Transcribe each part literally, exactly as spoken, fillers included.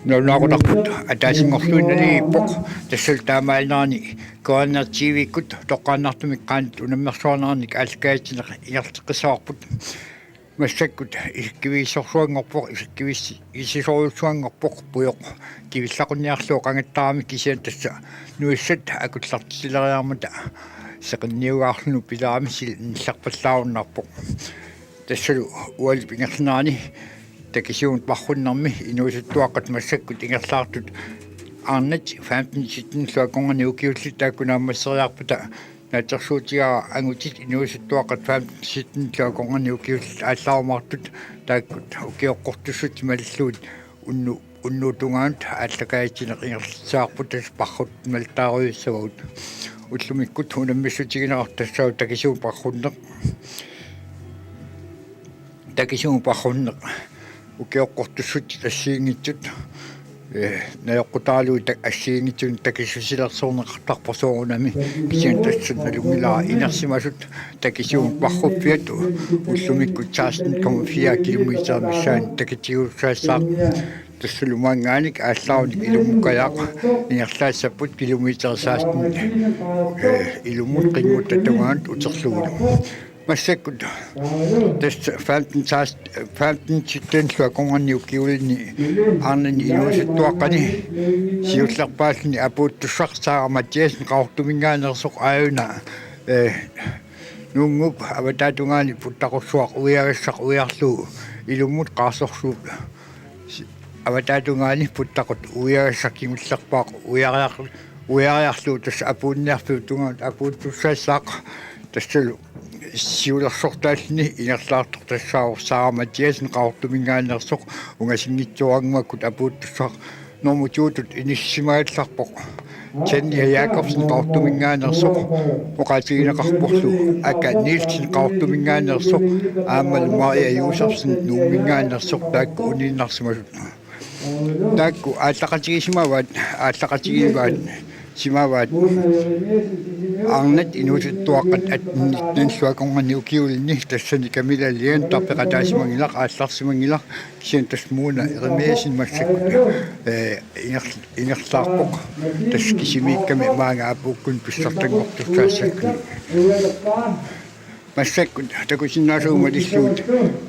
Nalunaaqutarput ataasinngorluinnarpoq, tassalu taamaalinaani Kuannertiivikkut toqqaannartumik qanoq unammersuarnernik aallakaatitsineq ingerlateqqissavarput. Massakkut isikkivigissorsuanngorpoq, isikkivis-, isikkivigissorsuanngorpoq pujoq kivillaqunniarlugu qangattarami, kisianni tassa nuissat akullartileriarmata seqinniugaarluni pilerami sil-, nillerpallaarunnaarpoq. Tassalu ualip ingerlanerani Takisuumut Parrunnermi inuusuttuaqqat massakkut ingerlaartut arnat femten sytten-illu akornanni ukiullit taakku naammasseriarpata naatsorsuutigaara angutit inuusuttuaqqat femten sytten-illu akornanni ukiullit aallaarumaartut taakkut ukioqqortussat malillugit unnu-, unnuup tungaanut aallakaatitsineq ingerlassavarput, tassa Parrut malittaarujussuugut. Ullumikkut unammissutigineqartoq tassaavoq Takisuumut Parrunneq. Takisuumut Parrunneq ukioqqortussat assigiinngitsut, eh, najoqqutaralugu tak-, assigiinngitsunik takissusilersorneqartarpoq soorunami, kisianni tassa nalunngilara inersimasut Takisuumut Parruffiat ullumikkut seksten komma fire kilometer missaani takitigiussassaaq. Tassalu maanngaanniit aallaarunik ilummukkajaaq ingerlaassapput kilometer seksten, eh, ilummut qinngutta tungaanut uterlugulu. Massakkut tassa femten seksten, femten sytten-illu akornanni ukiulinni arnani inuusuttuaqqani siullerpaalluni apuuttussaq Saara Mathiassen Qaqortuminngaanneersoq aajuna, eh, Nuunnguup avataatungaani puttaqussuaq uiagassaq uiarlugu ilummut qaarsorsuup si-, avataatungaani puttaqut uiagassaq kingullerpaaq uiariar-, uiariarlugu tassa apuunniarfiup tungaanut apuuttussassaaq. Tassalu siulersortaalluni ingerlaartoq tassaavoq Saara Mathiassen Qaqortuminngaanneersoq, ungasinngitsoorannguakkut apuuttussaq normu to-tut inissisimagallarpoq Tanja Jakobsen Qaqortuminngaanneersoq, oqaatigineqarporlu Aka Nielsen Qaqortuminngaanneersoq aammalu Maria Josefsen Nuumminngaanneersoq taakku uniinnarsimasut. Taakku aallaqatigisimavaat, aallaqatigivaat, simavaat arnat inuusuttuaqqat atten nitten-illu akornanni ukiulinni, tassani Camilla Liander peqataasimanngilaq, aallarsimanngilaq, kisianni tassa Mona Jeremiassen massakkut, eh, inger-, ingerlaarpoq. Tassa kisimiikkami maanga apuukkunik pissartanngortussaassakkuni. Massakkut takusinnaasagut malillugit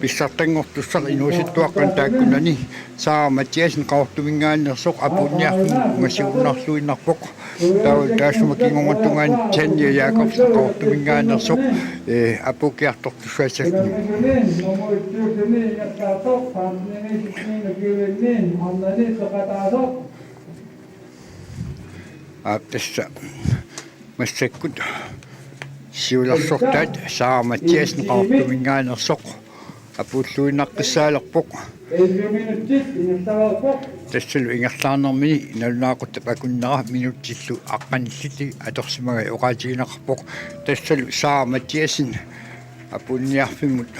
pissartanngortussaq inuusuttuaqqani taakkunani Saara Mathiassen Qaqortuminngaanneersoq apuunniarfimmut ungasiunnarluinnarpoq. Taava taassuma kingornatungaani Tanja Jakobsen Qaqortuminngaanneersoq, eh, apuukkiartortussaassakkuni. Aap, tassa massakkut siulersortaat Saara Mathiassen Qaqortuminngaanneersoq apuulluinnaqqissaalerpoq. Tassalu ingerlaarnermini nalunaaquttap akunnera minutsillu aqqanillit atorsimagai oqaatigineqarpoq. Tassalu Saara Mathiassen apuunniarfimmut.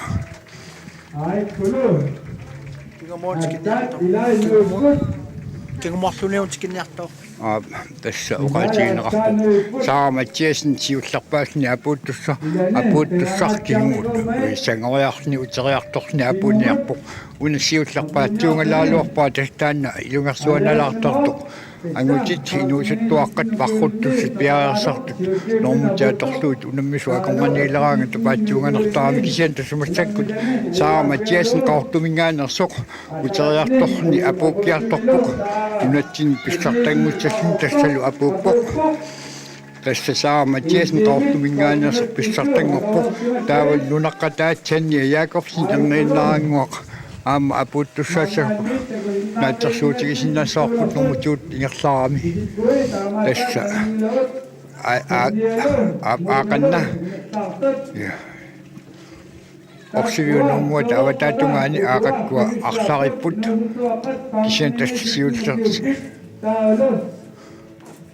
Kingumut tikinniartoq. Kingumut. Kingumorluniun tikinniartoq. Aap, tassa oqaatigineqarpoq. Saara Mathiassen siullerpaalluni apuuttussaq, apuuttussaq kingumut sangoriarluni uteriartorluni apuunniarpoq. Una siullerpaatsuungalaaluarpara tassa taanna ilungersuanalaartartoq. Angutit inuusuttuaqqat parruttussat piareersartut normut atorlugit unammisut akornanniileraangat paatsuunganartarami, kisianni tassa massakkut Saara Mathiassen Qaqortuminngaanneersoq uteriartorluni apuukkiartorpoq. Nunatsinni pissartanngussalluni tassalu apuuppoq. Tassa Saara Mathiassen Qaqortuminngaanneersoq pissartanngorpoq. Taavalu nunaqqataata Tanja Jakobsen erniinnarannguaq aamma apuuttussaassavarput, naatsorsuutigisinnaassavarput normu to-t ingerlaarami. Tassa aa-, aa-, aa-, aaqanna. Ja. Orsiviup normuata avataatungaani aaqakkua arlariipput. Kisianni tassa siullersi.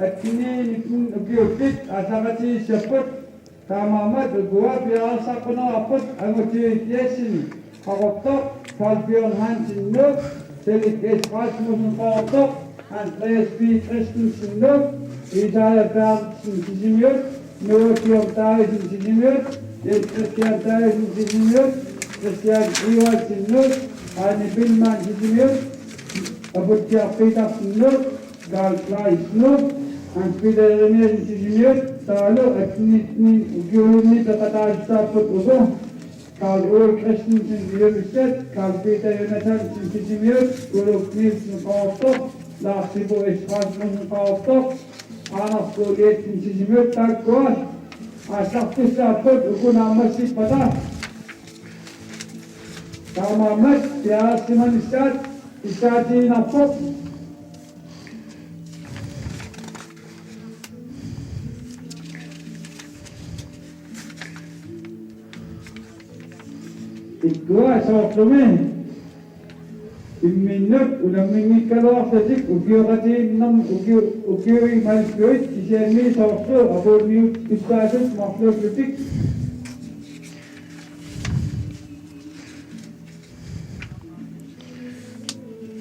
Attenit nitten ukiullit aallakaatigissapput. Taamaammat ukua piareersaqqunneqarput: Angutit Jessen, Qaqortoq, Carl Bjørn Hansen, Nuuk, Felix S. Rasmussen, Qaqortoq, Andreas B. Christensen, Nuuk, Isaiah Berthelsen, Sisimiut, Noah Kiom Davidsen, Sisimiut, Jens Christian Davidsen, Sisimiut, Christian Iversenimut, Heine Billmann Sisimiut, Aputsiaq Petersenimut, Karl Kleisnut, Hans Peter Jeremiassen Sisimiut, taavalu attenitten ukiulinni peqataassussaapput uku: Karl Ole Christensen Ilulissat, Karl Peter Jonathansen Sisimiut, Ulrik Nielsen Qaqortoq, Lars Sippo S. Rasmussen Qaqortoq, Anders K. Jensen Sisimiut. Taakkua aallartussaapput uku naammassippata. Taamaammat piareersimanissaat pitsaatiinnarpoq. Ikkua soorlumi imminnut unamminngikkaluarlutik ukioqatigiinnermi ukiu-, ukiui malilluit, kisianni soorlu apuunniuttussaasut marluullutik.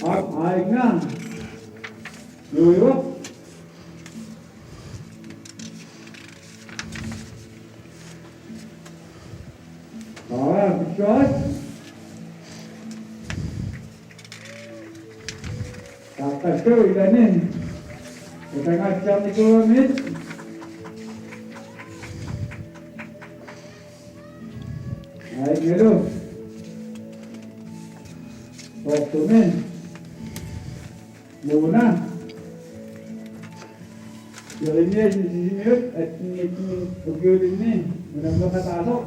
Aap, aajuna. Nuivoq. Aap, pissuarit. Taqqassu ilani. Utangaatsiarnikuugamigit. Aajuna. Soorlumi. Mona Jeremiassen Sisimiut attenitten ukiulinni unammeqataasoq.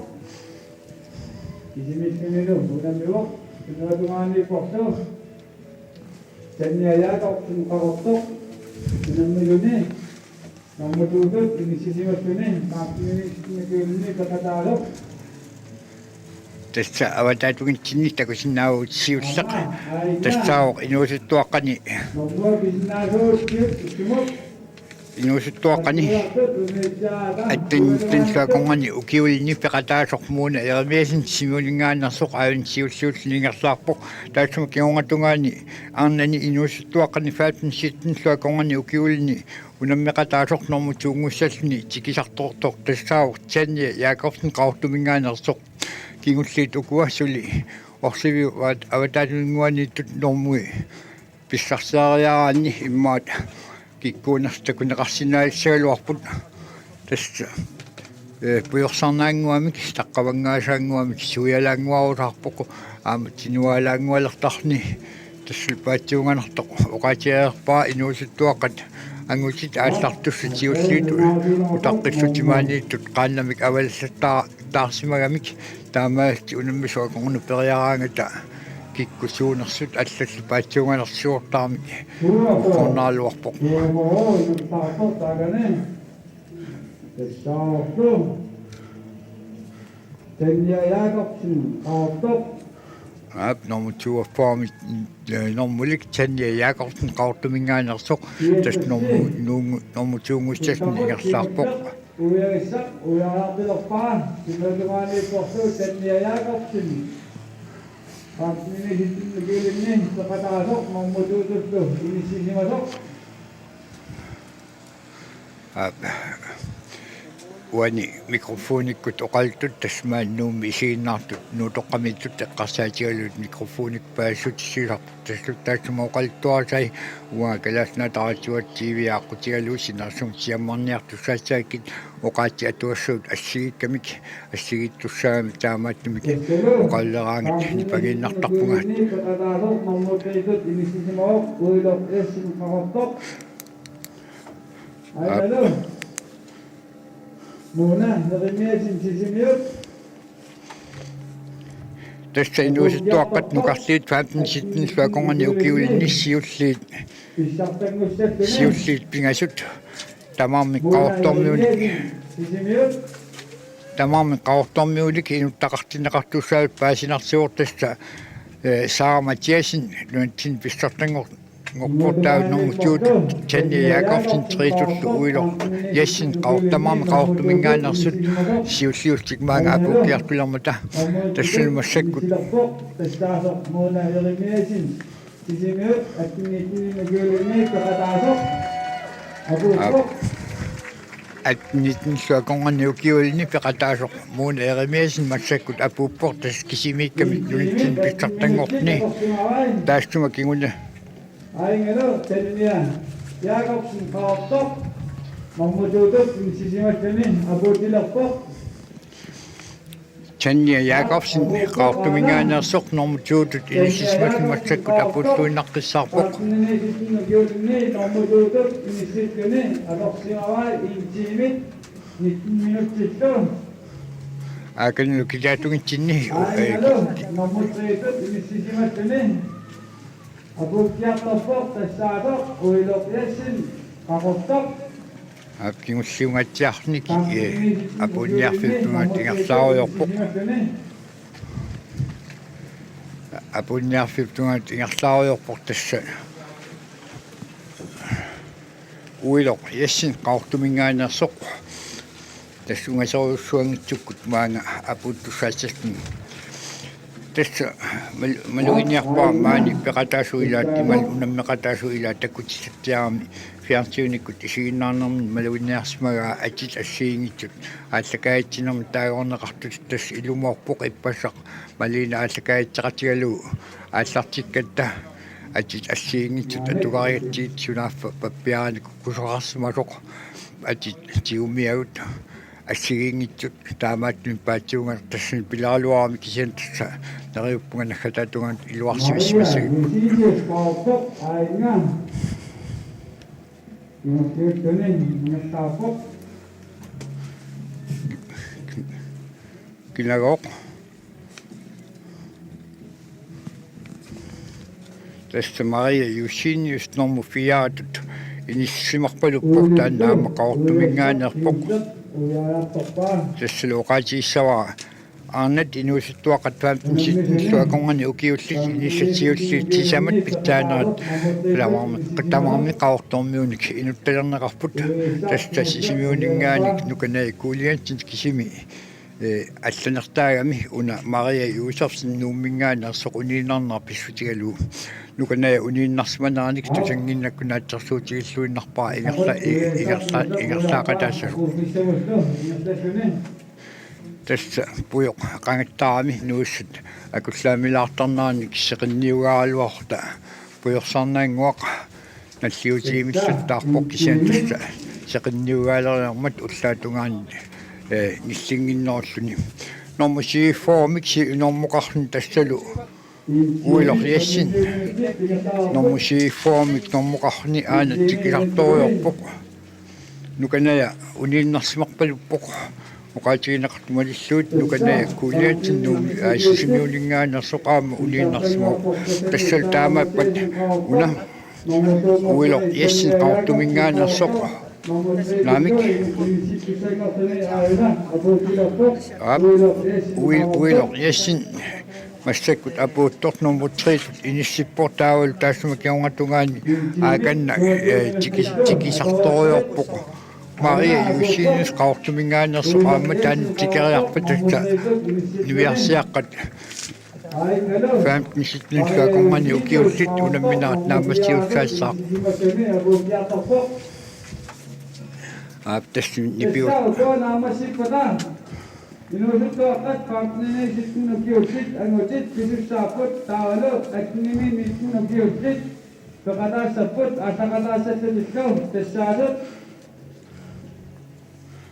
Kisimiillunilu unammivoq. Inuatungaaniipporlu Tanja Jakobsen Qaqortoq unammiluni. Normu to-tut inissisimalluni, martiminissinnakiulni peqataasoq. Tassa avataatugitsinni takusinnaavugut siulleq. Tassaavoq inuusuttuaqqani. Normu pisinnaasuutsiut ussumut. Inuusuttuaqqani. Attenitten akornanni ukiulinni peqataasoq Mona Jeremiassen Sisimiuninngaanneersoq aajuna siulliulluni ingerlaarpoq. Taassuma kingornatungaani arnani inuusuttuaqqani femten sytten akornanni ukiulinni unammeqataasoq normu to-nngussallugu tikisartoq tassaavoq Tanja Jakobsen Qaqortuminngaanneersoq. Kingulliit ukua suli orliviup avat-, avataaninnguaniittut normui pissarsiariaraanni immaqa kikkuunersut takuneqarsinnaanissagaluarput. Tassa, ee, pujorsarnaannguamik, taqqavangaasaannguamik, suialaannguarusaarpoq, aamma tinuaalaanngualertarluni. Tassa paatsiunganartoq oqaatigereerpara inuusuttuaqqat angutit aallartussat siulliit utaqqillutik maaniittut qaannamik avallattaarsimagamik, taamaalillutik unammisut akornanni periaraangata kikkut suunersut allallu paatsiunganersiortarmata ukornaraluarpoq. Tanja Jakobsen Qaqortoq. Aap, normu toogfyrre, eh, normulik Tanja Jakobsen Qaqortuminngaanneersoq. Tassa normu, normu, normu to-nngussallugu ingerlaarpoq. Uiarissaq, uiariartilerpara, inuutumaaniipporlu Tanja Jakobsen. Femten sytten ukiulinni peqataasoq, normu to-tullu inissisimasoq. Aap. Uani mikrofonikkut oqallittut tassa maani Nuummi isiginnaartut Nuutoqqamiittut eqqarsaatigalugit mikrofonikkut paasissutissarput tassalu taassuma oqaluttuarisai uanga Kalaallit Nunaata Radioata T V aqqutigalugu sinaarsumik siammarniartussaassaakkit oqaatsit atuassagut assigiikkamik assigiittussaagamik taamaattumik oqalleraangat nipangiinnartarpunga. Aap. Mona Jeremiassen Sisimiut. Tassa inuusuttuaqqat nukarliit femten sytten akornanni ukiulinni siulliit, siulliit pingasut tamarmik Qaqortormiunik, tamarmik Qaqortormiunik inuttaqartinneqartussaapput paasinarsivoq tassa, eh, Sara Mathiassen nunatsinni pissartanngor- -ngorportaat normu to-tut Tanja Jakobsen tre-tullu Uiloq Jessen Qaqor-, tamarmik Qaqortuminngaanneersut siulliullutik maanga apuukkiartulermata tassalu massakkut. Aap. Atten nitten-illu akornanni ukiulluni peqataasoq Muuna Jeremiassen massakkut apuuppoq, tassa kisimiikkamik nunatsinni pissartanngortuni. Taassuma kinguna Aajuna Tanja Jakobsen Qaqortoq normu to-tut inissisimalluni apuutilerpoq. Tanja Jakobsen Qaqortuminngaanneersoq normu to-tut inissisimalluni massakkut apuulluinnaqqissaarpoq. Normu to-tut inissilluni atorsimavai en time nitten minutsillu. Aakanilu kitaatungitsinni, eh, Aajuna normu tre-tut inissisimalluni apuuttiartorpoq tassaasoq Uiloq Jessen Qaqortoq. Aap, kingulliungaatsiarluni, eh, apuunniarfiup tungaanut ingerlaarujoorpoq. Apuunniarfiup tungaanut ingerlaarujoorpoq tassa Uiloq Jessen Qaqortuminngaanneersoq. Tassa ungasorujussuanngitsukkut maanga apuuttussaassalluni. Tassa mal-, maluginiarpara maani peqataasut ilaat imaluunniit unammeqataasut ilaat takkutitsiarami fjernsynikkut isiginnaarnermini maluginiarsimagaa atit assigiinngitsut aallakaatitsinermik taagorneqartutut, tassa ilumoorpoq ippassaq Malene aallakaatitseqatigalugu aallartikkatta atit assigiinngitsut atugarigatsigit sunaaffa pappiarani kukkusoqarsimasoq atit tigumiagut assigiinngitsut taamaattumik paatsiunngilaq, tassani pilaaraluarami kisianni tassa neriuppunga naggataata tungaanut iluarsimassagippugut. Kinagooq. Tassa Maria Jusinius normu fire-tut inissisimarpaluppoq, taanna aamma Qaqortuminngaanneerpoq. Tassalu oqaatigissavara: Arnat inuusuttuaqqat femten sytten-illu akornanni ukiullit inissat siulliit sisamat pitsaanerat tamarmi, tamarmi Qaqortormiunik inuttalerneqarput. Tassa Sisimiuninngaanniit Nuka Naja Kuulianitsinit kisimi, eh, allanertaagami una Maria Josefsen Nuumminngaanneersoq uniinnarnera pissutigalugu. Nuka Naja uniinnarsimaneranik tusannginnakku naatsorsuutigilluinnarpara ingerla-, i-, ingerla-, ingerlaaqataassasoq. Tassa pujoq qangattarami nuussat akullaamilaartarneranik seqinniugaaraluarluta pujorsarnaannguaq nalliutigimilluttaarpoq, kisianni tassa seqinniugaaleriarmat ullaap tungaani, eh, nillinnginnerulluni. Normu syv-mik si-, normukarluni tassalu Uiloq Jessen. Normu syv-mik normukarluni aana tikisartorujoorpoq. Nuka Naja uniinnarsimarpaluppoq. Oqaatigineqartut malillugit Nuka Naja Kuulianitsinni Nuummi, aa, Sisimiuninngaanneersoq aamma uniinnarsimavoq. Tassalu taamaappat una Uiloq Jessen Qaqortuminngaanneersoq. Naamik. Aap, Ui-, Uiloq Jessen massakkut apuuttoq normu tre-tut inissippoq, taavalu taassuma kingornatungaani aakanna, eh, tikis-, tikisartorujoorpoq. Maria Jusinius Qaqortuminngaanneersoq aamma taanna tikeriarpat, tassa niviarsiaqqat femten sytten-illu akornanni ukiullit unamminerat naammassisussaassaaq. Aap, tassa nipigut. Inuusuttuaqqat femten sytten ukiullit angutit pisussaapput, taavalu atten nitten ukiullit peqataassapput aallaqataassallutillu, tassaasoq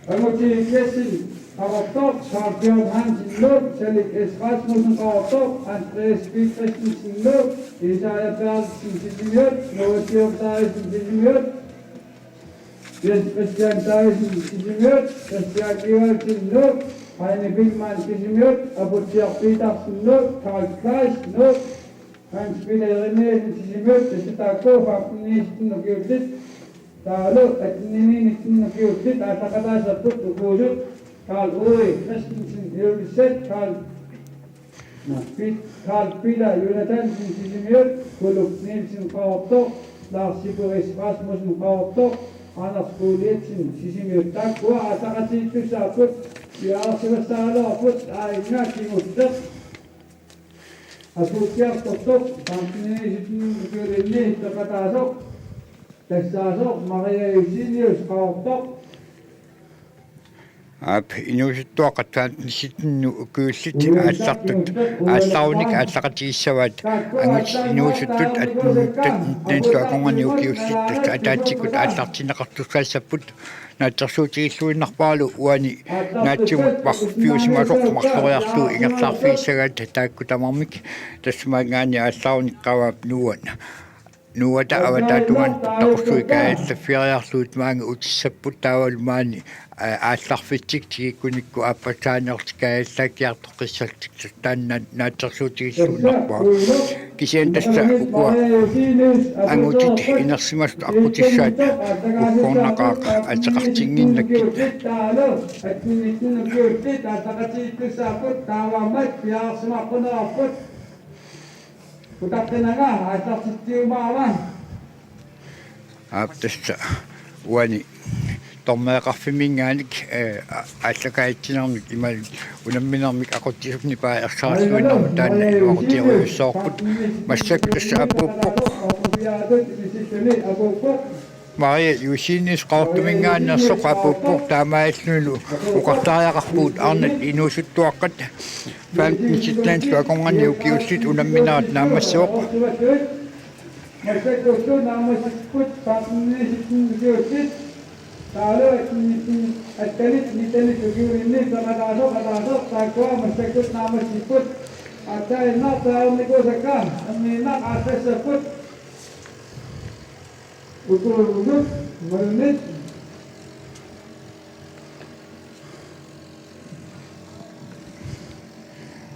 Angutit Jessen Qaqortoq, Carl Bjørn Hansen Nuuk, Salik S. Rasmussen Qaqortoq, Andreas B. Christensen Nuuk, Isaiah Berthelsen Sisimiut, Noah Georg Davidsen Sisimiut, Jens Christian Davidsen Sisimiut, Christian Iversen Nuuk, Heine Billmann Sisimiut, Aputsiaq Petersen Nuuk, Carl Kleist Nuuk, Hans Peter Jeremiassen Sisimiut, tassa taakku femten sytten ukiullit, taavalu atten nitten ukiullit aallaqataassapput ukuusut: Karl Ove Christensen Ilulissat, Karl, nå, Pit-, Karl Peter Jonathansen Sisimiut, Kuluk Nielsen Qaqortoq, Lars Sippo S. Rasmussen Qaqortoq, Anders Kuuliatsin Sisimiut. Taakkua aallaqatigiittussaapput, piareersimassagaluarput aajuna kingulleq. Apuuttiartortoq femten sytten ukiulinni peqataasoq, tassaasoq Maria Jusinius Qaqortoq, Aap, inuusuttuaqqat femten syttenit ukiullit aallartut aallarunik aallaqatigissavaat angutit inuusuttut atten nitten-illu akornanniit ukiullit, tassa ataatsikkut aallartinneqartussaassapput. Naatsorsuutigilluinnarparalu uani naatsumut marruffiusimasoq marloriarlugu ingerlaarfigissagaat taakku tamarmik. Tassa maanngaanniit aallarunik qavaap Nuuata, Nuuata avataata tungaanut taqussui kaajallaffiariarlugit maanga utissapput taavalu maani, aa, aallarfitsik tikikkunikku aappassaaniortik kaajallaakkiartoqqissallutik taanna naatsorsuutigilluinnarpara. Kisianni tassa ukua angutit inersimasut aqqutissaat ugguarnaqaaq ateqartinnginnakkit. Utaqqinaga aallartitsiumaarama. Aap, tassa uani Tormeeqarfimminngaanniit, ee, a-, aallakaatitsinermik imaluunniit unamminermik aqutsisut nipaa ersaralluinnarmut taanna iluaqutigerujussuuvoq. Massakkut tassa apuuppoq. Maria Josefsens Qaqortuminngaanneersoq apuuppoq, taamaalillunilu oqartariaqarpugut arnat inuusuttuaqqat femten syttenit akornanniit ukiullit unamminerat naammassivoq. Massakkut naammassipput femten syttenit ukiullit. Taavalu attenit, attenit nittenit ukiulinni peqataasoq, ataasoq, taakkua massakkut naammassipput. Aatsaannguaq pereernikuusakka, anniinnaq aallassapput. Utuugut, malunit.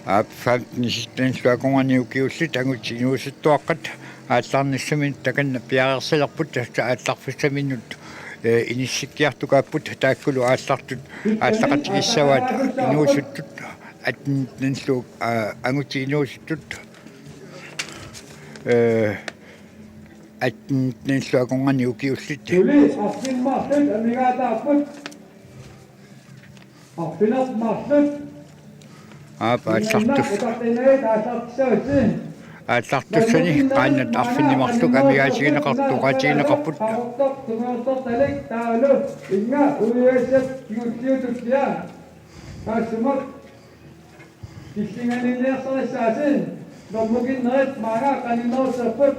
Aap, femten syttenit akornanniit ukiullit angutit inuusuttuaqqat aallarnissaminut takanna piareersalerput, tassa aallarfissaminut, ee, inissikkiartukaapput, taakkulu aallartut aallaqatigissavaat inuusuttut atten nitten-illu, aa, angutit inuusuttut, ee, atten nitten-illu akornanniit ukiullit. Suli arfineq-marluk amigaataapput. Arfineq-marluk. Aap, aallartus-, utaqqinagit aallartissavassi. Aallartussani qaannat arfineq-marluk amigaatigineqartut oqaatigineqarput. Qaqortoq, tungujortortalik taavalu Inga Uiassap kigulliutullia. Taassuma killinganiinniarsarissaasi, normukinnerit maanga qaninneruserput.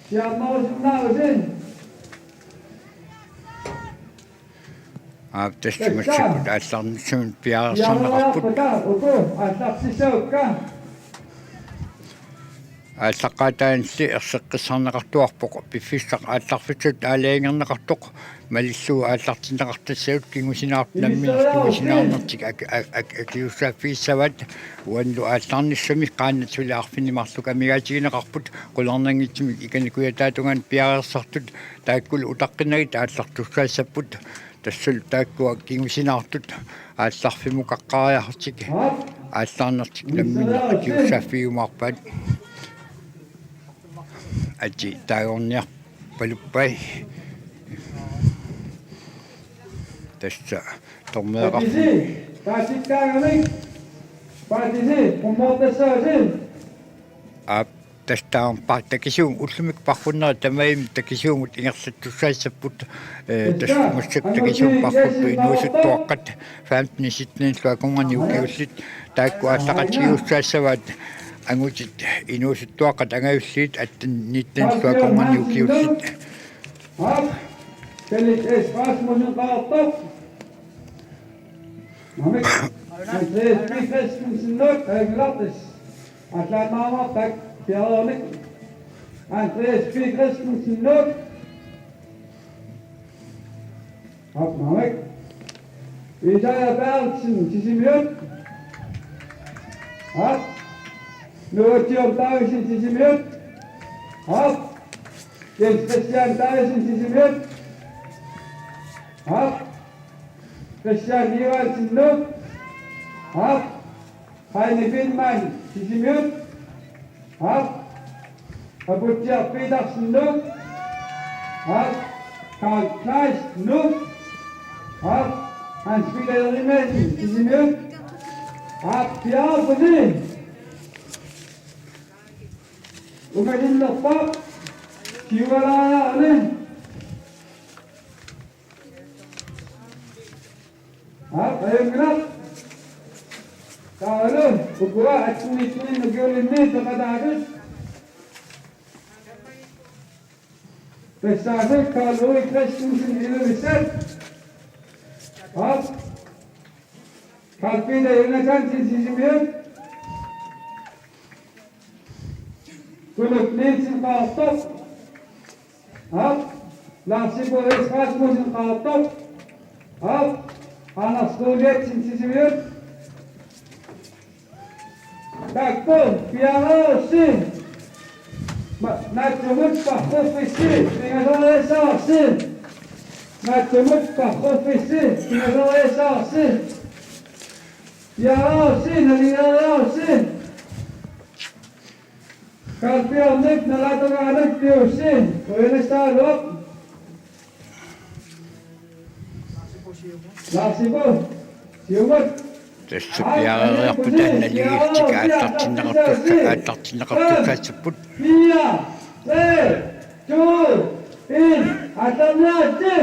Siarnerusinnaavusi. Aap, tassa massakkut aallarnissamut piareersarneqarput. Piareerpata uku aallartissavakka. Aallaqqaataanilli erseqqissarneqartuarpoq piffissaq aallarfissatut aalajangerneqartoq, malillugu aallartinneqartassagut kingusinaartut nammineq kingusinaarnertik ak-, ak-, ak-, akiussaaffigissavaat. Uanilu aallarnissami qaannat suli arfineq-marluk amigaatigineqarput, qularnanngitsumik ikani kujataatungaanut piareersartut, taakkulu utaqqinagit aallartussaassapput. Tassalu taakkua kingusinaartut aallarfimmukaqqaariarlutik aallarnertik nammineq akiussaaffigiumaarpaat. Atii taagorniarpaluppai. Tassa Tormeeqarfimmi. Paatisi, paatisi, paatisi, qummoortassaasi. Aap, tassa taama pa-, takisuumik ullumi parrunnerit tamarmik takisuumut ingerlattussaassapput, ee, tassa massakkut takisuumik parruttut inuusuttuaqqat femten syttenit akornanniit ukiullit taakku aallaqatigiussaassavaat angutit inuusuttuaqqat angajulliit atten nitten-illu akornanniit ukiullit. Aap, Felix S. Rasmussen, Qaqortoq. Namik. Andreas P. Christensen, Nuuk, Kalaallit Nunaat. Aallaannaavarput piareerneq. Andreas P. Christensen, Nuuk. Aap, namik. Isaiah Berthelsen, Sisimiut. Aap. Nuuk John Davidsen, Sisimiut. Aap. Jens Christian Davidsen, Sisimiut. Aap. Christian Johansen, Nuuk. Aap. Heine Wienmann, Sisimiut. Aap. Aputsiaq Petersen, Nuuk. Aap. Karl Kleist, Nuuk. Aap. Hans Peter Jeremiassen, Sisimiut. Aap, piareerpusi. Ungalinnerpaaq. Siualaariaruni. Aap, ajunngilaq. Taavalu ukua attenitsinni ukiulinni peqataasut. Tassaasut Karl Ulrik Christensen, Ilulissat. Aap. Karl Peter Jonathansen, Sisimiut. Kunuk Nielsen, Qaqortoq. Aap. Lars Ibo S. Rasmussen, Qaqortoq. Aap. Anders Goliathsen, Sisimiut. Taakku piareersi. Ma-, naatsumut parruffissi pingasoriassavarsi. Naatsumut parruffissi pingasoriassavarsi. Piareersi, nalingereersi. Karl Peternik, nalaatungaanut piussi. Qujanassaagaluaq. Lars Ibo, siumut. Tassa piareeriarput taanna naligiillutik aallartinneqartussa-, aallartinneqartussaassapput. Fire, tre, to, en, aallarniaritsi.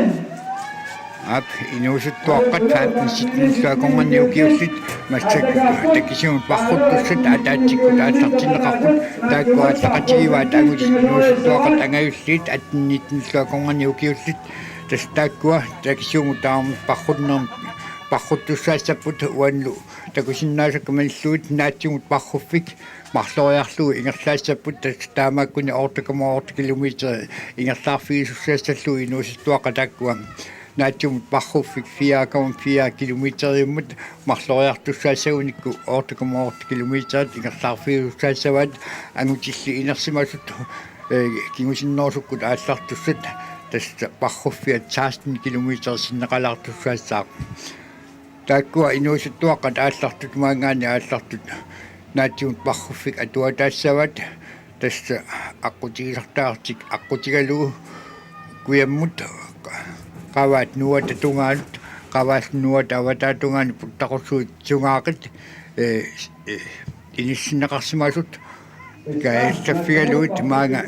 Aap, inuusuttuaqqat femten syttenillu akornanni ukiullit massakkut takisuumik parruttussat ataatsikkut aallartinneqarput, taakku aallaqatigivaat angutit inuusuttuaqqat angajulliit atten nittenillu akornanni ukiullit. Tassa taakkua takisuumik taama parrunner-, parruttussaassapput, uannut takusinnaasakka malillugit naatsumut parruffik marloriarlugu ingerlaassapput, tassa taamaakkuni otte komma otte kilometer ingerlaarfigisussaassallugu inuusuttuaqqat taakkua. Naatsumut parruffik fire komma fire kilometeriummat marloriartussaassagunikku otte komma otte kilometerit ingerlaarfigisussaassavaat, angutilli inersimasut, eh, kingusinnerusukkut aallartussat, tassa parruffiat seksten kilometer sinneqalaartussaassaaq. Taakkua inuusuttuaqqat aallartut, maanngaanniit aallartut, naatsumut parruffik atuataassavaat, tassa aqqutigisartagartik aqqutigalugu kujammut qavaat nuuata tungaanut, qavaallu nuuata avataa tungaanut puttaqussuit sungaaqit, eh, eh, inissinneqarsimasut, kajallaffigalugit maanga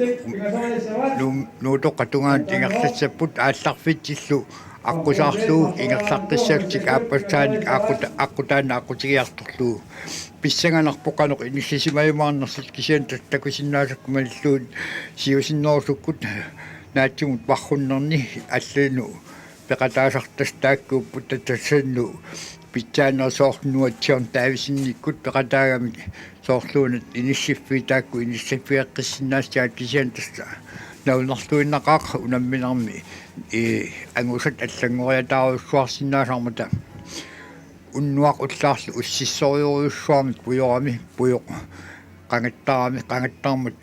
nu-, nuutoqqat tungaanut ingerlassapput, aallarfitsillu aqqusaarlugu ingerlaqqissallutik aappassaanik aqquta-, aqqutaannaq aqqutigiartorlugu. Pissanganarpoq qanoq inissisimajumaarnersut, kisianni tassa takusinnaasakka malillugit siusinnerusukkut naatsumut parrunnerni allanut peqataasartut taakkuupput, tassannut pitsaanerit soorlu Nuutsiorn Davidsenikkut peqataagamik soorluuna inissiffii taakku inissiffigeqqissinnaassavat, kisianni tassa nalunarluinnaqaaq unamminermi, eh, angusat allanngoriataarujussuarsinnaasarmata. Unnuaq ullaarlu ussissorujussuarmik pujorami, pujoq qangattarami, qangattarmat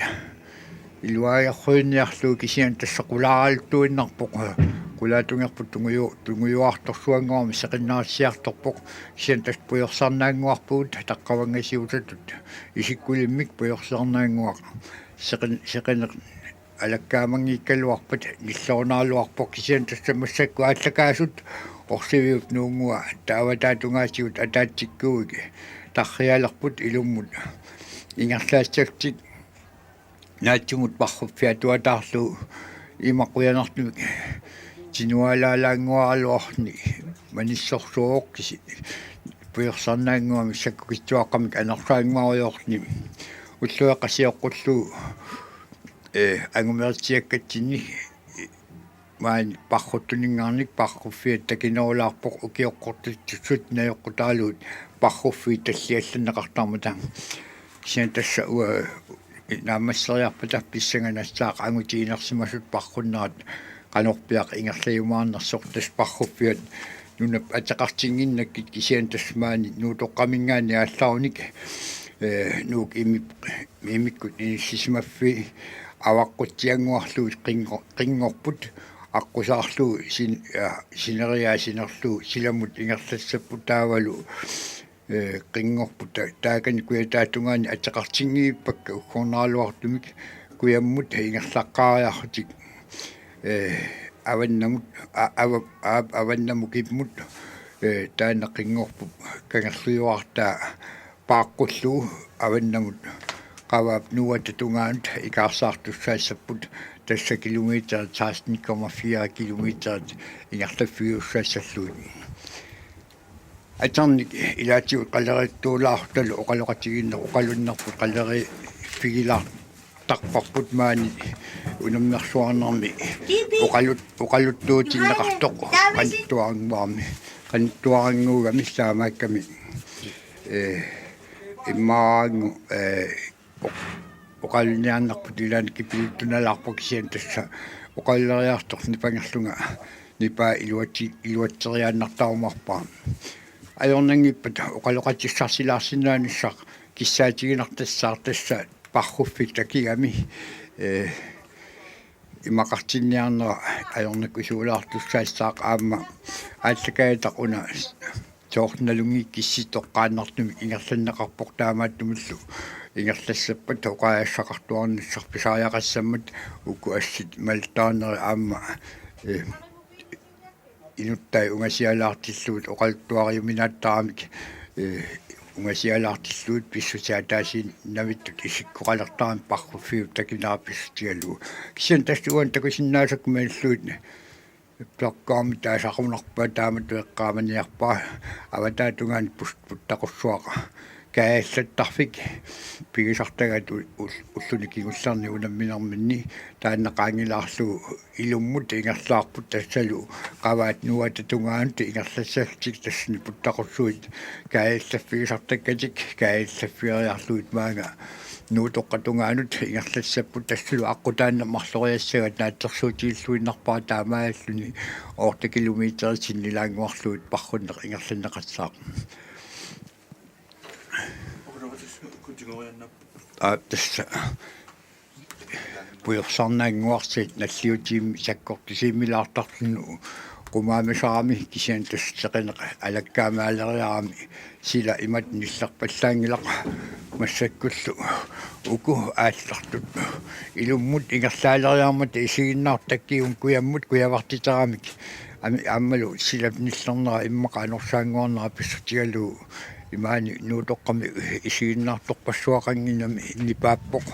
iluariarruinniarlugu, kisianni tassa qulaaraluttuinnarpoq, qulaatungerput tunguju-, tungujuartorsuanngorami seqinnarissiartorpoq, kisianni tassa pujorsarnaannguarpugut taqqavangasiusatut isikkulimmik pujorsarnaannguaq seqin-, seqineq alakkaamanngikkaluarpat nillerunaraluarpoq, kisianni tassa massakkut aallakaasut Orsiviup nuunngua taavataa tungaasigut ataatsikkuuik tarrialerput ilummut ingerlaassallutik naatsumut parruffiat atuataarlugu ima qujanartumik tinualaalaannguaraluarluni manissorsuuvoq, kisi-, pujorsarnaannguamik sakkukitsuaqqamik anersaannguarujoorluni ullueqasioqqullugu, eh, angumeritsiakkatsinni, eh, maani parruttuninngaanniit parruffiat takinerulaarpoq ukioqqortittussat najoqqutaalugit parruffiit talliallanneqartarmata. Kisianni tassa uanga naammasseriarpata pissanganassaaq angutit inersimasut parrunnerat qanorpiaq ingerlajumaarnersoq, tassa parruffiat nunap ateqartinnginnakkit, kisianni tassa maani Nuutoqqaminngaanniit aallarunik, eh, Nuuk imip-, imikkut inissisimaffii avaqqutsiannguarlugit qingo-, qinngorput aqqusaarlugu sin-, ja, sineriaa sinerlugu silamut ingerlassapput taavalu, eh, qinngorput ta-, taakani kujataata tungaani ateqartinngivippakka uggornaraluartumik kujammut ingerlaqqaariarlutik, eh, avannamut, a-, ava-, aap, avannamut kimmut, eh, taanna qinngorpup kangerlujuartaa paaqqullugu avannamut qavaap nuuata tungaanut ikaarsaartussaassapput, tassa kilometerit seksten komma fire kilometerit ingerlaffigisussaassallugit. Aternik ilaatigut qaleriittuulaartalu oqaloqatigiinneq oqalunnerput qaleriiffigilaartarparput maani unammersuarnermi oqalut-, oqaluttuutinneqartoq qanittuarannguarmi, qanittuarannguugami taamaakkami, eh, immaaraangu, eh, oq-, oqalunniarnerput ilaanni kipiluttunalaarpoq kisianni tassa oqaluleriartorneq nipangerlunga nipaa iluatsi-, iluatseriaannartarumaarpara. Ajornanngippat oqaloqatissarsilaarsinnaanissaq kissaatiginartassaaq tassa parruffik takigami, eh, imaqartinniarnera ajornakusuulaartussaassaaq aamma aallakaatitaq una soorlu nalunngikkissi toqqaannartumik ingerlanneqarpoq taamaattumillu ingerlassappat oqaaseqartuarnissaq pisariaqassammat uku assit malittaarneri aamma, eh, inuttai ungasialaartillugit oqaluttuariuminaattaramik, eh, ungasialaartillugit pissusiataasiinnavittut isikkoqalertaramik parruffiup takinera pissutigalugu. Kisianni tassa uani takusinnaasakka malillugit Blokkaami taasaqunarpaa taamatut eqqaamaniarpara avataatungaani pus-, puttaqussuaqa. Kaajallattarfik pigisartagaat u-, ul-, ulluni kingullerni unamminerminni taanna qaangilaarlugu ilummut ingerlaarput tassalu qavaat nuatatungaanut ingerlassallutik tassani puttaqussuit kaajallaffigisartakkatik kaajallaffigeriarlugit maanga nuutoqqatungaanut ingerlassapput tassalu aqqutaannaq marloriassagaat naatsorsuutigilluinnarpara taamaalilluni otte kilometer sinnilaannguarlugit parrunneq ingerlanneqassaaq. Aa, tassa pujorsarnaannguarsi nalliutiimmi sakkortusiimmilaartarluni qumaamisarami kisianni tassa seqineq alakkaamaaleriarami sila imatut nillerpallaanngilaq massakkullu uku aallartut ilummut ingerlaaleriarmata isiginnaartut takkiummik kujammut kujavartiteramik ami-, aammalu silap nillernera immaqa anorsaannguarnera pissutigalugu imaani nuutoqqami isiginnaartorpassuaqannginnami nipaappoq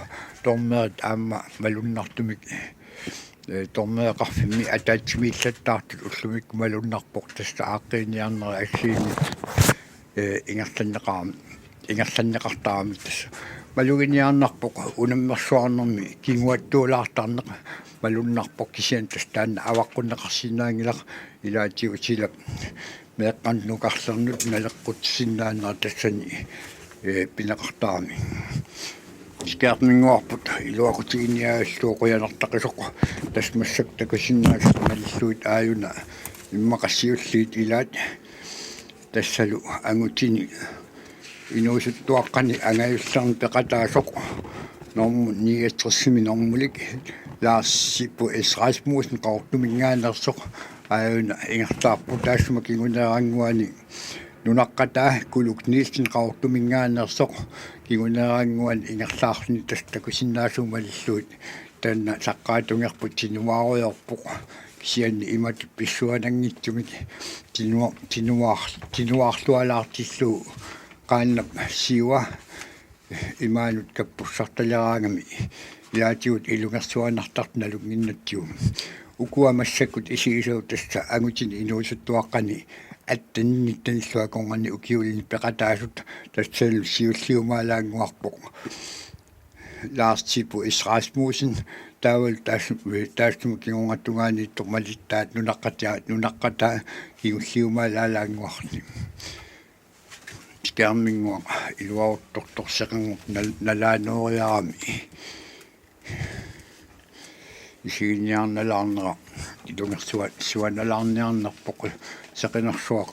tormeerit aamma malunnartumik, eh, tormeeqarfimmi ataatsimiillattaartut ullumikkut malunnarpoq tassa aaqqiiniarnera assigiimmik, eh, ingerlanneqarami, ingerlanneqartarami tassa maluginiarnarpoq unammersuarnermi kinguattuulaartarneq malunnarpoq kisianni tassa taanna avaqqunneqarsinnaanngilaq ilaatigut silap meeqqanut nukarlernut naleqqutsisinnaanera tassani, eh, pineqartarami. Skærminnguarput iluaqutiginiaallugu qujanartaqisoq tassa massakkut takusinnaasat malillugit aajuna immaqa siulliit ilaat tassalu angutini inuusuttuaqqani angajullerni peqataasoq normu niogtresimi normulik Lars Sippo S. Rasmussen Qaqortuminngaanneersoq aajuna ingerlaarpoq taassuma kinguneerannguani nunaqqataa Kuluk Nielsen Qaqortuminngaanneersoq kinguneerannguani ingerlaarluni tassa takusinnaasat malillugit taanna saqqaatungerput tinuaarujoorpoq kisianni imatut pissuananngitsumik tinua-, tinuaar-, tinuaarlualaartillugu qaannap siua imaanut kappussartaleraangami ilaatigut ilungersuanartartut nalunnginnatsigu. Ukua massakkut isigisavut tassa angutini inuusuttuaqqani atten nitten-illu akornanni ukiulinni peqataasut tassalu siulliumaalaannguarpoq Lars Sippo S. Rasmussen taavalu taas-, taassuma kingornatungaaniittoq malittaat nunaqqatia-, nunaqqataa kingulliumaalaalaannguarni. Skærminnguaq iluaruttortoq seqernup nal-, nalaanooriarami. Isiginniarnalaarnera ilungersuat suanalaarniarnerpoq seqinersuaq.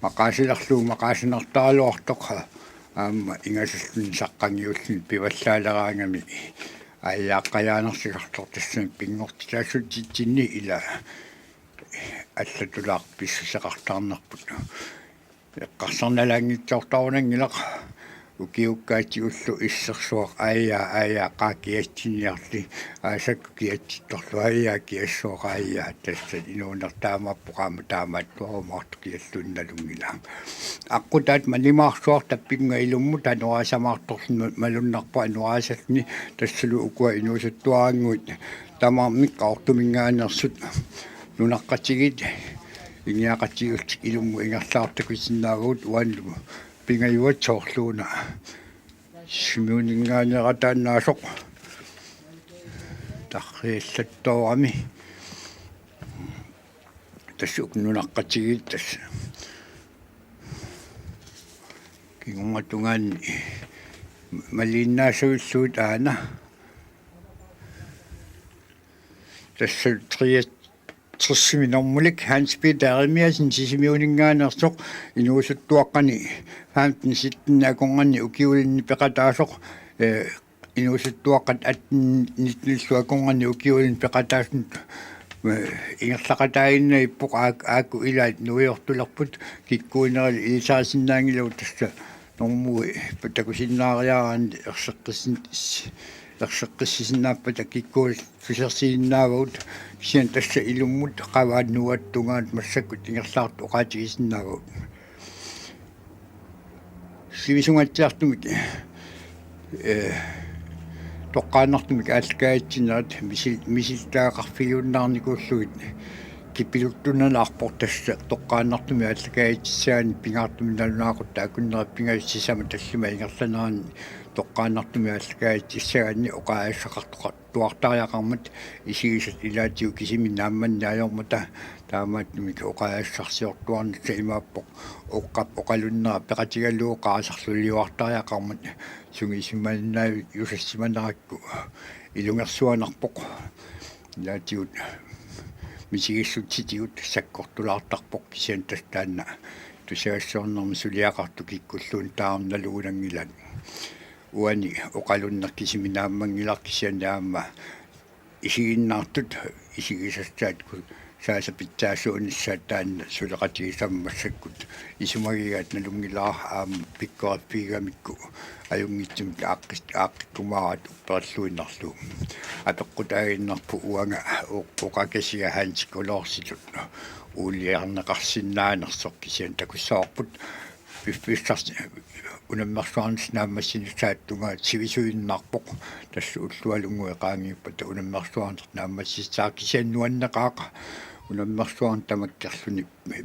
Maqaasilerlugu maqaasinartaraluartoq aamma ingasalluni saqqanngiulluni pivallaaleraangami aajaaqqajaanersisartoq tassani pinngortitaassutitsinni ila allatulaaq pissuseqartarnerput. Eqqarsarnalaanngitsoortarunanngilaq ukiukkaatigullu issersuaq aajaa aajaa qaa kiassiniarli aasakkut kiassittorlu aajaa kiassuaq aajaa tassa inuunertaamaappoq aamma taamaattuarumaartoq kialluunnalunngilaaq. Aqqutaat manimaarsuaq tappinnga ilummut anoraassamaartorluni malunnarpoq anoraassalluni tassalu ukua inuusuttuarannguit tamarmik Qaqortuminngaanneersut nunaqqatigiit Ingiaqatigiillutik ilummut ingerlaartakusinnaavagut uannut pingajuat soorluuna. Sisimiuninngaanneerataannaasoq tarriallattoorami. Tassa uku nunaqqatigiit tassa kingornatungaani maliinnaassuilluit aana. Tassa tria-, tressimi normulik Hans Peter Jeremiassen Sisimiuninngaanneersoq inuusuttuaqqani femten sytten akornanni ukiulinni peqataasoq, eh, inuusuttuaqqat atten nittenillu akornanni ukiulinni peqataasunut, eh, ingerlaqataaginnarpoq aak-, aajuku ilaat nuiortulerput kikkuunerali ilisarisinnaanngilagut tassa normui takusinnaariaraanni erseqqissin-, erseqqissisinnaappata kikkuussusersisinnaavagut kisianni tassa ilummut qavaat nuuata tungaanut massakkut ingerlaartut oqaatigisinnaavagut. Sivisungaatsiartumik, eh, toqqaannartumik aallakaatitsinerat misil-, misilittagaqarfigiunnaarnikuullugit kipiluttuunalaarpoq tassa toqqaannartumik aallakaatitsissagaanni pingaartumik nalunaaquttat akunnerat pingasut sisamat tallimat ingerlaneranni toqqaannartumik aallakaatitsissagaanni oqaaseqartoqartuartariaqarmat isigisat ilaatigut kisimi naammanneq ajormata taamaattumik oqaaseqarsiortuarnissaq imaappoq oqqap oqalunnera peqatigalugu qarasaarluliuartariaqarmat sungiusimaninnaavik jusassimanerakku ilungersuaannarpoq. Ilaatigut misigissutsitigut sakkortulaartarpoq kisianni tassa taanna tusagassiornermi suliaqartoq kikkulluunniit taama nalugunanngilat. Uani oqalunneq kisimi naammanngilaq kisianni aamma isiginnaartut isigisassaat ku-, saasat pitsaasuunissaat taanna suleqatigisama massakkut isumagigaat nalunngilara aamma pikkoriffigigamikku ajunngitsumik aaqqis-, aaqqikkumaaraat upperluinnarlugu. Apeqqutaaginnarpoq uanga o-, oqakasiga Hans Kolorsitut uuliarneqarsinnaanersoq kisianni takussavarput piffissaq unammersuarnissaq naammassinissaata tungaanut sivisuinnarpoq tassa ullualunnguit qaangiuppata unammersuarneq naammassissaaq kisianni nuanneqaaq unammersuarneq tamakkerluni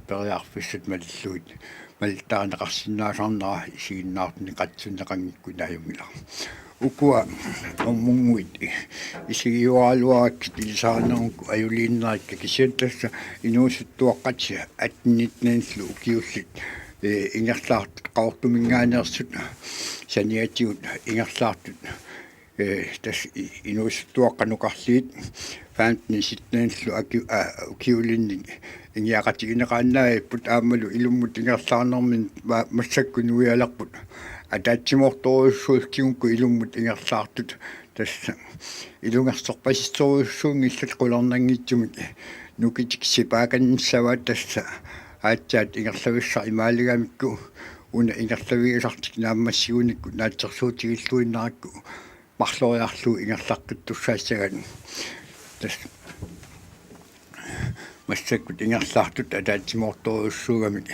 periarfissat malillugit malittarineqarsinnaasarnera isiginnaartuni qatsunneqanngikkunik ajunngilaq. Ukua ormunnguit isigiuaraluarakkit ilisarinerukku ajuliinnarikka kisianni tassa inuusuttuaqqat atten nittenillu ukiullit, eh, ingerlaartut Qaqortuminngaanneersut saniatigut ingerlaartut, eh, tassa i-, inuusuttuaqqanukarliit femten syttenillu aki-, a, ukiulinni ingiaqatigineqaannaapput aammalu ilummut ingerlaarnermini ma-, massakkut nuialerput ataatsimoortorujussuullutigukku ilummut ingerlaartut tassa ilungersorpasissorujussuunngillat qularnanngitsumik nukitik sipaakannissavaat tassa aatsaat ingerlavissaq imaaligamikku una ingerlavigisartik naammassigunikku naatsorsuutigilluinnarakku marloriarlugu ingerlaqqittussaassagaat. Tassa massakkut ingerlaartut ataatsimoortorujussuugamik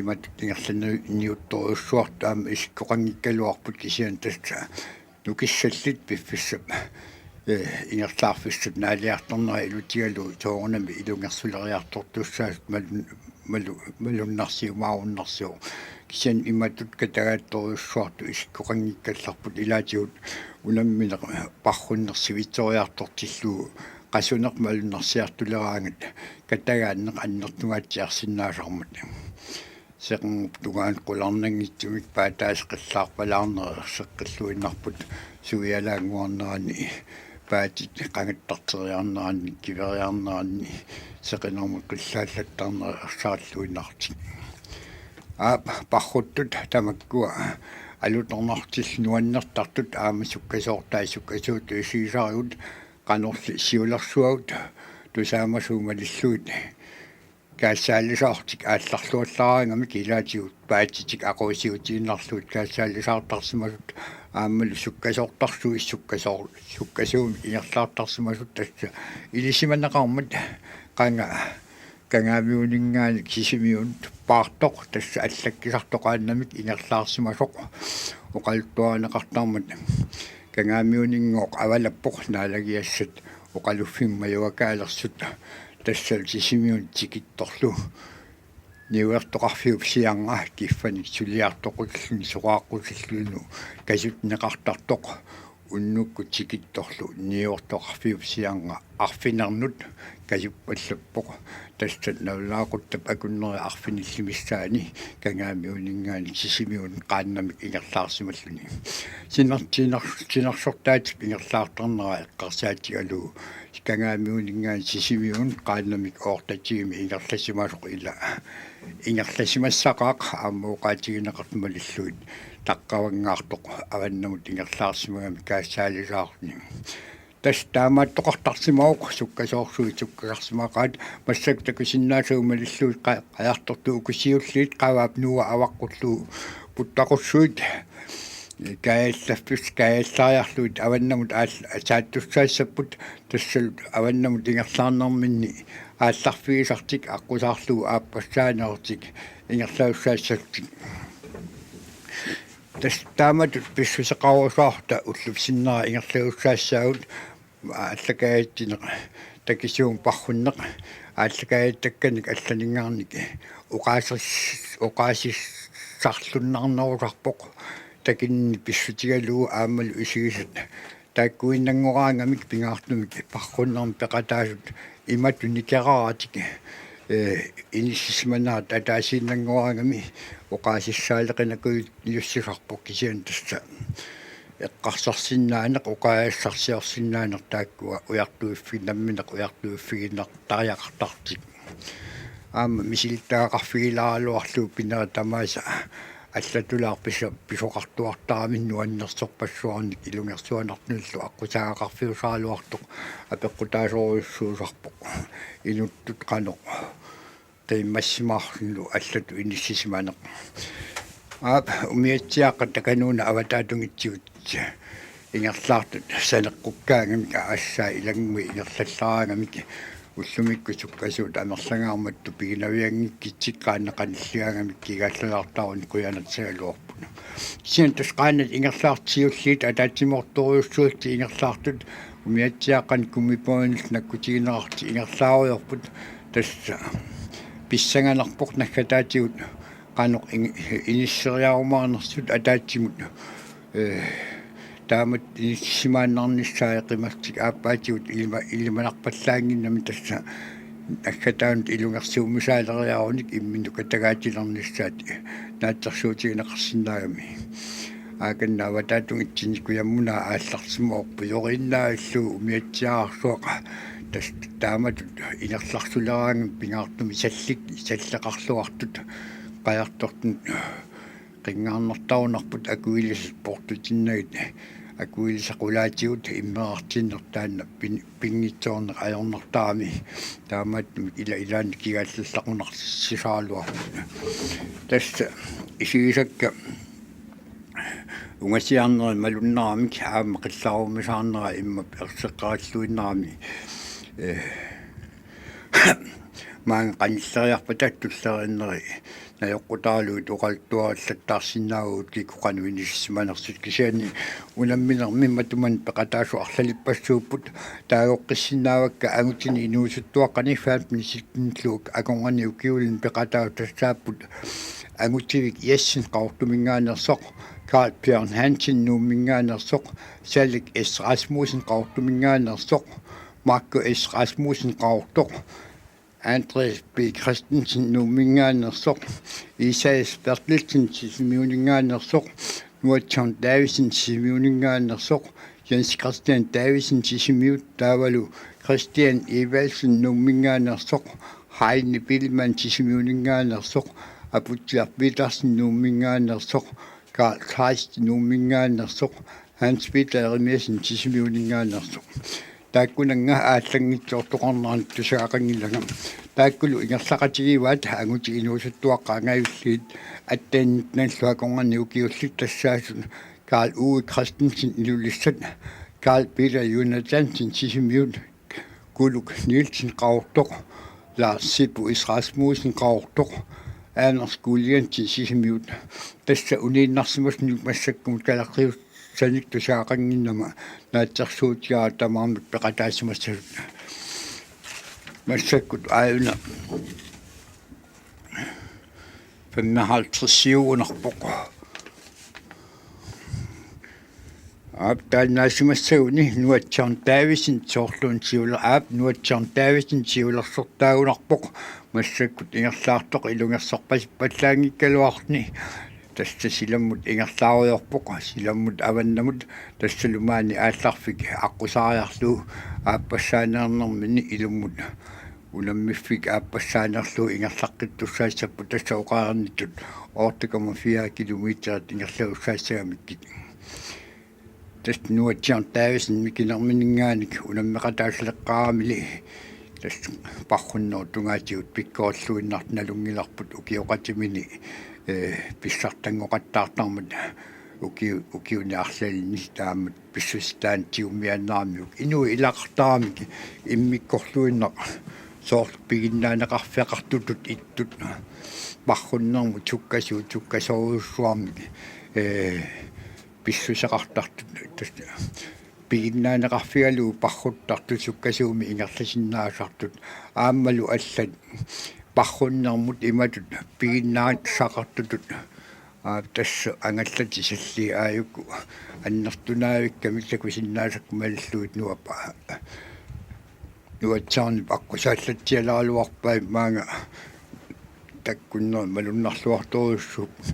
imatut ingerlanniuttorujussuartut aamma isikkoqanngikkaluarput kisianni tassa nukissallit piffissap, eh, ingerlaarfissat naaliartornera ilutigalugu soorunami ilungersuleriartortussaasut malun-, malu-, malunnarsiumaarunnarsivoq. Kisianni imatut katagaattorujussuartut isikkoqanngikkallarput ilaatigut unammineq parrunneq sivitsoriartortillugu qasuneq malunnarsiartuleraangat katagaanneq annertungaatsiarsinnaasarmat. Seqernup tungaanut qularnanngitsumik paataaseq qillaarpalaarneq erseqqilluinnarput suialaannguarnerani paatit qangattarteriarneranni kiveriarneranni seqinermut qillaallattarneq ersaralluinnarlutik. Aap, parruttut tamakkua alutornarlutillu nuannertartut aamma sukkasoortai sukkasuutut isigisarigut qanorli siulersuagut tusaamasuumallugit kaassaalisaartik aallarluallaraangamik ilaatigut paatitik aqusiutiinnarlugit kaassaalisaartarsimasut aammalu sukkasoortarsuit sukkasoor-, sukkasuumik ingerlaartarsimasut tassa ilisimaneqarmat qanga Kangaamiuninngaanniit Sisimiunut paartoq tassa allakkisartoqaannamik ingerlaarsimasoq oqaluttuarineqartarmat Kangaamiuninngooq avalappoq naalagiassat oqaluffimmi majuakaalersut Tassalu Sisimiunut tikittorlu niuertoqarfiup siarnga kiffanik suliartoqutilluni soraaqqutillugu kasutneqartartoq unnukkut tikittorlu niuertoqarfiup siarnga arfinernut kasuppallappoq. Tassa nalulaaquttap akunneri arfinillit missaanni Kangaamiuninngaanniit Sisimiunut qaannamik ingerlaarsimalluni. Sinar-, sinar-, sinersortaatip ingerlaartarnera eqqarsaatigalugu Kangaamiuninngaanniit Sisimiunut qaannamik oortatigimi ingerlasimasoq ila. Ingerlasimassaqaaq aamma oqaatigineqartut malillugit taqqavanngaartoq avannamut ingerlaarsimagamik kaassaalisaarluni. Tassa taamaattoqartarsimavoq, sukkasoorsuit sukkasarsimaqaat, massakkut takusinnaasagut malillugit qa-, qajartortut uku siulliit qavaap nuua avaqqullugu puttaqussuit kaajallaffis kaajallariarlugit avannamut aal-, saattussaassapput, tassalu avannamut ingerlaarnerminni aallarfigisartik aqqusaarlugu aappassaanertik ingerlasussaassallutik. Tassa taamatut pissuseqarusaarta ullup sinnera ingerlasussaassaagut aallakaatitsineq takisuumik parrunneq aallakaatikkanik allaninngaanniit oqaasis-, oqaasissarluinnarnerusarpoq takinni pissutigalugu aammalu isigisat taakkuinnanngoraangamik pingaartumik parrunnermik peqataasut imatut nikeraratik, ee, inissisimanerat ataasiinnanngoraangami oqaasissaaleqinakujussuusarpoq kisianni tassa eqqarsarsinnaaneq, oqaasassarsiorsinnaaneq taakkua ujartuiffig-, nammineq ujartuiffigineqartariaqartartik. Aamma misilittagaqarfigilaaraluarlugu pinerit tamaasa allatulaaq pisa-, pisoqartuartarami nuannersorpassuarnik ilungersuanartunillu aqqusaagaqarfiusaraluartoq apeqqutaasorujussuusarpoq. Inuttut qanoq qiimmassimaarluni allatut inissisimaneq. Aap, umiatsiaaqqat takanuuna avataatungitsigut ingerlaartut saneqqukkaangamik aassaa ilanngui ingerlallaraangamik ullumikkut sukkasuut amerlangaarmattut piginavianngikkitsik qaannat qanilligaangamik kigaallallaartaruni qujanatsagaluarput. Kisianni tassa qaannat ingerlaartut siulliit ataatsimoortorujussuullutik ingerlaartut umiatsiaaqqanik gummibåndillu nakkutigineqarlutik ingerlaarujoorput, tassa pissanganarpoq naggataatigut qanoq in-, inisseriarumaarnersut ataatsimut, ee, taamatut inissisimaannarnissaat qimastik aappaatigut ilima-, ilimanarpallaannginnami tassa naggataanut ilungersuumisaaleriarunik imminnut katagaatilernissaat naatsorsuutigineqarsinnaagami. Aakanna avataatungitsinnit kujammunaa aallarsimavoq pujoriinnaavillugu umiatsiaarsuaq tassa taamatut ingerlarsuleraangamik pingaartumik sallik-, salleqarluartut qajartortut qinngarnartarunarput akuilisat portutinnagit akuilisat qulaatigut immerartinneq taanna pin-, pinngitsoorneq ajornartarami taamaattumik ila ilaanni kigaallallaqunarsisaraluarput. Tassa isigisakka ungasiarnerit malunnaramik aamma qillaruumisaarnera immap erseqqarilluinnarami, ee, maanga qanilleriarpata tulleriinneri najoqqutaralugit oqaluttuarillattaarsinnaavugut kikkut qanoq inissisimanersut, kisianni unamminermi matumanik peqataasut arlalippassuupput. Taagoqqissinnaavakka angutini inuusuttuaqqani femten syttenillu akornanni ukiulinni peqataasut tassaapput Angutivik Jessen Qaqortuminngaanneersoq, Carl Bjørn Hansen Nuumminngaanneersoq, Salik S. Rasmussen Qaqortuminngaanneersoq, Marco S. Rasmussen Qaqortoq, Andreas B. Christensen Nuumminngaanneersoq, Isaias Berthelsen Sisimiuninngaanneersoq, Noah John Davidsen Sisimiuninngaanneersoq, Jens Christian Davidsen Sisimiut taavalu Christian Evaldsen Nuumminngaanneersoq, Heine Biilmann Sisimiuninngaanneersoq, Aputsiaq Petersen Nuumminngaanneersoq, Carl Kleist Nuumminngaanneersoq, Hans Peter Jeremiassen Sisimiuninngaanneersoq. Taakkunannga aallanngitsoortoqarnerannik tusagaqanngilanga. Taakkulu ingerlaqatigivaat angutit inuusuttuaqqat angajulliit atten nitten-illu akornanni ukiullit tassaasut Karl Uwe Christensen Ilulissat, Karl Peter Jonathansen Sisimiut, Kuluk Nielsen Qaqortoq, Lars Sippo S. Rasmussen Qaqortoq, Anders Guliansen Sisimiut. Tassa uniinnarsimasunut massakkumut kalaallisuunik tusagaqannginnama naatsorsuutigaara tamarmik peqataasimassasoq. Massakkut aajuna femoghalvtredsiugunarpoq. Aap, taannaasimassaguni Nuatsiarn Davidsen soorluuna siuler-, aap, Nuatsiarn Davidsen siulersortaagunarpoq. Massakkut ingerlaartoq ilungersorpasippallaanngikkaluarluni. Tassa silammut ingerlaarujoorpoq, silammut avannamut, tassalu maani aallarfik aqqusaariarlugu aappassaaneernermini ilummut unammiffik aappassaaneerlugu ingerlaqqittussaassapput, tassa oqarnittut otte komma fire kilometerit ingerlasussaassagamikku. Tassa Nuatsiarn Davidsen mikinermininngaanniit unammeqataasaleqqaaramili tassa parrunnerup tungaatigut pikkorilluinnartoq nalunngilarput ukioqatimini, ee, pissartanngoqattaartarmat ukiu-, ukiuni arlalinni taama pissusitaani tigummiaannaramiuk. Inuit ilaqartaramik immikkorluinnaq soorlu piginnaaneqarfeqartutut ittut parrunnermut sukkasuut sukkasoorujussuarmik, ee, pissuseqartartut, tassa piginnaaneqarfigalugu parruttartut sukkasuumik ingerlasinnaasartut aammalu allat parrunnermut imatut piginnaasaqartutut. Aa, tassa angallatit salliit aajuku annertunaavikkamik takusinnaasakka malillugit Nuap-, Nuatsiarnip aqqusaallatsialaaraluarpai maanga takkunnerit malunnarluartorujussuupput.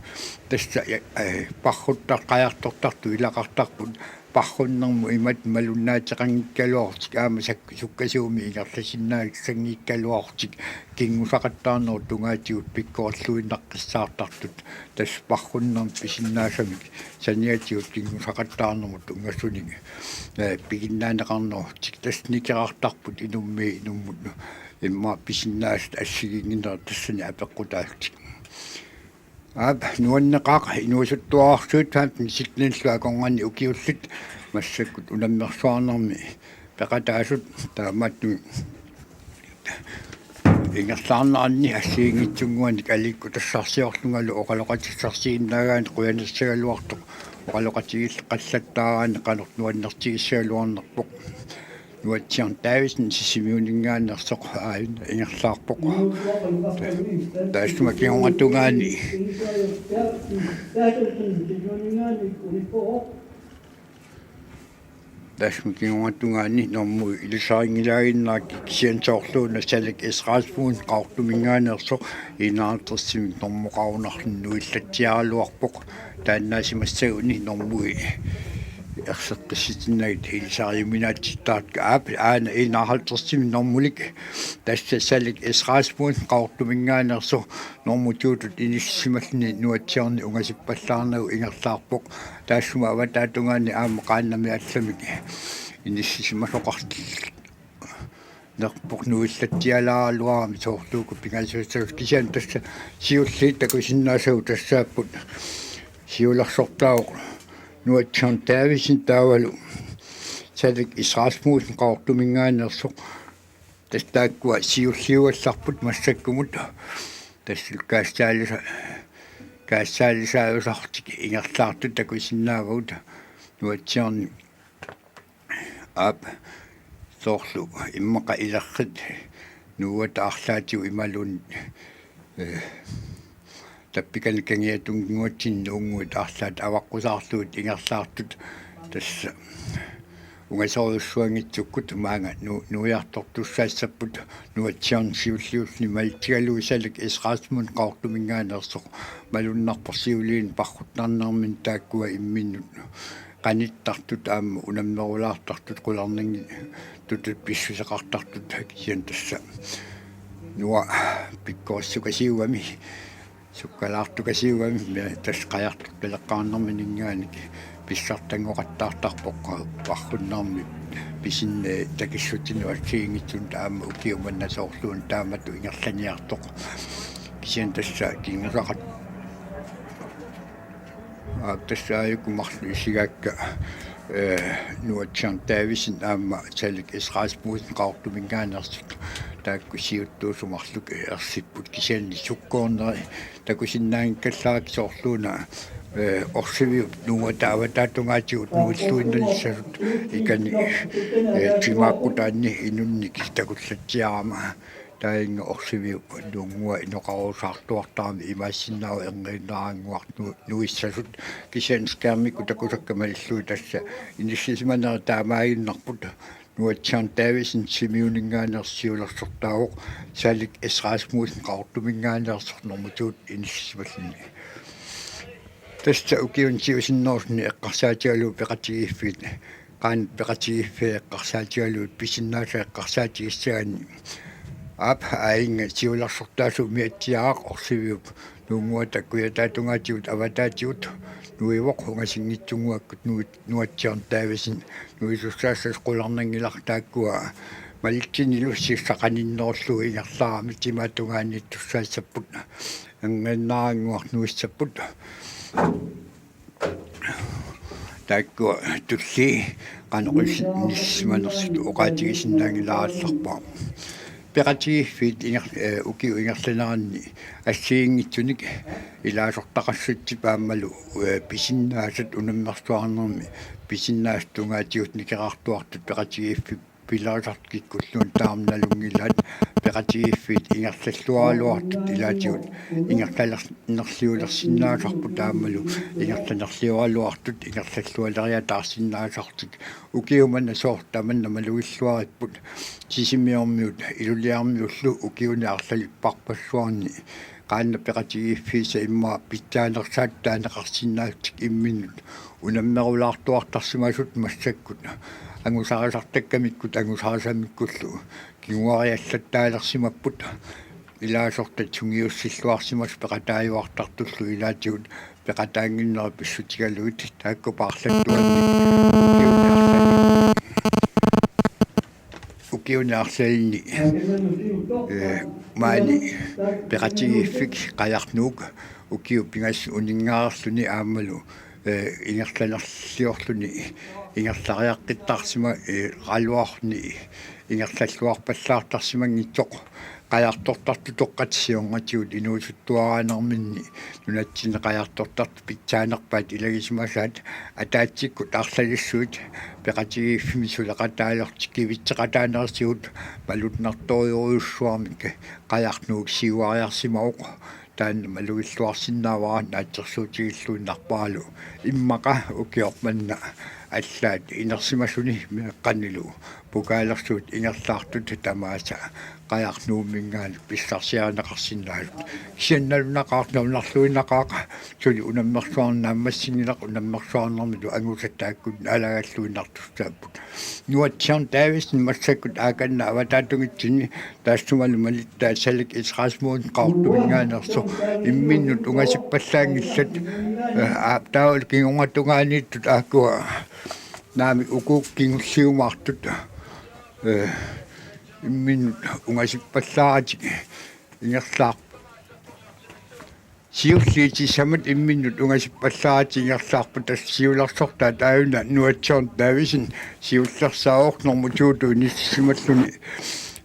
Tassa, ee, parruttar-, qajartortartut ilaqartarput parrunnermut imatut malunnaateqanngikkaluarlutik aamma sak-, sukkasuumik ingerlasinnaasanngikkaluarlutik kinngusaqattaarnerup tungaatigut pikkorilluinnaqqissaartartut. Tassa parrunnermik pisinnaasamik saniatigut kinngusaqattaarnermut tunngasunik, ee, piginnaaneqarnerutik. Tassa nikerartarput inummiit inummut immaqa pisinnaasat assigiinnginnerat tassani apeqqutaallutik. Aap, nuanneqaaq inuusuttuararsuit femten syttenillu akornanni ukiullit massakkut unammersuarnermi peqataasut taamaattumik ingerlaarneranni assigiinngitsunnguanik aliikkutassarsiorlungalu oqaloqatissarsiinnaagaanni qujanissagaluartoq oqaloqatigiillattaaraanni qanoq nuannertigissagaluarnerpoq. Nuatsiarn Davidsen Sisimiuninngaanneersoq aajuna ingerlaarpoq. Taassuma kingornatungaani Tassa kingornatungaani normui ilisarinngilaanngikkit kisianni soorluuna Salik S. Rasmussen Qaqortuminngaanneersoq enoghalvtredsimik normoqarunarluni nuillatsiaraluarpoq. Taannaasimassaguni normui erseqqissutinnagit ilisariuminaatittartut aap aana enoghalvtredsimik normulik. Tassa Salik S. Rasmussen Qaqortuminngaanneersoq normu to-tut inissisimalluni Nuatsiarni ungasippallaarnagu ingerlaarpoq. Taassuma avataatungaani aamma qaannamik allamik inissisimasoqarnerpoq nuillatsialaaraluarami soorlu uku pingasuussagut kisianni tassa siulliit takusinnaasagut tassaapput siulersortaavoq Nuatsiarn Davidsen taavalu Salik S. Rasmussen Qaqortuminngaanneersoq. Tassa taakkua siulliugallarput massakkumut. Tassa kaassaalisa-, kaassaalisaajusartik ingerlaartut takusinnaavagut Nuatsiarni aap soorlu immaqa ilerrit nuuata arlaatigut imaluunniit, ee, tappikani kangiatunnguatsinni unnguit arlaat avaqqusaarlugit ingerlaartut tassa ungasorujussuanngitsukkut maanga nu-, nuiartortussaassapput Nuatsiarni siulliulluni malitsigalugu Salik S. Rasmussen Qaqortuminngaanneersoq malunnarpoq siuliini parruttarnermini taakkua imminnut qanittartut aamma unammerulaartartut qularnanngitsutut pissuseqartartut kisianni tassa nuua pikkorissukasiugami sukkalaartukasiugami tassa qajartortaleqqaarnermininngaanniit pissartanngoqattaartarpoq parrunnermi pisinnaat takissutinut assigiinngitsunut aamma ukiut manna soorluuna taamatut ingerlaniartoq. Kisianni tassa kinngusaqat- Aap, tassa aajuku marluk isigaakka, ee, Nuatsiarn Davidsen aamma Salik S. Rasmussen Qaqortuminngaanneersut taakku siuttuusut marluk ersipput kisianni sukkoorneri takusinnaanngikkallarakku soorluuna Eh, Orsiviup nuuata avataatungaatigut nuilluinnalissasut ikani, eh, timaaqqutaanni inunnik takullatsiarama. Taanna Orsiviup nuunngua inoqarusaartuartarami imaassinnaavoq erngiinnaraannguaq nu-, nuissasut, kisianni skærmikkut takusakka malillugit tassa inissisimanera taamaaginnarpoq. Nuatsiarneq Davidsen Simiuninngaanneersoq siulersortaavoq, Salik S. Rasmussen Qaqortuminngaanneersoq normu to-t inissisimalluni. Tassa ukiuni siusinnerulluni eqqarsaatigalugu peqatigiiffiit, qaannat peqatigiiffiat eqqarsaatigalugit pisinnaasat eqqarsaatigissagaanni. Aap, aajuna siulersortaasoq umiatsiaraq Orsiviup nuunnguata kujataatungaatigut avataatigut nuivoq ungasinngitsunnguakkut nui-, Nuatsiarneq Davidsen nuisussaassasut qularnanngilaq. Taakkua malitsinnilu sissaqaninnerullugu ingerlaramik timaatungaaniittussaassapput, erngiinnaraannguaq nuissapput. Taakkua tulliit qanoq inissisimanersut oqaatigisinnaanngilaarallarpara. Peqatigiiffiit inger-, eh, ukiup ingerlaneranni assigiinngitsunik ilaasortaqassapput aammalu, eh, pisinnaasat unammersuarnermi pisinnaasat tungaatigut nikerartuartut peqatigiiffiit pilerisartut kikkulluunniit taama nalunngilaat. Peqatigiiffiit ingerlalluaraluartut ilaatigut ingerlalernerliulersinnaasarput aammalu ingerlanerlioraluartut ingerlallualeriataarsinnaasartik. Ukiut manna soorlu tamanna malugilluaripput. Sisimiormiut Iluliarmiullu ukiuni arlalipparpassuarni qaannat peqatigiiffiisa immaqa pitsaanersaat taaneqarsinnaasut imminnut unammerulaartuartarsimasut massakkut angusarisartakkamikkut angusarisarmikkullu kinguariallattaalersimapput. Ilaasortat sungiussilluarsimasut peqataajuartartullu ilaatigut peqataannginnerat pissutigalugit taakku paarlattuanni ukiuni arlalinni, ukiuni arlalinni, eh, maani peqatigiiffik Qajarnuuk ukiut pingasut uninngareerluni aammalu, eh, ingerlanerliorluni ingerlariaqqittarsimalu, eh, -raluarluni ingerlalluarpallaartarsimanngitsoq. Qajartortartut toqqaannartumik siornatigut inuusuttuaraanerminni nunatsinni qajartortartut pitsaanerpaat ilagisimasaat ataatsikkut arlalissuit peqatigiiffimmi suleqataalertik kivitseqataanerisigut malunnartorujussuarmik Qajarnuuk siuariarsimavoq. Taanna malugilluarsinnaavara naatsorsuutigilluinnarparalu. Immaqa ukioq manna allaat inersimasuni meeqqanilu pokaalersuut ingerlaartut tamaasa Qajarnuumminngaanniit pissarsiarineqarsinnaasut. Kisianni nalunaqaaq, nalunarluinnaqaaq, suli unammersuarneq naammassinngilaq, unammersuarnermilu angusat taakku naalagaluinnartussaapput. Nuatsiarneq Davidsen massakkut aakanna avataatungitsinni taassumalu malittaa Salik S. Rasmussen Qaqortuminngaanneersoq imminnut ungasippallaanngillat, eh, aap, taavalu kingornatungaaniittut aakkua naamik uku kingulliumaartut, eh, imminnut ungasippallaaratik ingerlaar-, siulliit sisamat imminnut ungasippallaaratik ingerlaarput. Tassa siulersortaat aajuna Nuatsiarneq Davidsen siullersaavoq normu to-tut inissisimalluni,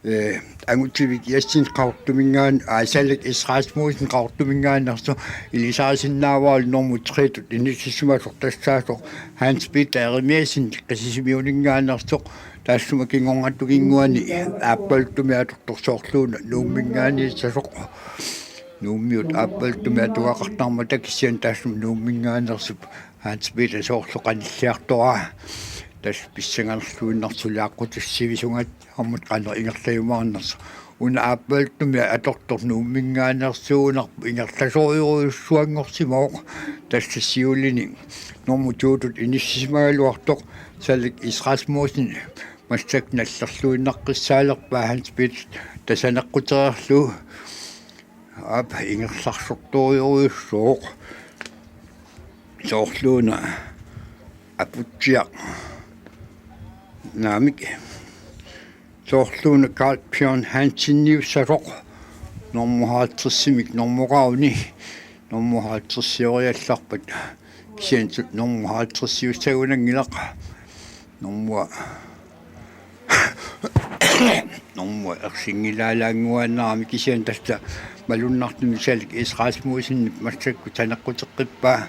eh, Angutivik Jessen Qaqortuminngaan-, aa, Salik S. Rasmussen Qaqortuminngaanneersoq ilisarisinnaavaralu normu tre-tut inissisimasoq tassaasoq Hans Peter Jeremiassen Sisimiuninngaanneersoq, taassuma kingornatigut inguani aappaluttumik atortoq soorluuna Nuumminngaanniissasoq. Nuummiut aappaluttumik atugaqartarmata kisianni taassuma Nuumminngaanneersup Hans Peter soorlu qanilliartoraa. Tassa pissanganarluinnartoq suli aqqutissivisungatsiarmat qanoq ingerlajumaarnersoq. Una aappaluttumik atortoq Nuumminngaanneersuugunarpoq ingerlasorujussuanngorsimavoq. Tassa siulini normu to-tut inissisimagaluartoq Salik S. Rasmussen massakkut nallerluinnaqqissaalerpaa Hans Peter tasaneqqutereerlugu. Aap, ingerlasortorujussuuvoq. Soorluuna Aputsiaq. Naamik. Soorluuna Carl Bjørn Hanseniussasoq. Normu halvtredsimik normu qaavani. Normu halvtredsioriallarpat. Kisianni normu halvtredsiussagunanngilaq. Normua. Normua ersinngilaalaannguaannarami kisianni tassa malunnartumik Salik S. Rasmussenip massakkut saneqquteqqippaa.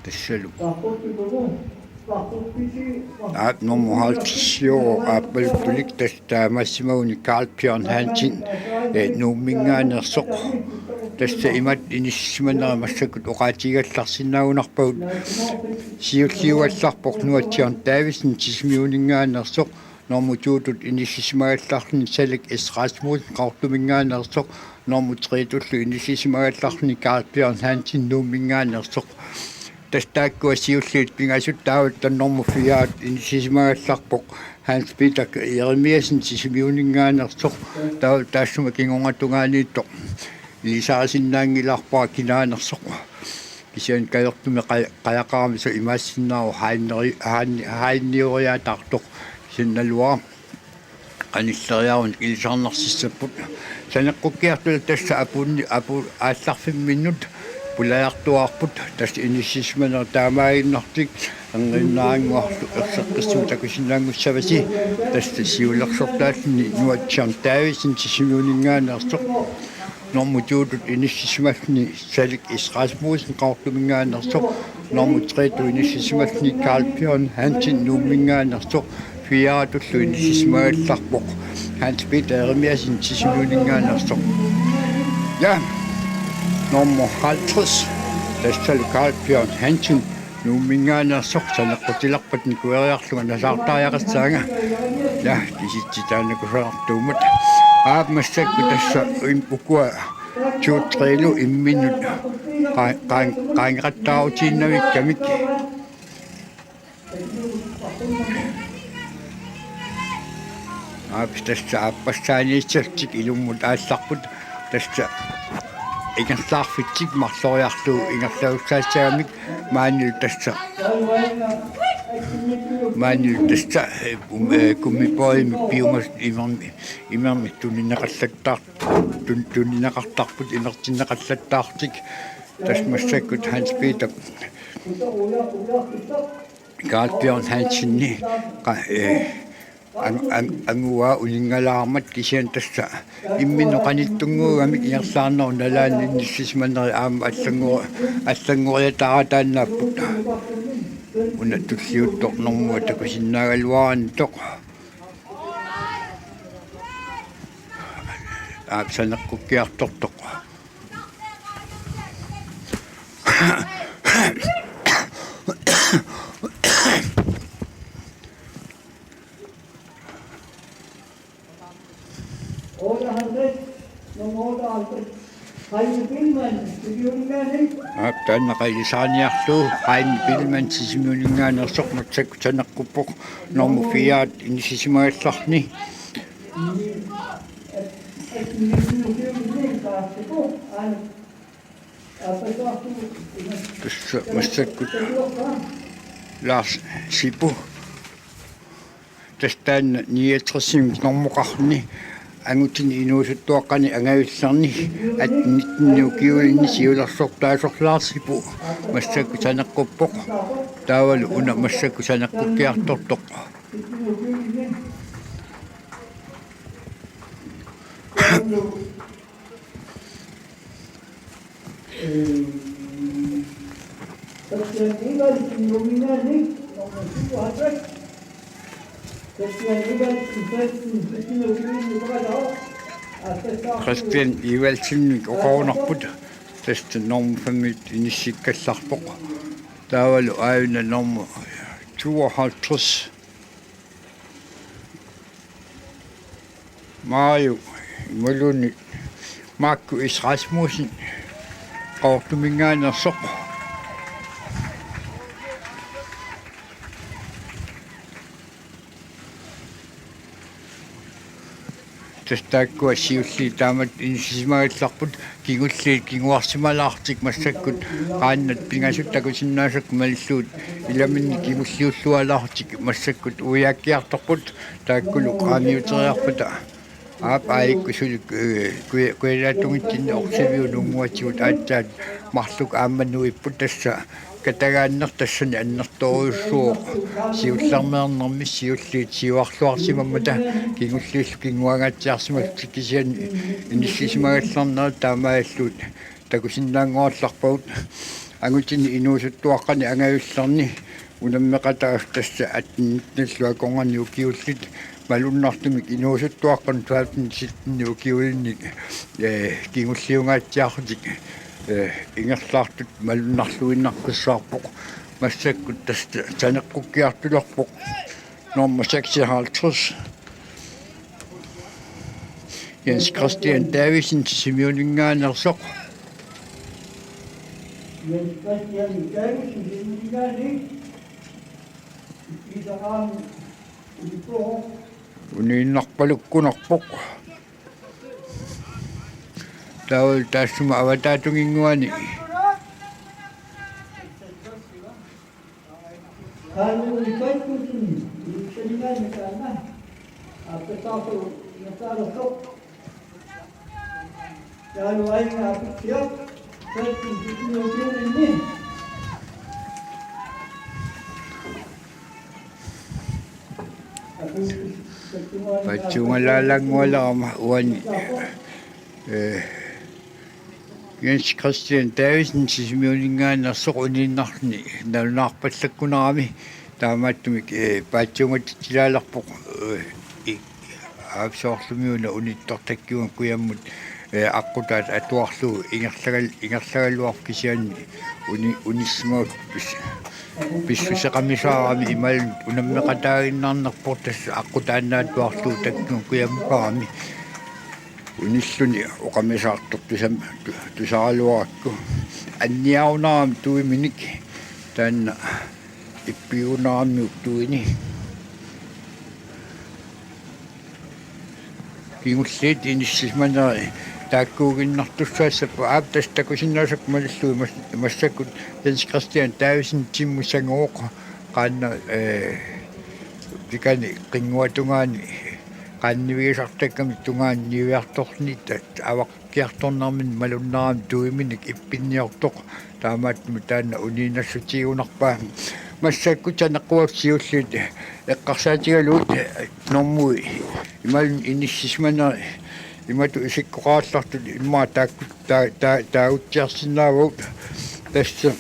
Tassalu. Aap, nummer halvtreds-iuvoq aappaluttunik, tassa taamaassimaguni Karl Bjørn Hansen, eh, Nuumminngaanneersoq. Tassa imatut inissisimanera massakkut oqaatigigallarsinnaagunarpagut. Siulliugallarpoq Nuatsiaq Davidsen, Sisimiuninngaanneersoq. Nummer to-tut inissisimagallarluni Salik S. Rasmussen, Qaqortuminngaanneersoq. Nummer tre-tullu inissisimagallarluni Karl Bjørn Hansen, Nuumminngaanneersoq. Tassa taakkua siulliit pingasut. Taava taanna nummer fire-t inissisimagallarpoq Hans Peter Jeremiassen, Sisimiuninngaanneersoq. Taava taassuma kingungatungaaniittoq ilisarisinnaanngilarpara kinaanersoq. Kisianni kajortumik qaj-, qajaqarami sooq imaassinnaavoq, haanneri-, haanni-, haannioriaataartoq. Kisianni naluara qanilleriarunik ilisarnarsissapput. Saneqqukkiartullu tassa apuunni-, apu-, aallarfimminnut pulajartuaarput, tassa inissisimanera taamaaginnartik. Erniinnarannguarlu erseqqissumik takusinnaanngussavasi. Tassa siulersortaalluni Nuatsiaq Davidsen, Sisimiuninngaanneersoq. Nummer to-tut inissisimalluni Salik S. Rasmussen, Qaqortuminngaanneersoq. Nummer tre-tut inissisimalluni Karl Bjørn Hansen, Nuumminngaanneersoq. Fire-tullu inissisimagallarpoq Hans Peter Jeremiassen, Sisimiuninngaanneersoq. Ja, nummer halvtreds, tassalu Karl Bjørn Hansen, Nuumminngaanneersoq. Saneqqutilerpat nikueriarlunga nasaartariaqassaanga. Ja, kisitsisit taanna kusanartuummat. Aap, massakkut tassa im-, ukua to-tre-lu imminnut qa-, qa-, qaangeqattaarutiinnavigami. Aap, tassa aappassaaniissallutik ilummut aallarput, tassa ingerlaarfitsik marloriarlugu ingerlasussaassagamik. Maanilu tassa, maanilu tassa, eh, um, eh, gummibådimik piumasut imermi-, imermik tunineqallattaar-, tun-, tunineqartarput imertinneqallattaartik. Tassa massakkut Hans Peter Karl Bjørn Hansenip qa-, eh, ang-, ang-, anguaa uninngalaarmat, kisianni tassa imminnut qanittunnguugamik ingerlaarnerup nalaani inissisimaneri aamma allanngu-, allanngoriataarataannaapput. Una tulliuttoq normua takusinnaagaluaraanni toq. Aap, saneqqukkiartortoq. Aap, taanna qalisaaniarlugu Heine Biilmann Sisimiuninngaanneersoq massakkut saneqquppoq nummer fire-t inissisimagallarluni. Tassa massakkut Lars Sipu. Tassa taanna niogtresimik normoqarluni angutini inuusuttuaqqani angajullerni atten nitten ukiulinni siulersortaasoq Lars Sipu massakkut saneqquppoq. Taavalu una massakkut saneqqukkiartortoq. Kristian Evaldsenimik oqarunarput, tassa nummer fem-it inissikkallarpoq. Taavalu aajuna nummer tooghalvtreds. Mario, imaluunniit Marco S. Rasmussen, Qaqortuminngaanneersoq. Tassa taakkua siulliit taamatut inissisimagallarput. Kingulliit kinguarsimalaartik massakkut qaannat pingasut takusinnaasakka malillugit ilaminnik kingulliullualaartik massakkut uiaakkiartorput, taakkulu qaangiuteriarpata. Aap, aajuku suli, eh, kuja-, kujataatungitsinni orsiviup nuunnguatigut aatsaat marluk aamma nuipput, tassa katagaanneq tassani annertoorujussuuvoq siullermeernermi, siulliit siuarluarsimammata kingulliillu kinguangaatsiarsimallutik, kisianni inissisimagallarnerat taamaalillutik takusinnaanngorallarpagut. angutini inuusuttuaqqani angajullerni unammeqataasut tassa attenitnallu akornanni ukiullit malunnartumik inuusuttuaqqanut femten sytten ukiulinnik, eh, kingulliungaatsiarlutik, eh, ingerlaartut malunnarluinnaqqissaarpoq. Massakkut tassa saneqqukkiartulerpoq nummer seksoghalvtreds, Jens Christian Davidsen Sisimiuninngaanneersoq. Jens Christian Davidsen Sisimiuninngaanniit. Isaqaami. Uniinnarpalukkunarpoq. Taava taassuma avataatunginnguani. Paatsuungalaalanngualerama uani, eh, Jens Christian Davidsen Sisimiuninngaanneersoq uniinnarluni nalunaarpallakkunarami, taamaattumik, eh, paatsuungatitsilaalerpoq, eh, i-, aap, soorlumiuna unittortakkiunga kujammut, eh, aqqutaat atuarlugu ingerlagal-, ingerlagaluarpoq, kisianni uni-, unissimasoq pis-, pissuseqamisaarami imaluunniit unammeqataaginnarnerpoq tassa aqqutaannaatuarlugu takkunuku kujammukarami. Unilluni oqamisaartoq tusam-, tu-, tusaraluarakku. Anniarunarami tuiminik taanna ippigunaramiuk tuini. Kingulliit inissisimaneri taakkuuginnartussaassapput, aap, tassa takusinnaasakka malillugit mas-, massakkut Jens Christian Davidsen Timmu Sangoq qaanna, eh, tikani qinnguatungaani qaannivigisartakkamik tungaanut niuertornitta avaq- kiartornermini malunnarami tuiminik ippinniortoq, taamaattumik taanna uniinnassutigigunarpaa. Massakkut saneqquakkut siulliit eqqarsaatigalugit normu imaluunniit inissisimaneri imatut isikkoqarallartut immaqa taakku-, taa-, taa-, taagutsiarsinnaavagut. Tassa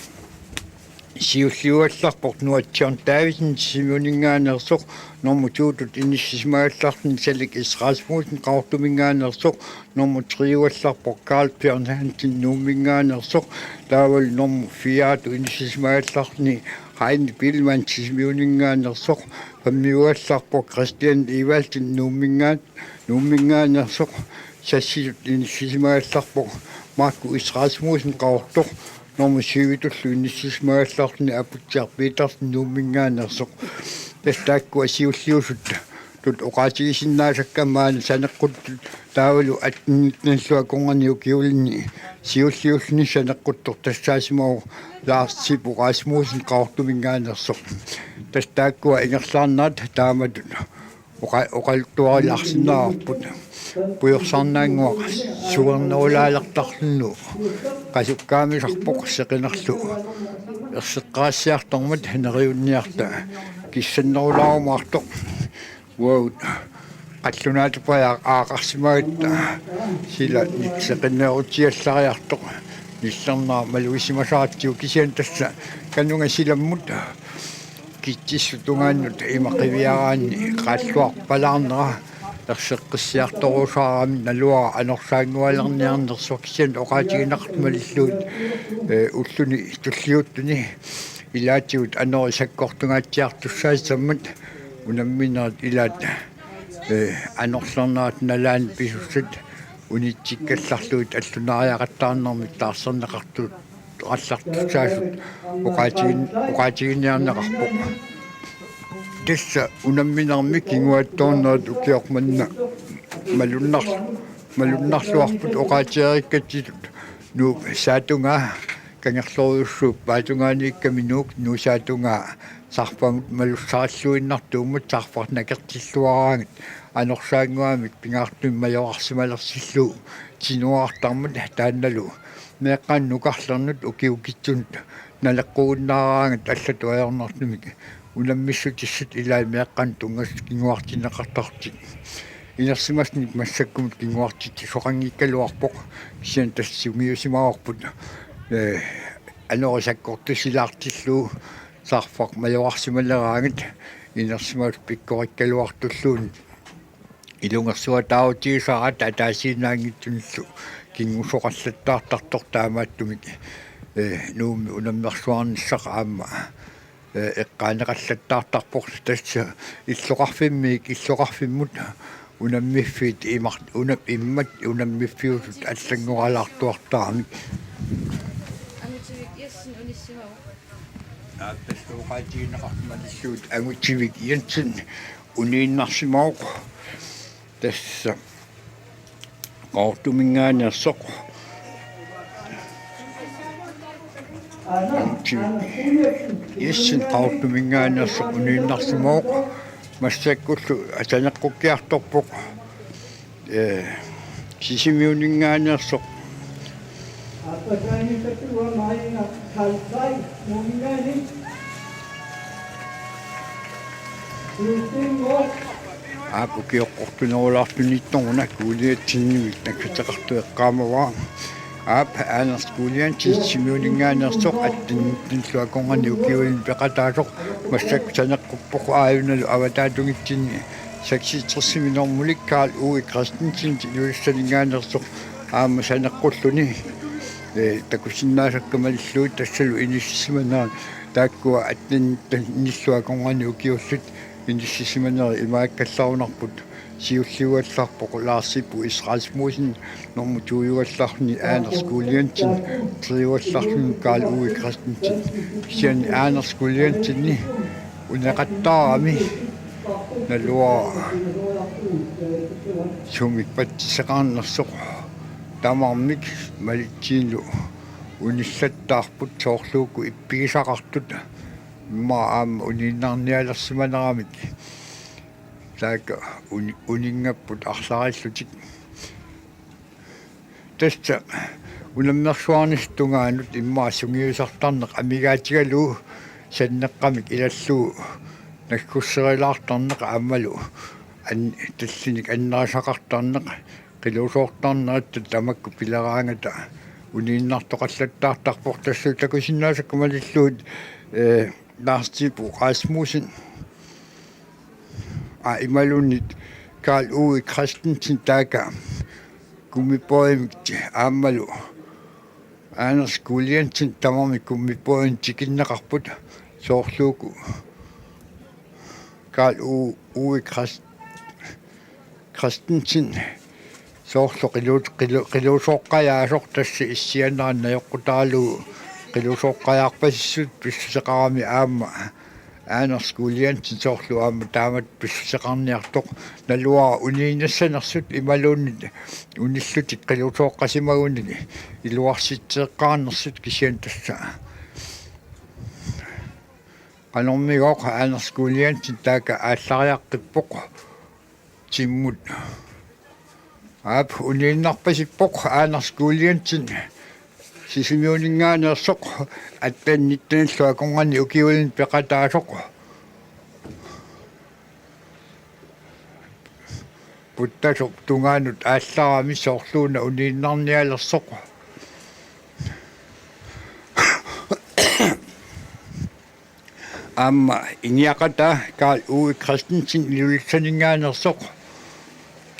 siulliugallarpoq Nuatsiorn Davidsen Sisimiuninngaanneersoq, normu to-tut inissisimagallarluni Salik S. Rasmussen Qaqortuminngaanneersoq, normu tre-ugallarpoq Carl Bjørn Hansen Nuumminngaanneersoq, taavalu normu fire-tut inissisimagallarluni Heine Biilmann Sisimiuninngaanneersoq, fem-iugallarpoq Christian Evaldsen Nuumminngaan-, Nuumminngaanneersoq, seks-itut inissisimagallarpoq Markus Rasmussen Qaqortoq, normu syv-itullu inissisimagallarluni Aputsiaq Petersen Nuumminngaanneersoq. Tassa taakkua siulliusuttut oqaatigisinnaasakka maani saneqquttut taavalu attenitnallu akornanni ukiulinni siulliulluni saneqquttoq tassaasimavoq Lars Sippo Rasmussen Qaqortuminngaanneersoq. Tassa taakkua ingerlaarnerat taamatut oqa-, oqaluttuarilaarsinnaavarput. Pujorsarnaannguaq suernerulaalertarluni qasukkaamisarpoq seqinerlu erseqqarissiartormat neriunniarta kissannerulaarumaartoq. Uagut qallunaatupajaq aaqarsimagatta sila ni-, seqinnerutsiallariartoq nillernera malugisimasaratsigu, kisianni tassa kanunga silammut kitsissut tungaannut ima qiviaraanni qaalluarpalaarnera erseqqissiartorusaarami naluara anorsaanngualerniarnersoq, kisianni oqaatigineqartut malillugit, eh, ulluni tulliuttuni ilaatigut anori sakkortungaatsiartussaassammat unamminerit ilaat, eh, anorlernerat nalaani pisussat unitsikkallarlugit allunaariaqattaarnermik taarserneqartut allartussaasut oqaatigin-, oqaatiginiarneqarpoq. Tassa unamminermi kinguaattoornerat ukioq manna malunnar-, malunnarluarput oqaatigereerikkatsitut Nuup saatungaa, Kangerlorujussuup paatungaaniikkami Nuuk, Nuup saatungaa sarpamut malussarilluinnartuummat sarpat nakertilluaraangat anorsaannguamik pingaartumik majorarsimalersillugu tinuartarmat taannalu meeqqanut nukarlernut ukiukitsunut naleqqugunnaaraangat allatut ajornartumik unammissutissat ilaat meeqqanut tunngasut kinguartinneqartarlutik. Inersimasumik massakkumut kinguartitsisoqanngikkaluarpoq, kisianni tassa sungiusimavarput, eh, Anorisakkortusilaartillugu sarfaq majorarsimaleraangat inersimasut pikkorikkaluartulluunniit ilungersuataarutigisaraat ataasiinnaanngitsunillu kingusoqallattaartartoq taamaattumik, eh, Nuummi unammersuarnissaq aamma, eh, eqqaaneqallattaartarpoq tassa illoqarfimmiit illoqarfimmut unammiffiit imar-, una-, immat unammiffiusut allanngoralaartuartaramik. Angutivik Jensen unissimavoq. Aap, tassa oqaatigineqarmat illuut Angutivik Jensen uniinnarsimavoq. Tassa Qaqortuminngaanneersoq. Angutivik Jensen Qaqortuminngaanneersoq uniinnarsimavoq. Massakkullu saneqqukkiartorpoq. Eh, Sisimiuninngaanneersoq. Aap, ukioqqortunerulaartunittoruna Kuuliatsinniit nakkateqartoq eqqaamavara. Aap, Anders Kuulianitsin Sisimiuninngaanneersoq, attenittenillu akornanni ukiulinni peqataasoq, massakkut saneqquppoq aajunalu avataatungitsinni seksogtresimi normulik Karl Uwe Christensen Ilulissaninngaanneersoq aamma saneqqulluni, eh, takusinnaasakka malillugit tassalu inissisimanerat taakkua attenittenillu akornanni ukiullit inissisimanerat imaakkallarunarput. Siulliugallarpoq Lars Sippu Israelsmusen, nummer to-ugallarluni Anders Kuulianitsin, tre-ugallarluni Karl Uwe Christensen. Kisianni Anders Kuulianitsinni uneqattaarami naluara sumik patsiseqarnersoq, tamarmik malitsiinullu unillattaarput soorlu uku ippigisaqartut immaqa aamma uniinnarnialersimaneramik. Taakku uni-, uninngapput arlariillutik. Tassa unammersuarnissap tungaanut immaqa sungiusartarneq amigaatigalugu sanneqqamik ilallugu naggusserilaartarneq aammalu an-, tallinik annerisaqartarneq qilusoortarnerat tamakku pileraangata uniinnartoqallattaartarpoq. Tassa takusinnaasakka malillugit, eh, Lars Sippu Rasmussen, aa, imaluunniit Karl Uwe Christensen taakku gummibådimik aammalu Anders Kuulianitsin tamarmik gummibådimik tikinneqarput soorlu uku Karl U-, Uwe Christ-, Christensen soorlu qilu-, qilu-, qilusooqqajaasoq tassa issianerani najoqqutaralugu qilusooqqajaarpasissut pissuseqarami aamma Anders Kuulianitsin soorlu aamma taamatut pissuseqarniartoq naluara uniinnassanersut imaluunniit unillutik qilusooqqasimagunik iluarsitseqqaarnersut kisianni tassa qanormigooq Anders Kuulianitsin taakku aallariaqqippoq timmut. Aap, uniinnarpasippoq Anders Kuulianitsin Sisimiuninngaanneersoq, atten nittenillu akornanni ukiulinni peqataasoq. Puttasup tungaanut aallarami soorluuna uniinnarnialersoq. Aamma iniaqataa Karl Uwe Christensen Ilulissaninngaanneersoq.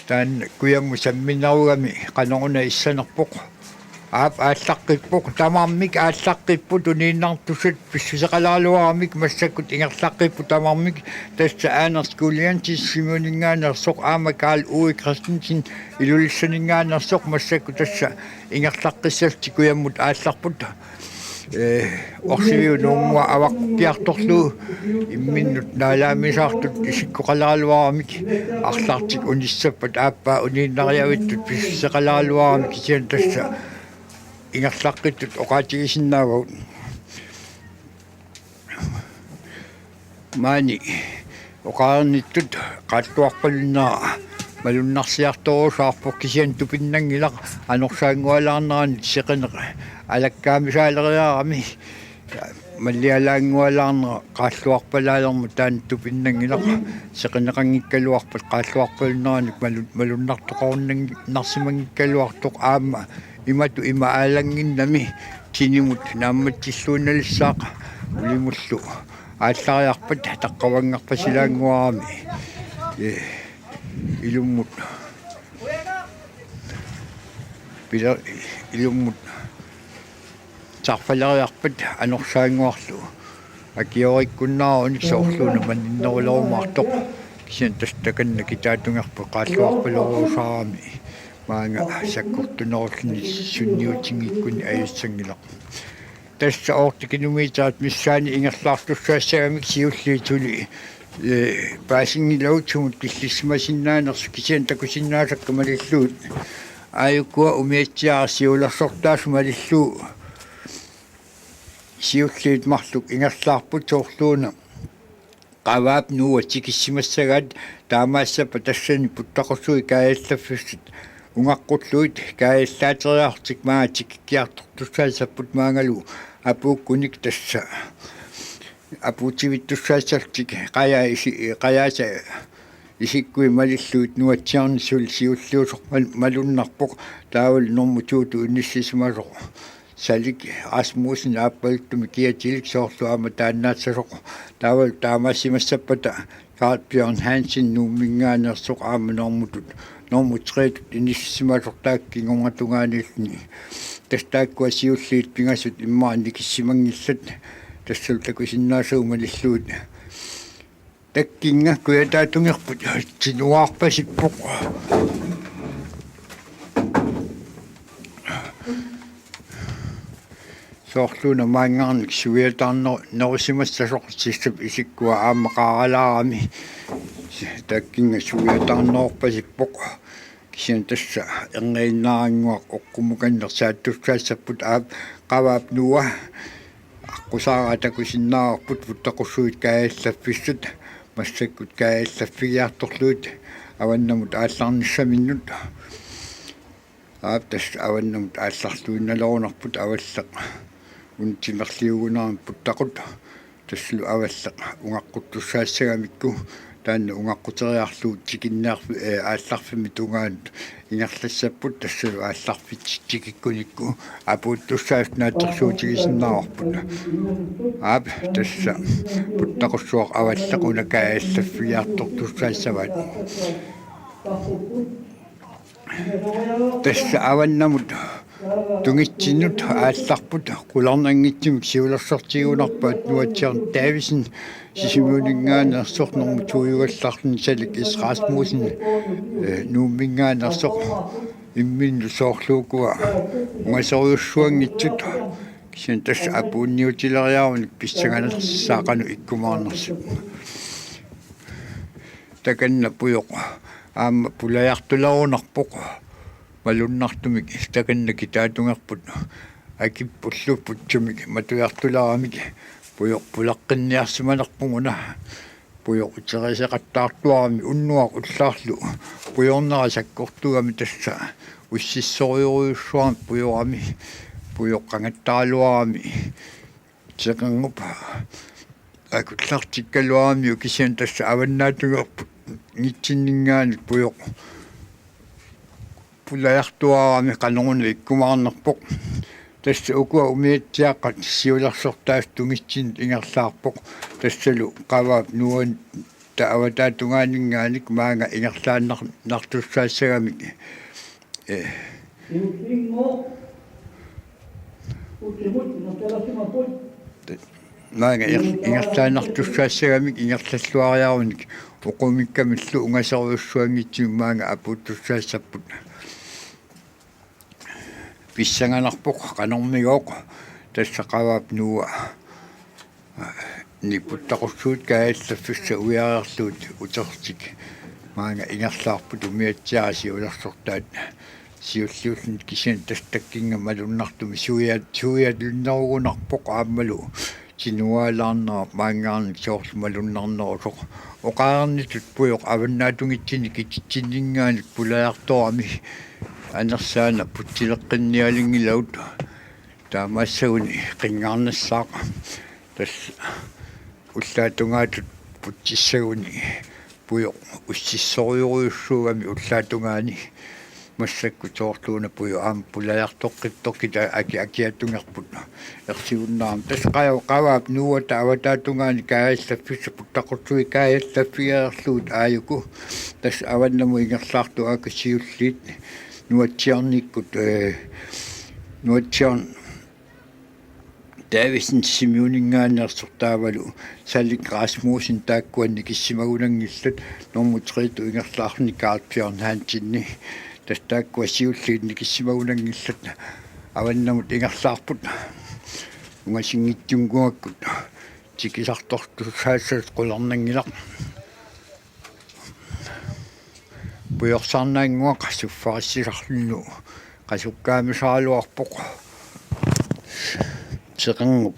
Taanna kujammut samminerugami qanoruna issanerpoq. Aap, aallaqqippoq, tamarmik aallaqqipput uniinnartussat pissuseqalaaraluaramik massakkut ingerlaqqipput tamarmik. Tassa Anders Kuulianitsin Sisimiuninngaanneersoq aamma Karl Uwe Christensen Ilulissaninngaanneersoq massakkut tassa ingerlaqqissallutik kujammut aallarput. Eh, Orsiviup Nuummua avaqqukkiartorlugu imminnut naalaamisaartut isikkoqalaaraluaramik arlaartik unissappat aappaa uniinnariavittut pissuseqalaaraluaramik kisianni tassa ingerlaqqittut oqaatigisinnaavagut. Maani oqareernittut qaalluarpalunnera malunnarsiartorusaarpoq kisianni tupinnanngilaq anorsaanngualaarnerani seqineq alakkaamisaaleriarami mallialaanngualaarnera qaalluarpalaalermat taanna tupinnanngilaq seqineqanngikkaluarpat qaalluarpalunneranik malu-, malunnartoqarunnaarsimanngikkaluartoq aamma Imatut ima aalannginnami tinimut naammatsilluinnalissaaq, ulimullu aallariarpat taqqavanngarpasilaannguarami. Ee, ilummut pila-, ilummut sarfaleriarpat anorsaannguarlu akiorikkunnaarunik soorluuna maninnerulerumaartoq, kisianni tassa takanna kitaatungerput qaalluarpalerusaarami maanga sakkortunerulluni sunniutinngikkunik ajussanngilaq. Tassa otte kilometerit missaanni ingerlaartussaassagamik siulliit suli, ee, paasinngilagut sumut killissimasinnaanersut, kisianni takusinnaasakka malillugit. Aajukkua umiatsiaq siulersortaasoq malillugu siulliit marluk ingerlaarput, soorluuna Qavaap Nuua tikissimassagaat taamaassappat tassani puttaqussuit kaajallaffissat ungaqqullugit kaajallaateriarlutik maanga tikikkiartortussaassapput maangalu apuukkunik, tassa apuutivittussaassallutik qajaa isi-, qajaasa isikkuit malillugit. Nuatsiarneq suli siulliusoq mal-, malunnarpoq, taavalu normu to-tut inissisimasoq Salik Rasmussen aappaluttumik kiatilik soorlu aamma taannaassasoq. Taavalu taamaassimassappata Carl Bjørn Hansen Nuumminngaanneersoq aamma normu to-tut, normu tre-tut inissisimasoq taakku kingornatungaaniilluni. Tassa taakkua siulliit pingasut immaqa nikissimanngillat, tassalu takusinnaasagut malillugit. Takkinnga kujataatungerput tinuaarpasippoq. Soorluuna maanngaanniit suiataarnerusimassasoq, sissap isikkua aamma qaaralaarami. Takkinnga suiataarneruppasippoq. Kisianni tassa erniinnaannguaq oqqumukanneq saattussaassapput, aap, Qavaap Nuua aqqusaara takusinnaavarput, puttaqussuit kaajallaffissat massakkut kaajallaffigiartorlugit avannamut aallarnissaminnut. Aap, tassa avannamut aallarluinnalerunarput, Avallaq una timerliugunarami puttaqut. Tassalu Avallaq ungaqquttussaassagamikku, taanna ungaqquteriarlugu tikinniarfi-, ee, aallarfimmi tungaanut ingerlassapput, tassalu aallarfitsik tikikkunikku apuuttussaasut naatsorsuutigisinnaavarput. Aap, tassa puttaqussuaq Avallaq una kaajallaffigiartortussaassavaat. Tassa avannamut tungitsinnut aallarput qularnanngitsumik siulersortigigunarpaat Nuatsiarneq Davidsen Sisimiuninngaanneersoq, normu to-jugallarluni Salik S. Rasmussen, ee, Nuumminngaanneersoq, imminnut soorlu ukua ungasorujussuanngitsut, kisianni tassa apuunniutileriarunik pissanganarsaaq qanoq ikkumaarnersut. Takanna pujoq aamma pulajartulerunarpoq malunnartumik, takanna kitaatungerput akippullu putsumik matujartuleramik pujoq pulaqqinniarsimanerpoq una. Pujoq uteriseqattaartuarami unnuaq ullaarlu pujornera sakkortugami, tassa ussissorujorujussuarmik pujorami, pujoq qangattaraluarami seqernup akullartikkaluaramiuk, kisianni tassa avannaatungerpunngitsinninngaanniit pujoq pulajartuarami qanoruna ikkumaarnerpoq. Tassa ukua umiatsiaaqqat siulersortaasut tungitsinnut ingerlaarpoq. Tassalu Qavaap Nuua ta-, avataatungaaninngaanniit maanga ingerlaannar-, nartussaassagamik. Ee. Maanga inger-, ingerlaannartussaassagamik ingerlalluariarunik oqumikkamillu ungasorujussuanngitsumik maanga apuuttussaassapput. Pissanganarpoq qanormigooq, tassa Qavaap Nuua ni puttaqussuit kaajallaffissat uiariarlugit utertik maanga ingerlaarput umiatsiaat siulersortaat siulliulluni, kisianni tassa takkinnga malunnartumik suia-, suialinnerugunarpoq aammalu tinuaalaarnera maanngaanniit soorlu malunnarnerusoq. Oqareernitut pujoq avannaatunngitsunik kititsinninngaanniit pulajartorami anersaana putsileqqinnialinngilagut. Taamaassaguni qinngarnissaaq. Tassa ullaap tungaatut putsissaguni pujoq ussissorujorujussuugami ullaap tungaani. Massakkut soorluuna puju aamma pulajartoqqittoqqit aki-, akiatungerput ersigunnaarami. Tassa qaa-, qaavaap nuuata avataatungaani kaajallaffissat puttaqutsuit kaajallaffigereerlugit aajuku. Tassa avannamut ingerlaartut aajuku siulliit nuatsiarnikkut, ee, nuatsiarn- Davidsen Simeoninngaanneersoq taavalu Salik Rasmussen taakkua nikissimagunanngillat, nummer tre-tut ingerlaarluni Carl Bjørn Hansen. Tassa taakkua siulliit nikissimagunanngillat avannamut ingerlaarput. Ungasinngitsunnguakkut tikisartortussaassasut qularnanngilaq. Pujorsarnaannguaq suffarissisarluni qasukkaamisaraluarpoq. Seqernup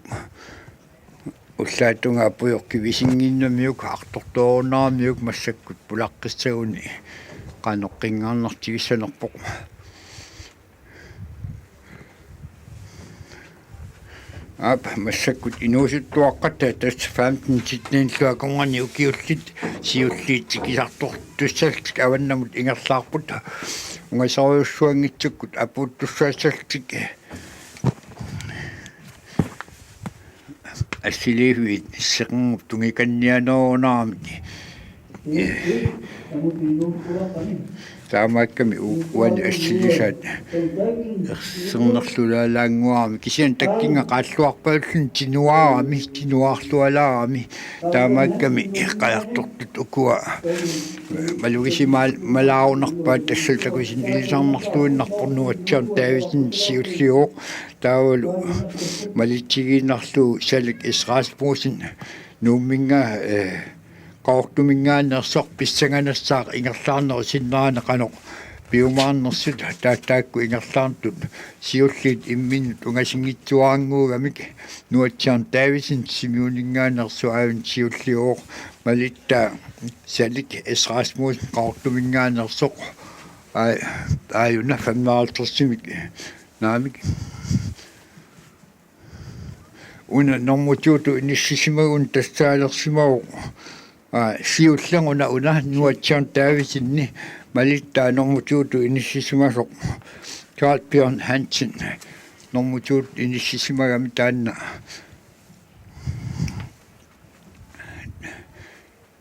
ullaap tungaa pujoq kivisinnginnamiuk artortoorunaramiuk massakkut pulaqqissaguni qanoqqinngarnartigissanerpoq. Aap, massakkut inuusuttuaqqat tassa femten sytten-illu akornanni ukiullit siulliit tikisartortussallutik avannamut ingerlaarput. Ungasorujussuanngitsukkut apuuttussaassallutik. Assiliiviit seqernup tungikannianerunaramik. Taamaakkami u-, uani assilisaat ersernerlulaalaannguarami. Kisianni takkinnga qaalluarpalluunniit tinuarami, tinuarlualaarami. Taamaakkami qajartortut ukua malugisimaal-, malaarunarpaat, tassa takusinnaalersimaarluinnarpoq Nuatsiaq Davidsen siulliuvoq. Taavalu malitsigiinnarlugu Salik S. Rasmussen Nuumminnga-, ee, Qaqortuminngaanneersoq pissanganassaaq ingerlaarnerup sinnera qanoq piumaarnersut, taava taakku ingerlaartut siulliit imminnut ungasinngitsuarannguugamik. Nuatsiaq Davidsen Simeoninngaanneersoq aajuna siulliuvoq, malittaa Salik S. Rasmussen Qaqortuminngaanneersoq aa-, aajuna femoghalvtredsimik. Naamik. Una nummer to-tut inissisimaguni tassaalersimavoq, aa, siullermik una, una Nuatsiaq Davidsen, malittaa nummer to-tut inissisimasoq Carl Bjørn Hansen, nummer to-tut inissisimagami taanna.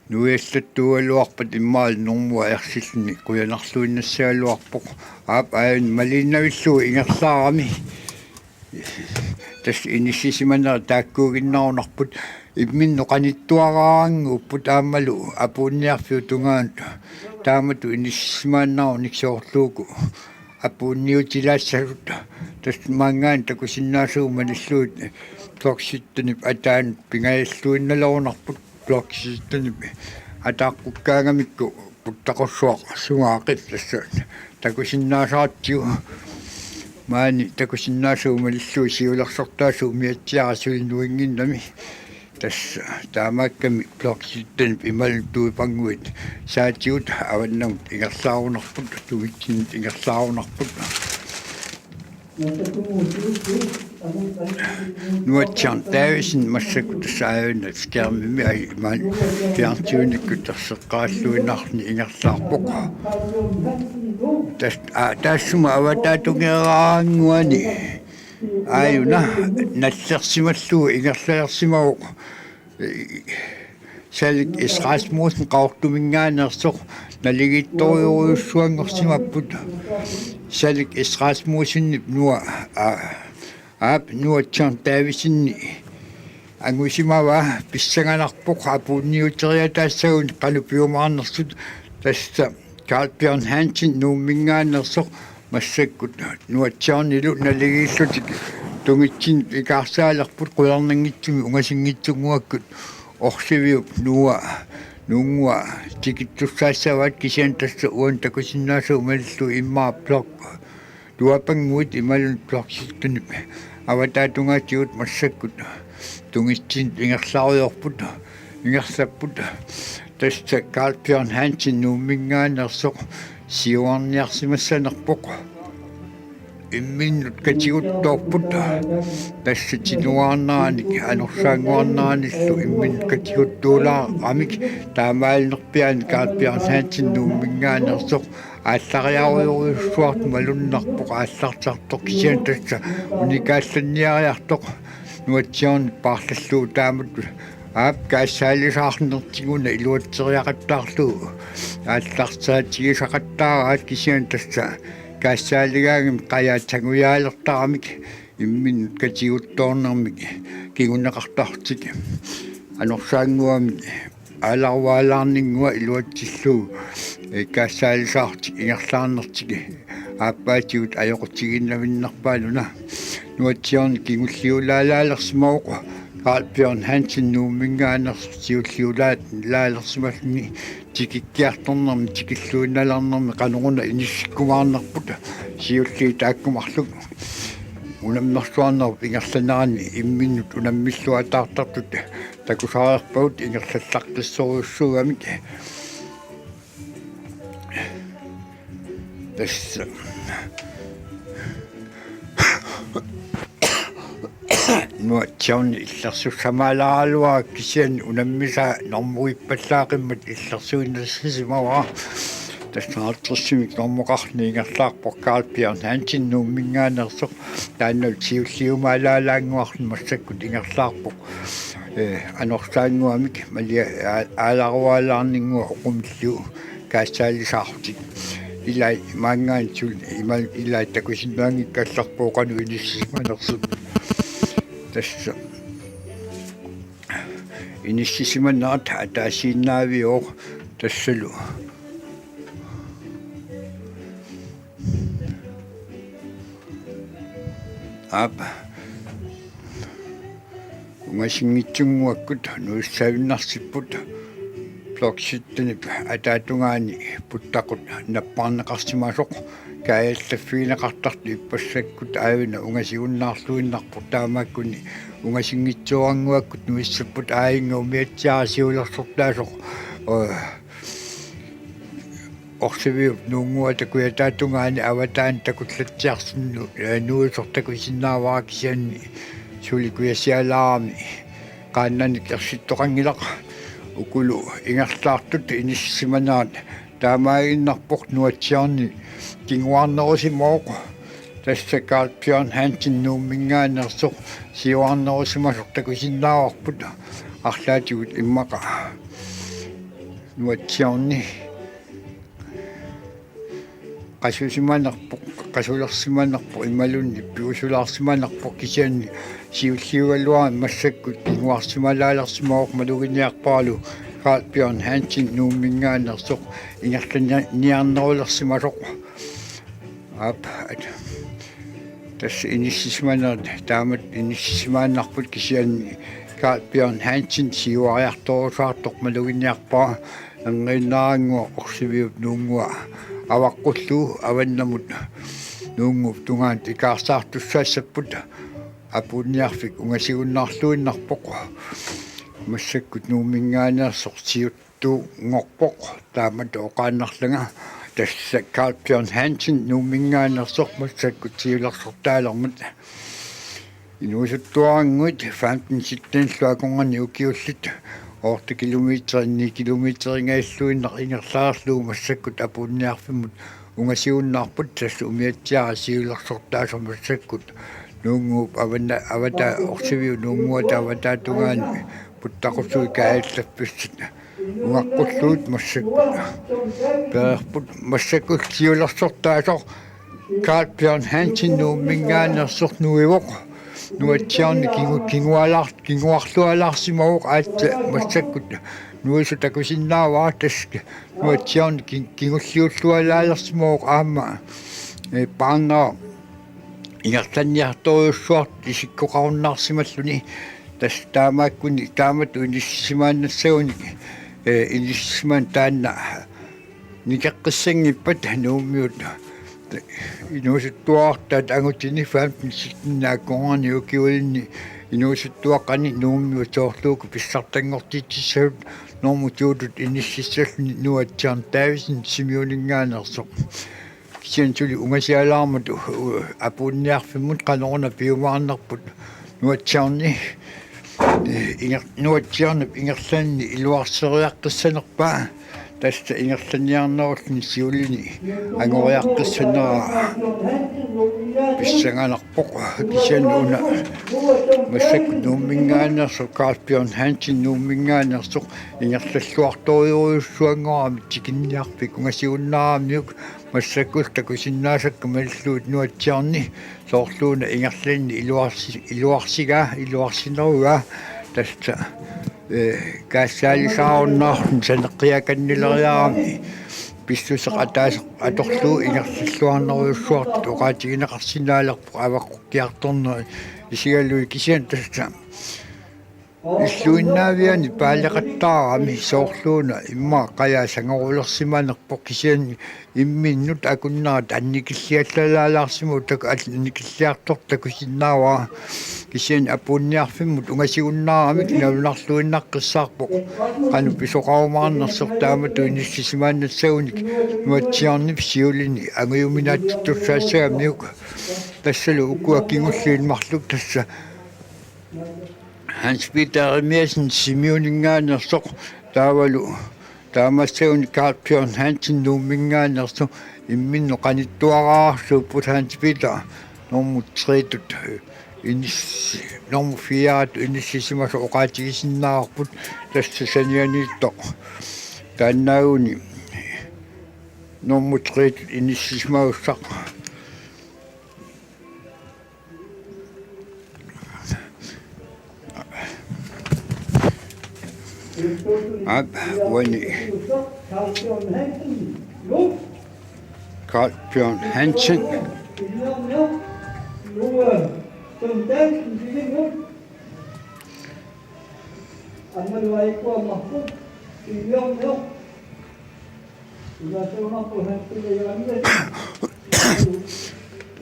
Nuiallattuugaluarpat immaqa nummera ersilluni qujanarluinnassagaluarpoq. Aap, aajuna maliinnavillugu ingerlaarami. Tassa inissisimanera taakkuuginnarunarput, imminnut qanittuaraannguupput aammalu apuunniarfiup tungaanut taamatut inissisimaannarunik soorluuku apuunniutilaassasut. Tassa maanngaanniit takusinnaasagut malillugit blok syttenip ataanut pingajalluinnalerunarput. Blok syttenip ataaqqukkaangamikku puttaqussuaq sungaaqit tassa takusinnaasaratsigu. Maani takusinnaasagut malillugit siulersortaasugut miatsiara suli nuinnginnami. Tassa taamaakkami blok syttenip imaluunniit tuipannguit saatigut avannamut ingerlaarunarput, tungitsinnut ingerlaarunarput. Nuatsiaq Davidsen massakkut tassa aajuna skærmimi, ai, imaluunniit fjernsynikkut erseqqaarluinnarluni ingerlaarpoq. Tas-, aa, taassuma avataatungeeraannguani aajuna nallersimallugu ingerlalersimavoq. Salik S. Rasmussen Qaqortuminngaanneersoq naligiittorujussuanngorsimapput. Salik S. Rasmussenip nua-, aa, aap, Nuatsiaq Davidsen angusimavaa, pissanganarpoq apuunniuteriataassagunik qanoq piumaarnersut, tassa Carl Bjørn Hansen Nuumminngaanneersoq massakkut Nuatsiarnilu naligiillutik tungitsinnut ikaarsaalerput, qularnanngitsumik ungasinngitsunnguakkut Orsiviup nua-, nuunngua tikittussaassavaat, kisianni tassa uani takusinnaasagut malillugit immaqa blok tuapannguit imaluunniit blok syttenip avataatungaatigut massakkut tungitsinnut ingerlarujoorput, ingerlapput. Tassa Carl Bjørn Hansen Nuumminngaanneersoq siuarniarsimassanerpoq. Imminnut katiguttoorput, tassa tinuaarneranik anorsaannguarneranillu imminnut katiguttuulaaramik, taamaalinerpiaanik Carl Bjørn Hansen Nuumminngaanneersoq aallariarujorujussuartut malunnarpoq aallartartoq, kisianni tassa unikaallanniariartoq nuatsiorneq paarlallugu taamatut. Aap, kaassaalisaarnertik una iluatseriaqattaarlugu aallartigisaqattaaraat, kisianni tassa kaassaaligaangamik qajaat sangujaalertaramik imminnut katiguttoornermik kinguneqartarlutik anorsaannguamik aalaruaalaarninngua iluatsillugu, ee, kaassaalisaarlutik ingerlaarnertik aappaatigut ajoqutigiinnavinnerpaat una. Nuatsiorneq kingulliulaalaalersimavoq Carl Bjørn Hansen Nuumminngaanneersoq siulliulaalaalersimalluni tikikkiartornermi tikilluinnalernermi qanoruna inissikkumaarnerput siulliit taakku marluk. Unammersuarnerup ingerlanerani imminnut unammilluataartartut takusariaqarpagut ingerlallaqqissorujussuugamik. Tassa nuatsiorneq illersussamaalaaraluarpara, kisianni unammisaa normugippallaqimmat illersuinnarsisimavara. Tassa halvtredsimik normukarneq ingerlaarpoq Carl Bjørn Hansen Nuumminngaanneersoq, taanna siulliumaalaalaannguarlu massakkut ingerlaarpoq, ee, anorsaannguamik malia-, aa-, aalaruaalaarninngua oqumillugu kaassaalisaarlutik. Ilai maanngaanniit suli ima ilai takusinnaanngikkallarput qanoq inissisimanersut. Tassa inissisimanerat ataasiinnaaviuvoq tassalu. Aap. Ungasinngitsunnguakkut nuissavinnarsipput blok syttenip ataatungaani puttaqut napparneqarsimasoq kaajallaffigineqartartoq, ippassaakkut aajuna ungasigunnaarluinnarpoq, taamaakkuni ungasinngitsuarannguakkut nuissapput aajunga umiatsiara siulersortaasoq, ee, Orsiviup nuunnguata kujataatungaani avataani takullatsiarsinnut, ee, nuisoq takusinnaavara, kisianni suli kujasialaarami qaannanik ersittoqanngilaq. Ukulu ingerlaartut inissisimanerat taamaaginnarpoq nuatsiorneq kinguarnerusimavoq. Tassa Carl Bjørn Hansen Nuumminngaanneersoq siuarnerusimasoq takusinnaavarput, arlaatigut immaqa nuatsiorneq qasusimanerpoq, qasulersimanerpoq imaluunniit piusulaarsimanerpoq, kisianni siulliugaluarami massakkut kinguarsimalaalersimavoq maluginiarparalu Carl Bjørn Hansen Nuumminngaanneersoq ingerlanniarnerulersimasoq. Aap, at-, tassa inissisimanerat taamatut inissisimaannarput, kisianni Carl Bjørn Hansen siuariartorusaartoq maluginiarpara. Erniinnarannguaq Orsiviup nuunngua avaqqullugu avannamut nuunnguup tungaanut ikaarsaartussaassapput. Apuunniarfik ungasigunnaarluinnarpoq. Massakkut Nuumminngaanneersoq siuttuunngorpoq taamatut oqaannarlanga. Tassa Carl Bjørn Hansen Nuumminngaanneersoq massakkut siulersortaalermat. Inuusuttuarannguit femten syttenillu akornanni ukiullit otte kilometer, ni kilometerinngajalluinnaq ingerlaarlugu massakkut apuunniarfimmut ungasigunnaarput, tassa umiatsiara siulersortaasoq massakkut nuunnguup avana-, avataa-, Orsiviup nuunnguata avataatungaani puttaqutut kaajallaffissat ungaqqullugu massakkut peerput. Massakkut siulersortaasoq Carl Bjørn Hansen Nuumminngaanneersoq nuivoq. Nuatsiorneq kingu-, kingualaar-, kinguarlualaarsimavoq aatsaat massakkut nuisoq takusinnaavara, tassa nuatsiorneq kin-, kingulliullualaalersimavoq aamma, ee, paarnera ingerlanniartorujussuartut isikkoqarunnaarsimalluni. Tassa taamaakkuni taamatut inissisimaannassagunik, ee, inissisimaneq taanna nikeqqissanngippat Nuummiut inuusuttuartaat angutini femten syttenini akornanni ukiulinni inuusuttuaqqani Nuummiut soorlu uku pissartanngortitsissagutta normu to-tut inississalluni nuatsiorneq Davidsen Simeoninngaanneersoq. Kisianni suli ungasialaarmat, u-, u-, apuunniarfimmut qanoruna piumaarnerput Nuatsiarni, eh, inger-, Nuatsiarnip ingerlanerani iluarseriaqqissanerpaa, tassa ingerlaniarnerulluni siulini angoriaqqissanera pissanganarpoq. Kisianni una massakkut Nuumminngaanneersoq, Carl Bjørn Hansen Nuumminngaanneersoq, ingerlalluartorujussuanngorami tikinniarfik ungasigunnaaramiuk, massakkut takusinnaasakka malillugit Nuatsiarni, soorluuna ingerlanerani iluarsi-, iluarsigaa, iluarsinerugaa, tassa, eh, kaassaalisaarunnaarluni saneqqiakannileriarami, pissuseq ataaseq atorlugu ingerlalluarnerujussuartut oqaatigineqarsinnaalerpoq avaqqukkiartorneri isigalugit. Kisianni tassa illuinnaaviani paaleqattaarami, soorluuna immaqa qajaa sangorulersimanerpoq, kisianni imminnut akunnerata annikilliallalaalaarsimavoq, taku-, annikilliartortoq takusinnaavara. Kisianni apuunniarfimmut ungasigungaaramik nalunarluinnaqqissaarpoq qanoq pisoqarumaarnersoq taamatut inissisimaannassagunik Nuatsiarnip siulini angujuminaatsittussaassagamiuk. Tassalu ukua kingulliit marluk, tassa Hans Peter Jeremiassen Simeoninngaanneersoq, taavalu taamaassaguni Carl Bjørn Hansen Nuumminngaanneersoq, imminnut qanittuaraarsuupput. Hans Peter nummer tre-tut inis-, nummer fire-tut inissisimasoq oqaatigisinnaavarput, tassa sanianiittoq. Taannaaguni nummer tre-tut inissisimagussaq. Aap, uani Carl Bjørn Hansen.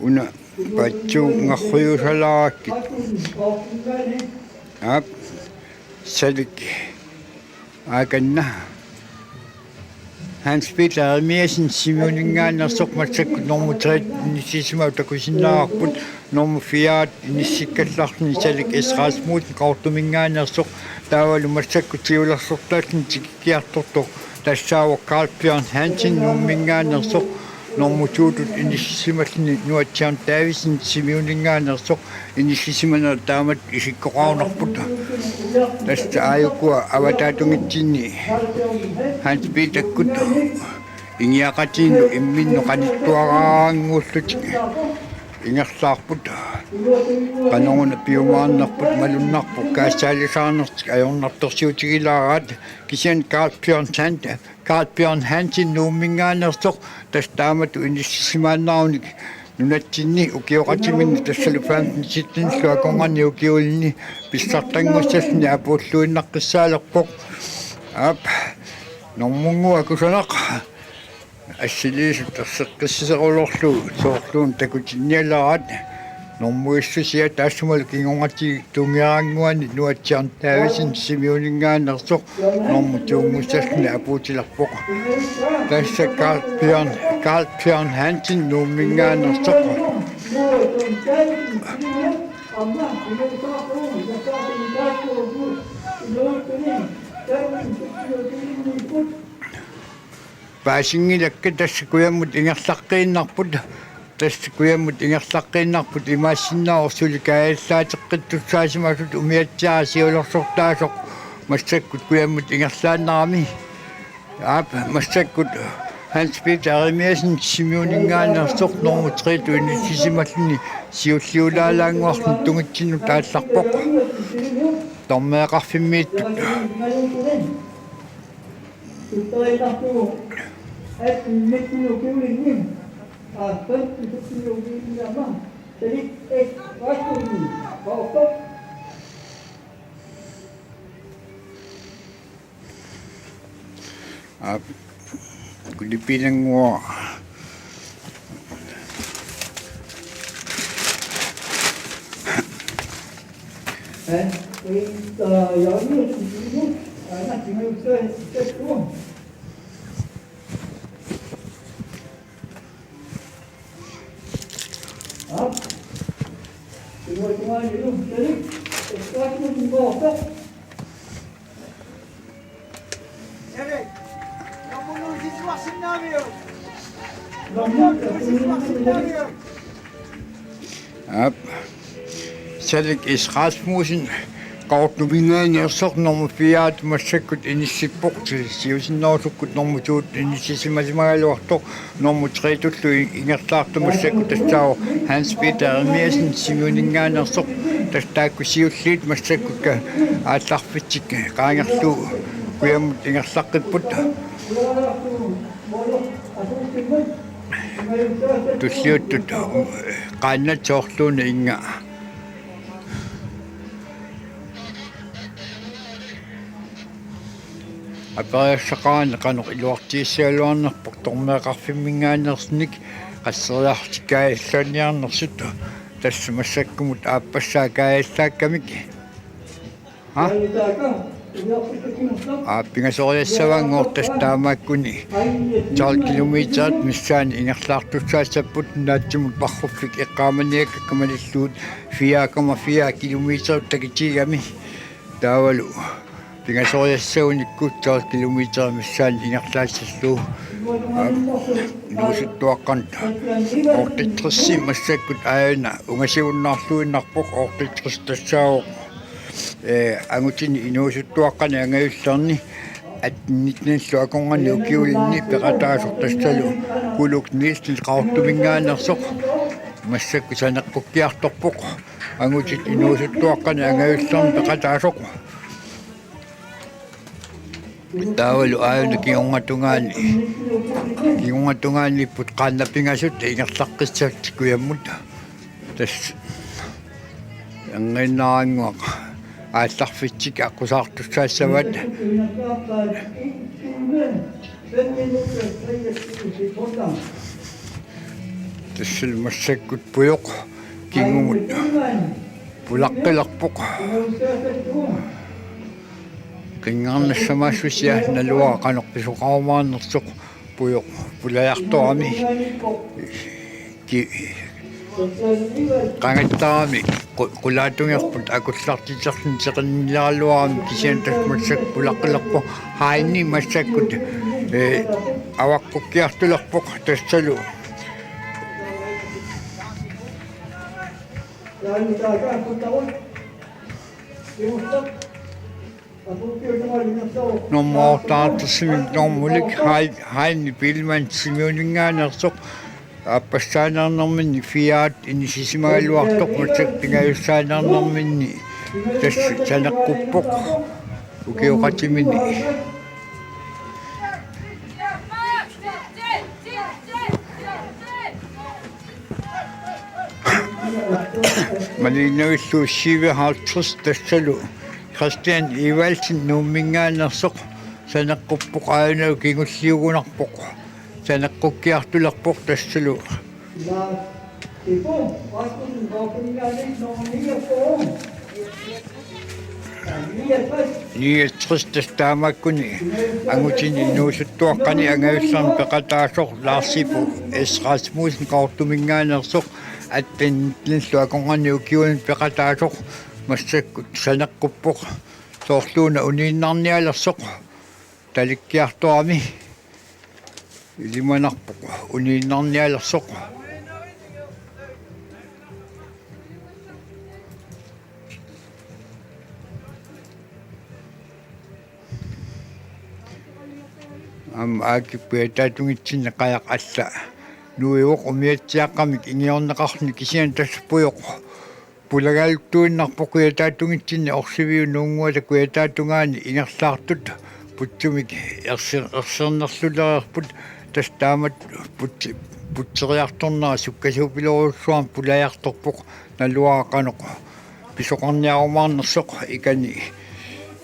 Una patsunngarrujuusalaarakkit. Aap, Salik Akanna. Hans Peter Jeremiassen Simeoninngaanneersoq, massakkut nummer tre-tut inissisimasoq takusinnaavarput, nummer fire-tut inissikkallarluni Salik S. Rasmussen Qaqortuminngaanneersoq, taavalu massakkut siulersortaallutik tikikkiartortoq tassaavoq Carl Bjørn Hansen Nuumminngaanneersoq, nummer to-tut inissisimalluni Nuatsiarnut Davidsen Simeoninngaanneersoq, inissisimanera taamatut isikkoqarunarput. Tassa aajukua avataatungitsinni Hans Peter-kkut ingiaqatigiinnut imminnut qanittuaraannguullutik ingerlaarput. Qanoruna piumaarnerput malunnarpoq, kaassaalisaarnertik ajornartorsiutigilaaraat, kisianni Carl Bjørn Sand Carl Bjørn Hansen Nuumminngaanneersoq, tassa taamatut inissisimaannarunik nunatsinni ukioqatiminni, tassalu femten syttenillu akornanni ukiulinni pissartanngussalluni apuulluinnaqqissaalerpoq. Aap, normunnguaq kusanaq. Assiliisut erseqqissiserulorlugu soorluuna takutinnialaaraat. Normuissusia taassumalu kingornatigut tunngaannguani Nuatsiarnut Davidsen Simeoninngaanneersoq, normu to-nngussallugu apuutilerpoq. Tassa Carl Bjørn, Carl Bjørn Hansen Nuumminngaanneersoq. Paasinngilakka, tassa kujammut ingerlaqqiinnarput. Tassa kujammut ingerlaqqiinnarput, imaassinnaavoq suli kaajallaateqqittussaasimasutut umiatsiaq siulersortaasoq massakkut kujammut ingerlaannarami. Aap, massakkut Hans Peter Jeremiassen Simeoninngaanneersoq, normu tre-tut inissisimalluni siulliulaalaannguarluni tungitsinnut aallarpoq. Dommereqarfimmiittut. Aap, kulipinannguaq. Aap. Salik S. Rasmussen, Qaqortuminngaanneersoq, nummer fire massakkut inissippoq, siusinnerusukkut nummer to inissisimasimagaluartoq, nummer tre-llu ingerlaartoq massakkut tassaavoq Hans Peter Jeremiassen, Sisimiuninngaanneersoq, tassa taakku siulliit massakkut aallarfitsik qaangerlugu kujammut ingerlaqqipput. Tulliuttut qaannat soorluuna inga. Aperiassaqarani qanoq iluartigigaluarnerpoq, dommeqarfimminngaanneersunik qasseriarlutik kaajallanniarnersut, tassa massakkumut aappassaa kaajallaakkamik. Ha? Aa, pingasoriassavanngortas taamaakkuni tolv kilometerit missaanni ingerlaartussaassapput, naatsumut parruffik eqqaamaniakkakka malillugu fire komma fire kilometer takitigami. Taavalu pingasoriassagunikku tolv kilometer missaanni ingerlaassallugu. Aa, inuusuttuaqqanut. Otteogtres massakkut aajuna ungasiunnaarluinnarpoq, otteogtres tassaavoq ee, angutini inuusuttuaqqani angajullerni atten nittenillu akornanni ukiulinni peqataasoq, tassalu Kuluk Nielsen Qaqortuminngaanneersoq massakkut saneqqukkiartorpoq angutit inuusuttuaqqani angajullerni peqataasoq. Taavalu aajuna kingornatungaani, kingornatungaaniipput qaannat pingasut ingerlaqqissapput kujammut. Tassa erngiinnarannguaq aallarfitsik aqqusaartussaassavaat. Tassa massakkut Pujoq kingumut pulaqqilerpoq. Qinngarnassamaassusia naluara qanoq pisoqarumaarnersoq, Pujoq pulajartorami. Ki-, qangattarami qu-, qulaatungerput akullartiterluni seqinnilaaraluarami, kisianni tassa massakkut pulaqqilerpoq. Heini massakkut, ee, avaqqukkiartulerpoq, tassalu nummer otteoghalvtredsimi nummerlik Hai-, Heini Biilmann Sisimiuninngaanneersoq, aappassaaneernerminni fiat inissisimagaluartoq, massakkut pingajussaaneernerminni tassa saneqquppoq ukioqatimini. Malinnavilluni syvoghalvtreds, tassalu Christian Evaldsen Nuumminngaanneersoq saneqquppoq, aajuna kingulliugunarpoq, saneqqukkiartulerpoq, tassalu niogtres, tassa taamaakkuni angutini inuusuttuaqqani angajullerni peqataasoq Lars Ipu S. Rasmussen Qaqortuminngaanneersoq, atten nittenillu akornanni ukiulinni peqataasoq, massakkut saneqquppoq, soorluuna uniinnarnialersoq talikkiartorami. Ilimanarpoq uniinnarnialersoq. Aamma Aakip kujataatungitsinni qajaq alla nuivoq umiatsiaaqqamik ingiorneqarluni, kisianni tassa Pujoq pulagaluttuinnarpoq kujataatungitsinni, orsiviup nuunnguata kujataatungaani ingerlaartut putsumik ersi-, ersernerlulereerput, tassa taamatut putsi-, putseriartornera sukkasuupilorujussuarmik pulajartorpoq, naluara qanoq pisoqarniarumaarnersoq, ikani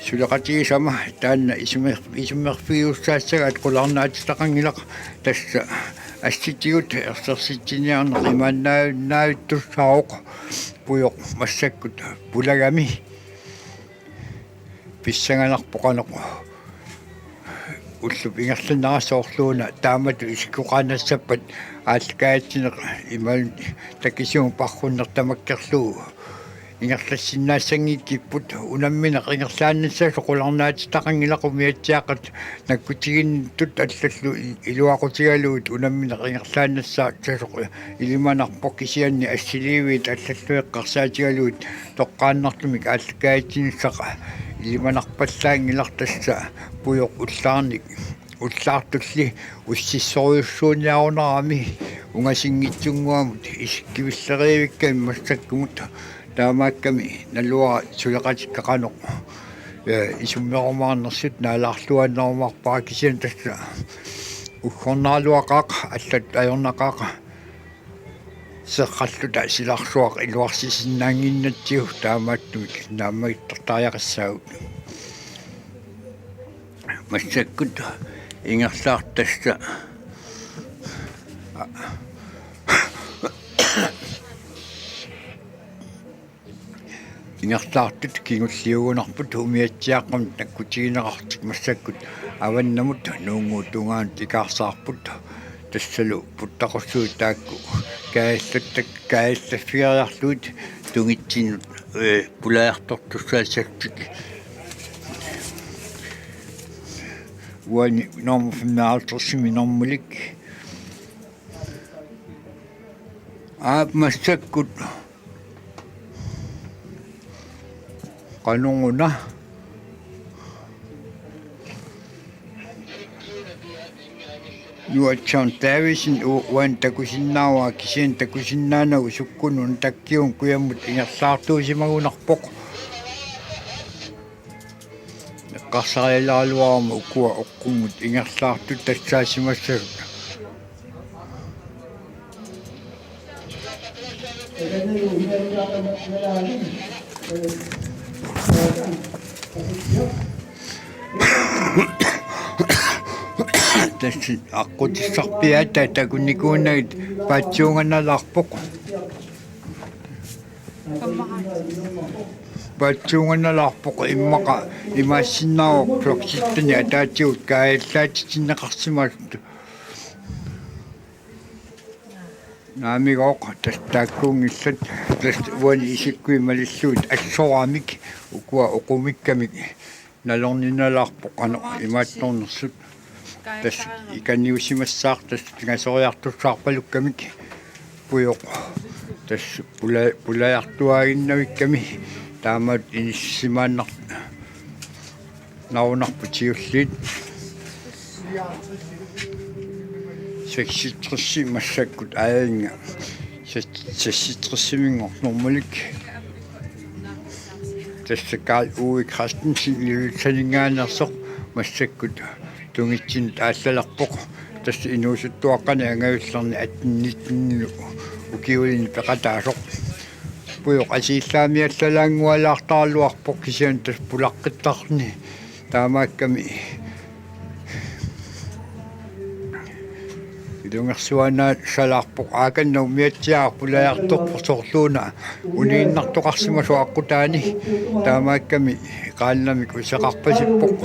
suleqatigisama taanna isummer-, isummerfigiussaassagaat qularnaatitaqanngilaq, tassa assitigut ersersitsiniarneq imaannaavittussaavoq. Pujoq massakkut pulagami pissanganarpoq qanoq ullup ingerlanerani, soorluuna taamatut isikkoqaannassappat aallakaatitsineq imaluunniit takisuumik parrunneq tamakkerlugu ingerlassinnaassanngikkipput. Unammineq ingerlaannassasoq qularnaatitaqanngilaq, umiatsiaaqqat nakkutiginnittut allallu il-, iluaqutigalugit unammineq ingerlaannassasoq ilimanarpoq, kisianni assiliiviit allallu eqqarsaatigalugit toqqaannartumik aallakaatitsinissaq ilimanarpallaanngilaq. Tassa pujoq ullaarnik ullaartulli ussissorujussuuniarunarami ungasinngitsunnguamut isikkivilleriivikkami massakkumut. Taamaakkami naluara suleqatikka qanoq, ee, isummerumaarnersut naalaarluaannerumaarpara, kisianni tassa uggornaraluaqaaq, allatut ajornaqaaq, seqqalluta silarsuaq iluarsisinnaannginnatsigu, taamaattumik naammagittartariaqassaagut. Massakkut ingerlaartut tassa ingerlaartut kingulliugunarput, umiatsiaaqqamut nakkutigineqarlutik massakkut avannamut nuunnguup tungaanut ikaarsaarput. Tassalu puttaqussuit taakku kaajallattak-, kaajallaffigeriarlugit tungitsinnut, ee, pulajartortussaassallutik. Uani normu femoghalvtredsimi normulik. Aap, massakkut qanoruna. Nuatsaan Davidsen u-, uani takusinnaavaa, kisianni takusinnaanagu sukkununa takkiuna kujammut ingerlaartuusimagunarpoq. Eqqarsarialeraluaruma ukua oqqummut ingerlaartut tassaasimassasut. Tassa aqqutissarpiaat takunnikuunagit paatsuunganalaarpoq. Paatsuunganalaarpoq, immaqa imaassinnaavoq klokkesætteni ataatigut kaajallaatitinneqarsimasut. Naamigooq, tassa taakkuunngillat, tassa uani isikkui malillugit assoramik, ukua oqumikkamik nalorninalaarpoq qanoq imaattornersut. Tassa ikaniusimassaaq, tassa pingasoriartussaarpalukkamik pujoq. Tassa pula-, pulajartuaaginnavikkami taamaat inissisimaannar-, narunarput siulliit. Seksogtres massakkut aajinga. Seks-, seksogtres-iminngornermalik. Tassa Karl Ove Christensen Ilulissaninngaanneersoq massakkut tungitsinnut aallalerpoq. Tassa inuusuttuaqqani angajullerni atten nitten ukiulinni peqataasoq. Pujoq asiillaamiallalaanngualaartaraluarpoq, kisianni tassa pulaqqittarni taamaakkami ilungersuanaassalaarpoq. Aakanna umiatsiaaq pulajartorpoq, soorluuna uniinnartoqarsimasoq aqqutaani, taamaakkami qaannamik useqarpasippoq.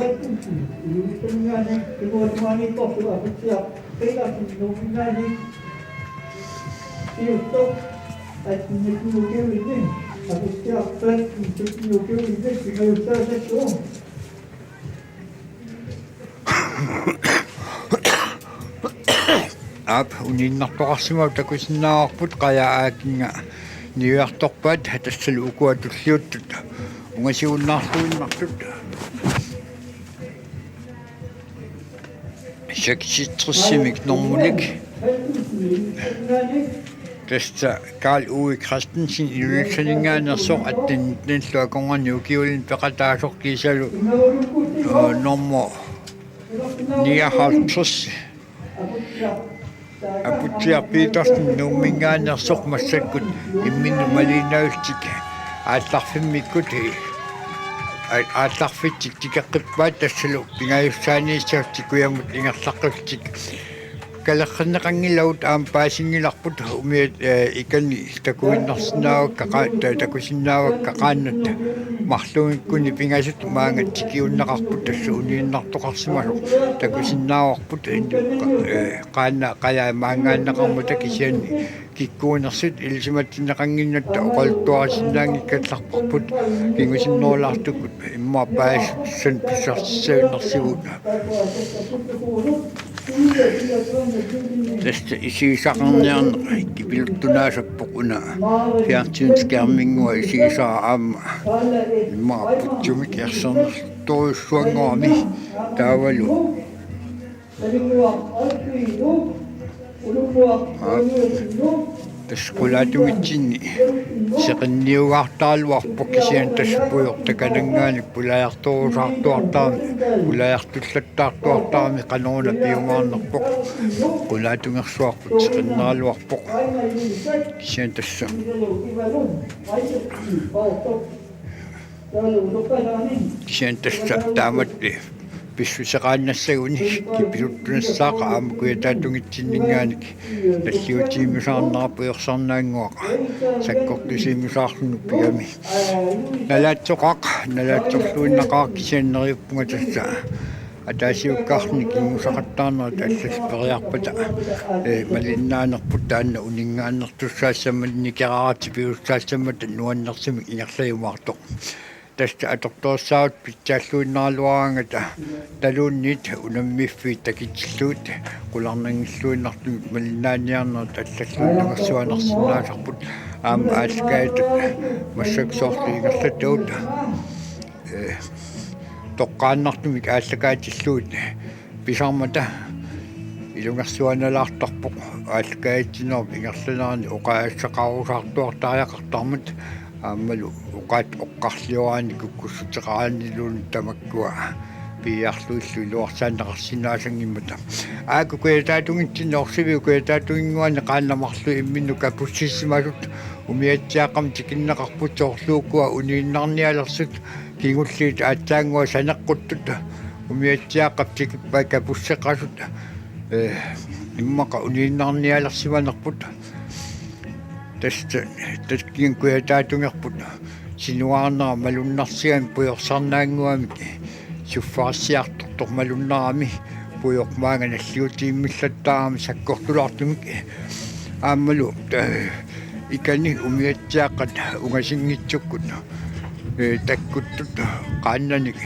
Aap, uniinnartoqarsimavoq, takusinnaavarput, Qaja Aakinnga niuertorpaat, tassalu ukua tulliuttut ungasigunnaarluinnartut. Seksogtres-imik normulik. Tassa Karl Ove Christensen Ilulissaninngaanneersoq, atten nitten-illu akornanni ukiulinni peqataasoq, kiisalu, øh, nummer nioghalvtreds. Aputsiaq Petersen Nuumminngaanneersoq, massakkut imminnut maliinnarlutik aallarfimmikkut, aa-, aallarfitsik tikeqqippaat, tassalu pingajussaaniissallutik kujammut ingerlaqqillutik. Kalerrinneqanngilagut aamma paasinngilarput umiat, eh, ikani takuinnarsinnaavakka qa-, ta-, takusinnaavakka qaannat marluinngikkunik pingasut maanga tikiunneqarput tassa uniinnartoqarsimasoq takusinnaavarput, eh, qaannat qajat maanngaanneqarmata kisianni kikkuunersut ilisimatinneqannginnatta oqaluttuarisinnaanngikkallarparput kingusinnerulaartukkut immaqa paasissutissanik pissarsisaannarsivugut. Tassa isigisaqarniarneq kipiluttunaasarpoq una fjernsynsskærminngua isigisara aamma immaqa putsumik ersernertorujussuanngorami taavalu. Aap. Tassa qulaatunngitsinni seqinniugaartaraluarpoq kisianni tassa pujoq takananngaanniit pulajartorusaartuartarami, pulajartullattaartuartarami qanoruna piumaarnerpoq. Qulaatungersuarput seqinneraluarpoq. Kisianni tassa Kisianni tassa taamatut pissuseqaannassaguni kipiluttunassaaq aamma kujataatunngitsinninngaanniit nalliutiimmisaarnera pujorsarnaannguaq sakkortusiimmisaarluni pigami. Nalaatsoqaaq, nalaatsorluinnaqaaq kisianni neriuppunga tassa ataasiakkaarluni kinngusaqattaarnerit allallu periarpata, eh, malinnaanerput taanna uninngaanneertussaassammat nikeraartipiussaassammata nuannersumik ingerlajumaartoq. Tassa atortorissaarutit pitsaalluinnaraluaraangata taluunniit unammiffiit takitillugit qularnanngilluinnartumik malinnaaniarnerit allallu ilungersuaannarsinnaasarput aamma aallakaatitut massakkut soorlu ingerlattagut, eh, toqqaannartumik aallakaatillugit pisarmata ilungersuanalaartarpoq aallakaatitsinerup ingerlanerani oqaaseqarusaartuartariaqartarmat aammalu oqaatsit oqqarlioraanni kukkussuteqaraanniluunniit tamakkua piiarlutillu iluarsaanneqarsinnaasanngimmata. Aaku kujataatunngitsinni orsiviup kujataatunginnguani qaannat marluk imminnut kapussissimasut umiatsiaaqqamik tikinneqarput soorlu ukua uniinnarnialersut kingulliit aatsaannguaq saneqquttut umiatsiaaqqap tikippai kapusseqasut, eh, immaqa uniinnarnialersimanerput. Tassa, tassa kujataatungerput sinuarnera malunnarsigamik pujorsarnaannguamik suffarissiartortoq malunnerami pujoq maanga nalliutiimmillattaarami sakkortulaartumik aammalu, eh, ikani umiatsiaaqqat ungasinngitsukkut, eh, takkuttut qaannanik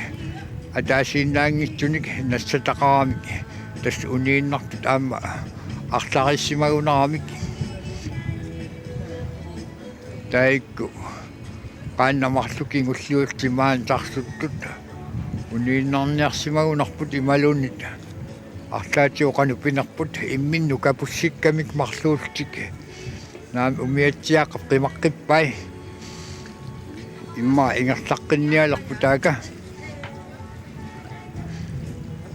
ataasiinnaanngitsunik nassataqaramik tassa uniinnartut aamma arlarissimagunaramik. Taakku qaannat marluk kingulliullutik maani tarsuttut uniinnarniarsimagunarput imaluunniit arlaatigut qanoq pinerput imminnut kapussikkamik marluullutik. Naamik umiatsiaaqqap qimaqqippai immaqa ingerlaqqinnialerput taakku.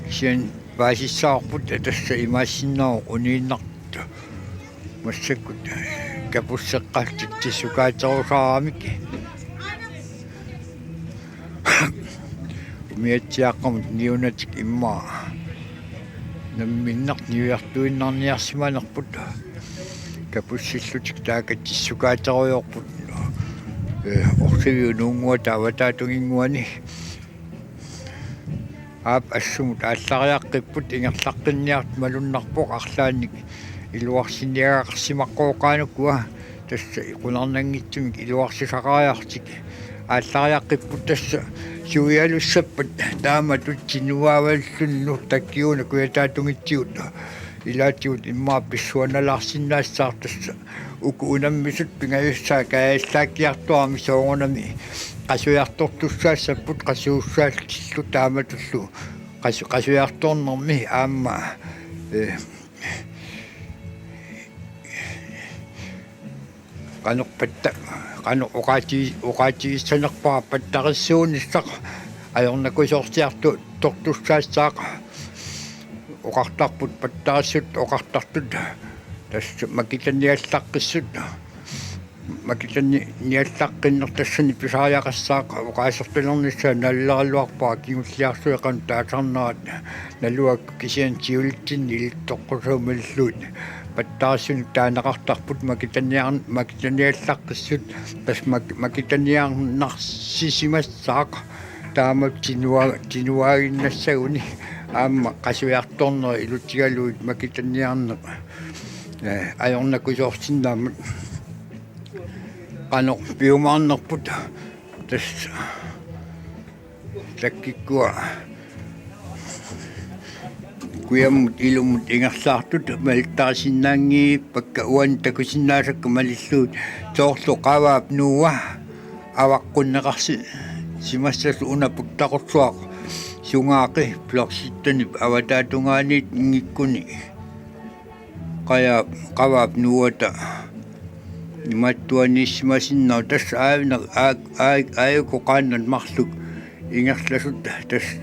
Kisianni paasissavarput tassa imaassinnaavoq uniinnartut massakkut kapusseqqallutik tissukaaterusaaramik. Umiatsiaaqqamut niunatik immaqa namminneq niuertuinnarniarsimanerput kapussillutik taakku tissukaaterujoorput, eh, orsiviup nuunnguata avataatunginnguani. Aap, assumut aallariaqqipput ingerlaqqinniartut malunnarpoq arlaannik iluarsiniagaqarsimaqqooqaanukua tassa qularnanngitsumik iluarsisaqariarlutik. Aallariaqqipput tassa suialussappat taamatut sinuaavallunnu takkiuna kujataatungitsigut ilaatigut immaqa pissuanalaarsinnaassaaq tassa uku unammisut pingajussaat kaajallaakkiartuarami soorunami qasujartortussaassapput qasuussaallutillu taamatullu qasu-, qasujartornermi aamma, eh, qanoq patta-, qanoq oqaati-, oqaatigissanerpara pattarissuunissaq ajornakusoorsiartu-, tortussaassaaq oqartarput pattarissut oqartartut tassa makitaniallaqqissut Makitani-, niallaqqinneq tassani pisariaqassaaq oqaasertalernissaa naluleraluarpara kingulliarsuit qanoq taasarnerat naluakku kisianni siulitsinni ilitsoqqusagut malillugu pattaassunik taaneqartarput makitaniar-, makitaniallaqqissut tassa mak-, makitaniarnarsisimassaaq taama tinua-, tinuaaginnassaguni aamma qasujartornerit ilutigalugit makitaniarneq, eh, ajornakusoorsinnaammat. Qanoq piumaarnerput tassa takkikkua kujammut ilummut ingerlaartut malittarisinnaanngippakka uani takusinnaasakka malillugit soorlu Qavaap Nuua avaqqunneqarsi-, simassasut una puttaqutsuaq sungaaqi Florsyttanip avataatungaaniinngikkuni. Qaja-, Qavaap Nuuata imaattuaniissimasinnaasoq tassa aajuna aa-, aa-, aajuku qaannat marluk ingerlasut tassa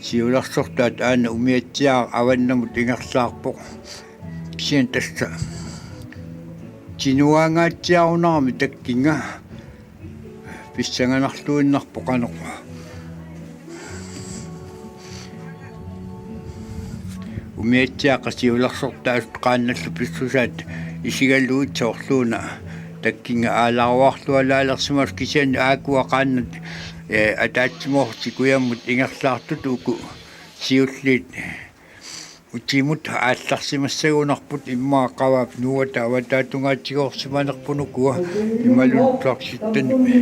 siulersortaat aana umiatsiaaq avannamut ingerlaarpoq. Kisianni tassa tinuaangaatsiarunarami takkinnga pissanganarluinnarpoq qanoq. Umiatsiaaqqat siulersortaasut qaannallu pissusaat isigalugit soorluuna takkinnga aalaruarlualaalersimasoq kisianni aakkua qaannat, eh, ataatsimoorlutik kujammut ingerlaartut uku siulliit utimut aallarsimassagunarput immaqa Qavaap Nuuata avataatungaatigoorsimanerput ukua imaluunniit Florsyttanimi.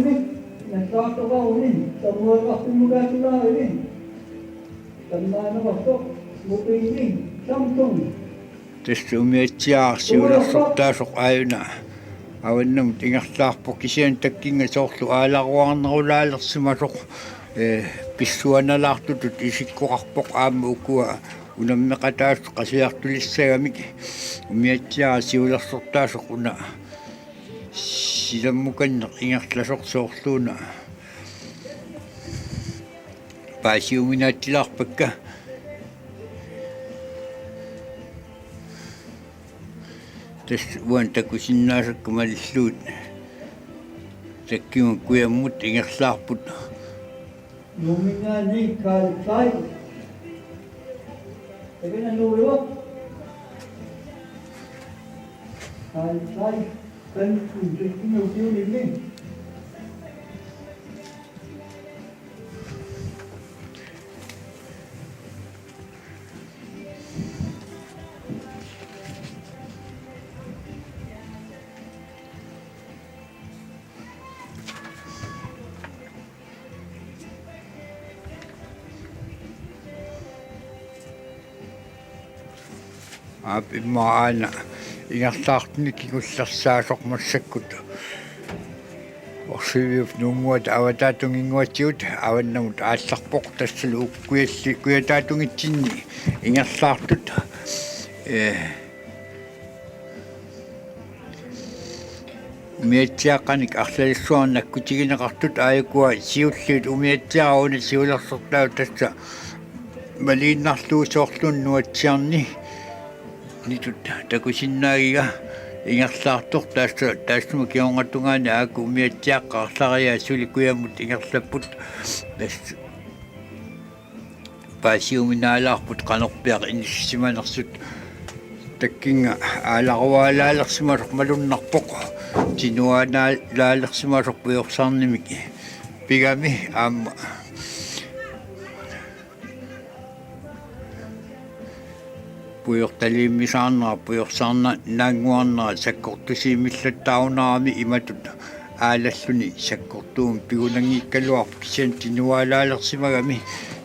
Tassa umiatsiaaq siulersortaasoq aajuna avannamut ingerlaarpoq kisianni takkinnga soorlu aalaruarnerulaalersimasoq, eh, pissuanalaartutut isikkoqarpoq aamma ukua unammeqataasut qasujartulissagamik. Umiatsiaaq siulersortaasoq una silammukanneq ingerlasoq soorluuna paasiuminaatsilaarpakka. Tassa uani takusinnaasakka malillugit takkinnga kujammut ingerlaarput. Nuummingaanniit Karl Kleist. Takanna nuuivoq. Karl Kleist, femten, femten ukiulinni. Aap, immaqa aana ingerlaartunik kingullersaasoq massakkut. Orsiviup Nuummuata avataatunginnguatigut avannamut aallarpoq tassalu uku kujalli-, kujataatungitsinni ingerlaartut. Eh, umiatsiaaqqanik arlalissuarnik nakkutigineqartut aajukua siulliit umiatsiaaq una siulersortaavoq tassa maliinnarlugu soorluuna Nunatsiarni nitut takusinnaagiga ingerlaartoq tassa, taassuma kingornatungaani aajuku umiatsiaaqqat arlariaat suli kujammut ingerlapput tassa. Paasiuminaalaarput qanorpiaq inissisimanersut. Takkinnga aalarualaalersimasoq malunnarpoq. Tinuanaalaalersimasoq pujorsarnimik pigami aamma pujortaliimmisaarnera, pujorsaarnaannguarnera sakkortusiimmillattaarunarami imatut aalalluni sakkortuumik pigunanngikkaluarpoq kisianni tinualaalersimagami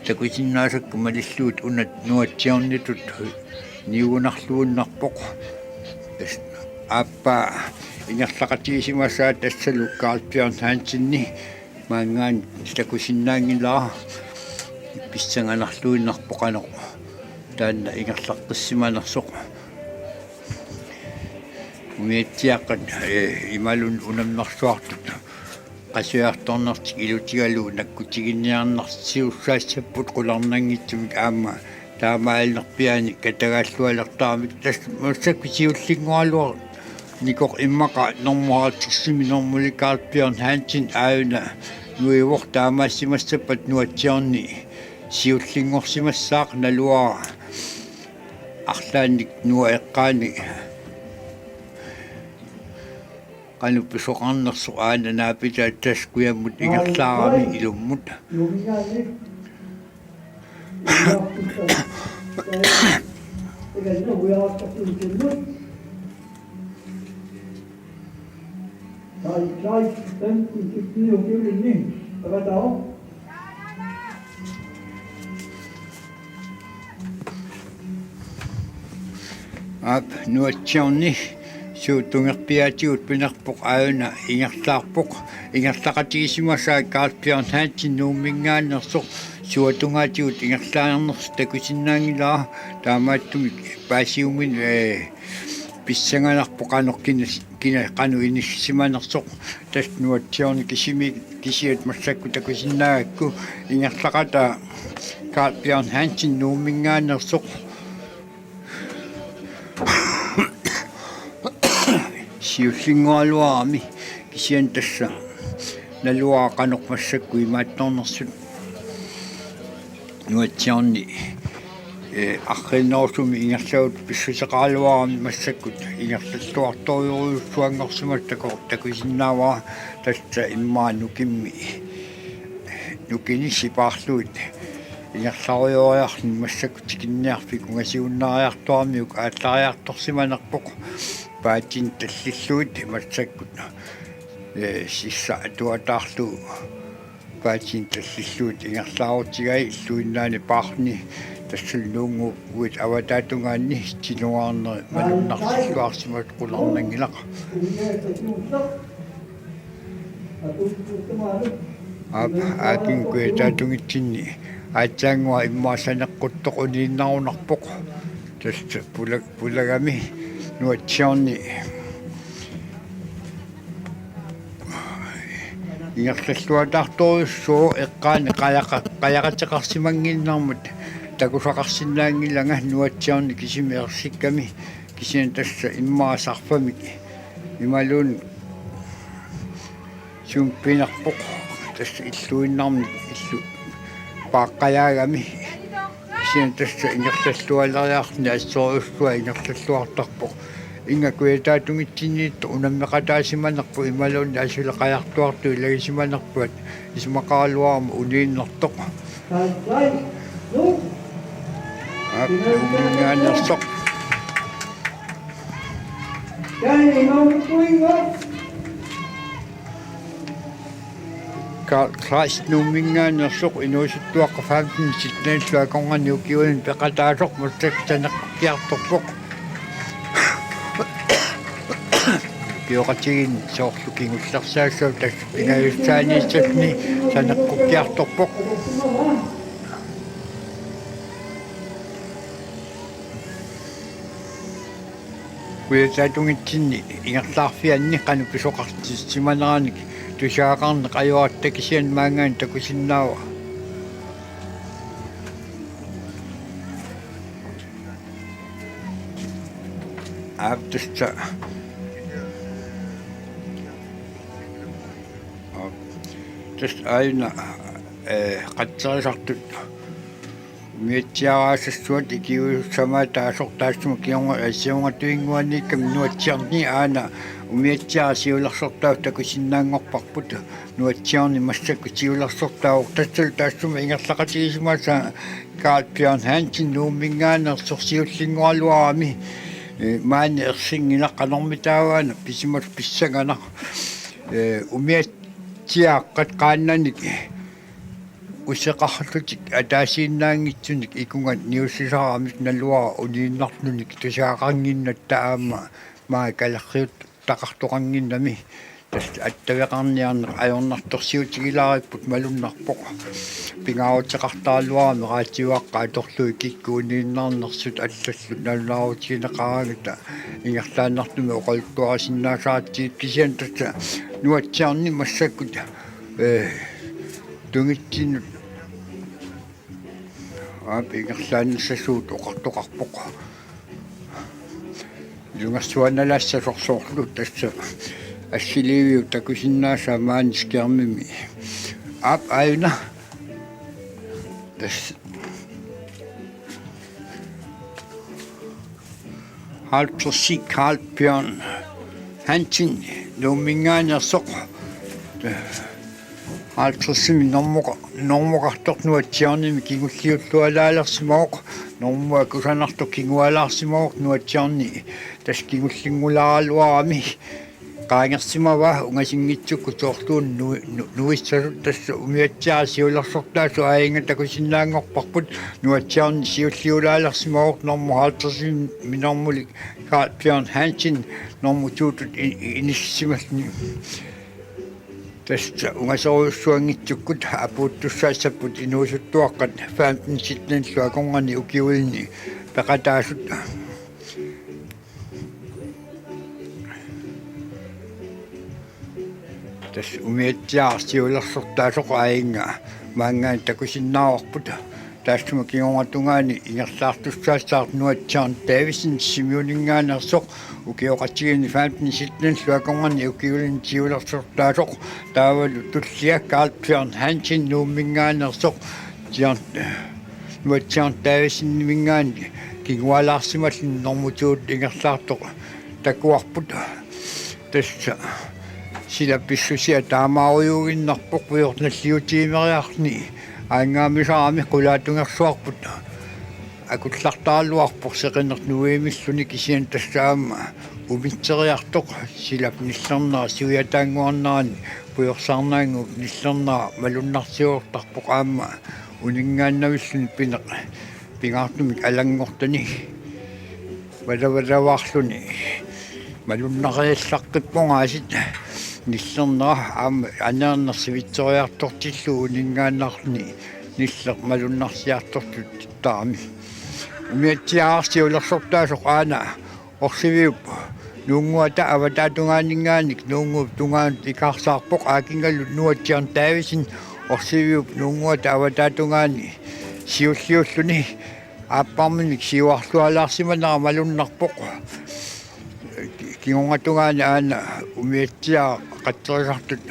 takusinnaasakka malillugit una Nunatsiarnitut niugunarluinnarpoq. Tassa aappaa ingerlaqatigisimasaa tassalu Karl Bjørn Hansenip maanngaanniit takusinnaanngilara pissanganarluinnarpoq qanoq taanna ingerlaqqissimanersoq. Umiatsiaaqqat, eh, imaluunniit unammersuartut qasujartornertik ilutigalugu nakkutiginiarnarsiussaassapput qularnanngitsumik aamma taamaanerpiaanik katagaallualertaramik tassa massakkut siullinnguaraluar-, Nikoq immaqa normu halvtredsimi normuli Carl Bjørn Hansen aajuna nuivoq. Taamaassimassappat nuatsiorni siullinngorsimassaaq naluara arlaannik nuaeqqaani qanoq pisoqarnersoq aana naapitaata tassa kujammut ingerlaarami ilummut. Aap, nuatsiorni suut tungerpiaatigut pinerpoq aajuna ingerlaarpoq. Ingerlaqatigisimasaa Carl Bjørn Hansen Nuumminngaanneersoq suatungaatigut ingerlaarnersoq takusinnaanngilara. Taamaattumik paasiumin, ee, pissanganarpoq qanoq kina, kina qanoq inissisimanersoq. Tassa nuatsiorni kisimi, kisiat massakkut takusinnaagakku. Ingerlaqataa Carl Bjørn Hansen Nuumminngaanneersoq siullinngoraluarami, kisianni tassa naluara qanoq massakkut imaattornersut. Nuatsiorni, ee, arriinnerusumik ingerlavugut pissuseqaraluarami massakkut ingerlalluartorujussuanngorsimasut tako-, takusinnaavara. Tassa immaqa nukimmi, nukini sipaarlugit ingerlarujooriarluni massakkut tikinniarfik ungasiunnaariartoramiuk aallariartorsimanerpoq. Paatini tallillugit massakkut, ee, sissaq atuataarlugu paatini tallillugit ingerlaarutigai illuinnaani paarni. Tassalu nuunnguup uagut avataatungaani tinuarneri malunnarsilluarsimasut qularnanngilaq. Aap, aakigut kujataatungitsinni aatsaannguaq immaqa saneqquttoq uniinnarunarpoq. Tassa pula-, pulagami nuatsiorni ingerlalluataartorujussuuvoq, eqqaani qajaqa-, qajaqateqarsimannginnarmat takusaqarsinnaanngilanga nuatsiorni kisimi ersikkami, kisianni tassa immaqa sarfamik imaluunniit sumik pinerpoq, tassa illuinnarni illu paaqqajaagami. Kisianni tassa ingerlallualeriarluni assorujussuaq ingerlalluartarpoq. Inga kujataatungitsinniittoq unammeqataasimanerpoq imaluunniit asuli qajartuartut ilagisimanerpaat isumaqaraluaruma uniinnartoq. Aap, Nuumminngaanneersoq. Carl Kleist Nuumminngaanneersoq inuusuttuaqqat femten syttenillu akornanni ukiuini peqataasoq massakkut saneqqukkiartorpoq. Ukioqatigiinni soorlu kingullersaassasoq tassa pingajussaaniissaanni saneqqukkiartorpoq. Kujataatungitsinni ingerlaarfianni qanoq pisoqartissimaneranik tusagaqarneq ajoratta, kisianni maanngaanniit takusinnaavara. Aap, tassa. Aap, tassa aajuna, ee, qatserisartut umiatsiaaraassasuat ikiuissamaataasoq taassuma kingorna-, ee, siornatigut nuatsiorni aana umiatsiaat siulersortaavoq takusinnaanngorparput. Nuatsiorni massakkut siulersortaavoq, tassalu taassuma ingerlaqatigisimasaa Carl Bjørn Hansen Nuumminngaanneersoq siullinngoraluarami, ee, maani ersinngilaq, qanormitaava aana pisimasut pissanganaq. Ee, umiatsiaaqqat qaannanik useqarlutik ataasiinnaanngitsunik ikunga niussisaramik naluara uniinnarlutik tusagaqannginnatta aamma maani kalerriuttaqartoqannginnami. Tassa attaveqarniarneq ajornartorsiutigilaaripput malunnarpoq. Pingaaruteqartaraluarami raatiuaqqat atorlugit kikkut uniinnarnersut allallu nalunaarutigineqaraangata ingerlaannartumik oqaluttuarisinnaasaratsigu, kisianni tassa nuatsiorni massakkut, ee, tungitsinnut aap ingerlaannissasuut oqartoqarpoq. Ilungersuanalaassasorsorlu tassa assiliiviup takusinnaasaa maani skærmimi. Aap, aajuna. Tassa halvtredsi Karl Bjørn Hansen Nuumminngaanneersoq. Halvtredsimi normoqa-, normoqartoq Nuatsiornimi kingulliullualaalersimavoq, normu akusanartoq kingualaarsimavoq Nuatsiorni tassa kingullinngulaaraluarami. Qaangersimavaa ungasinngitsukkut soorluuna nu-, nu-, nuissasut. Tassa umiatsiaat siulersortaasoq aajunga takusinnaanngorparput, Nuatsiorni siulliulaalersimavoq normu halvtredsimi normulik Karl Bjørn Hansen normu to-tut i-, i-, inissisimalluni. Tassa ungasorujussuanngitsukkut apuuttussaassapput inuusuttuaqqat femten syttenillu akornanni ukiulinni peqataasut. Tassa umiatsiaat siulersortaasoq aajunga maanngaanniit takusinnaavarput. Taassuma kingunertungaani ingerlaartussaassaaq Nuatsiorn Davidsen Sisimiuninngaanneersoq, ukioqatigiinni femten syttenillu akornanni ukiulinni siulersortaasoq. Taavalu tullia Karl Bjørn Hansen Nuumminngaanneersoq, Nuatsiorn Davidseniminngaanniit kingualaarsimalluni normu to-tut ingerlaartoq takuarput. Tassa sila pissusia taamaarujuinnarpoq, ujornalliutiimeriarni aanngaamisarami qulaatungersuarput akullartaraluarpoq seqineq nuiimilluni, kisianni tassa aamma umitseriartoq, silap nillernera suiataannguarnerani pujorsaarnaannguup nillernera malunnarsiortarpoq aamma uninngaannavilluni pineq pingaartumik alanngortani valavalaarluni malunnariallaqqippoq aasiit nillernera aamma aneerneq sivitsoriartortillugu uninngaannarluni nilleq malunnarsiartortittarami. Umiatsiaat siulersortaasoq aana Orsiviup Nuunnguata avataatungaaninngaanniit Nuunnguup tungaanut ikaarsaarpoq, aakinngalu Nuatsiorn Davidsen Orsiviup Nuunnguata avataatungaani siulliulluni aapparminik siuarlualaarsimanera malunnarpoq. Kingunertungaani aana umiatsiaat qatserisartut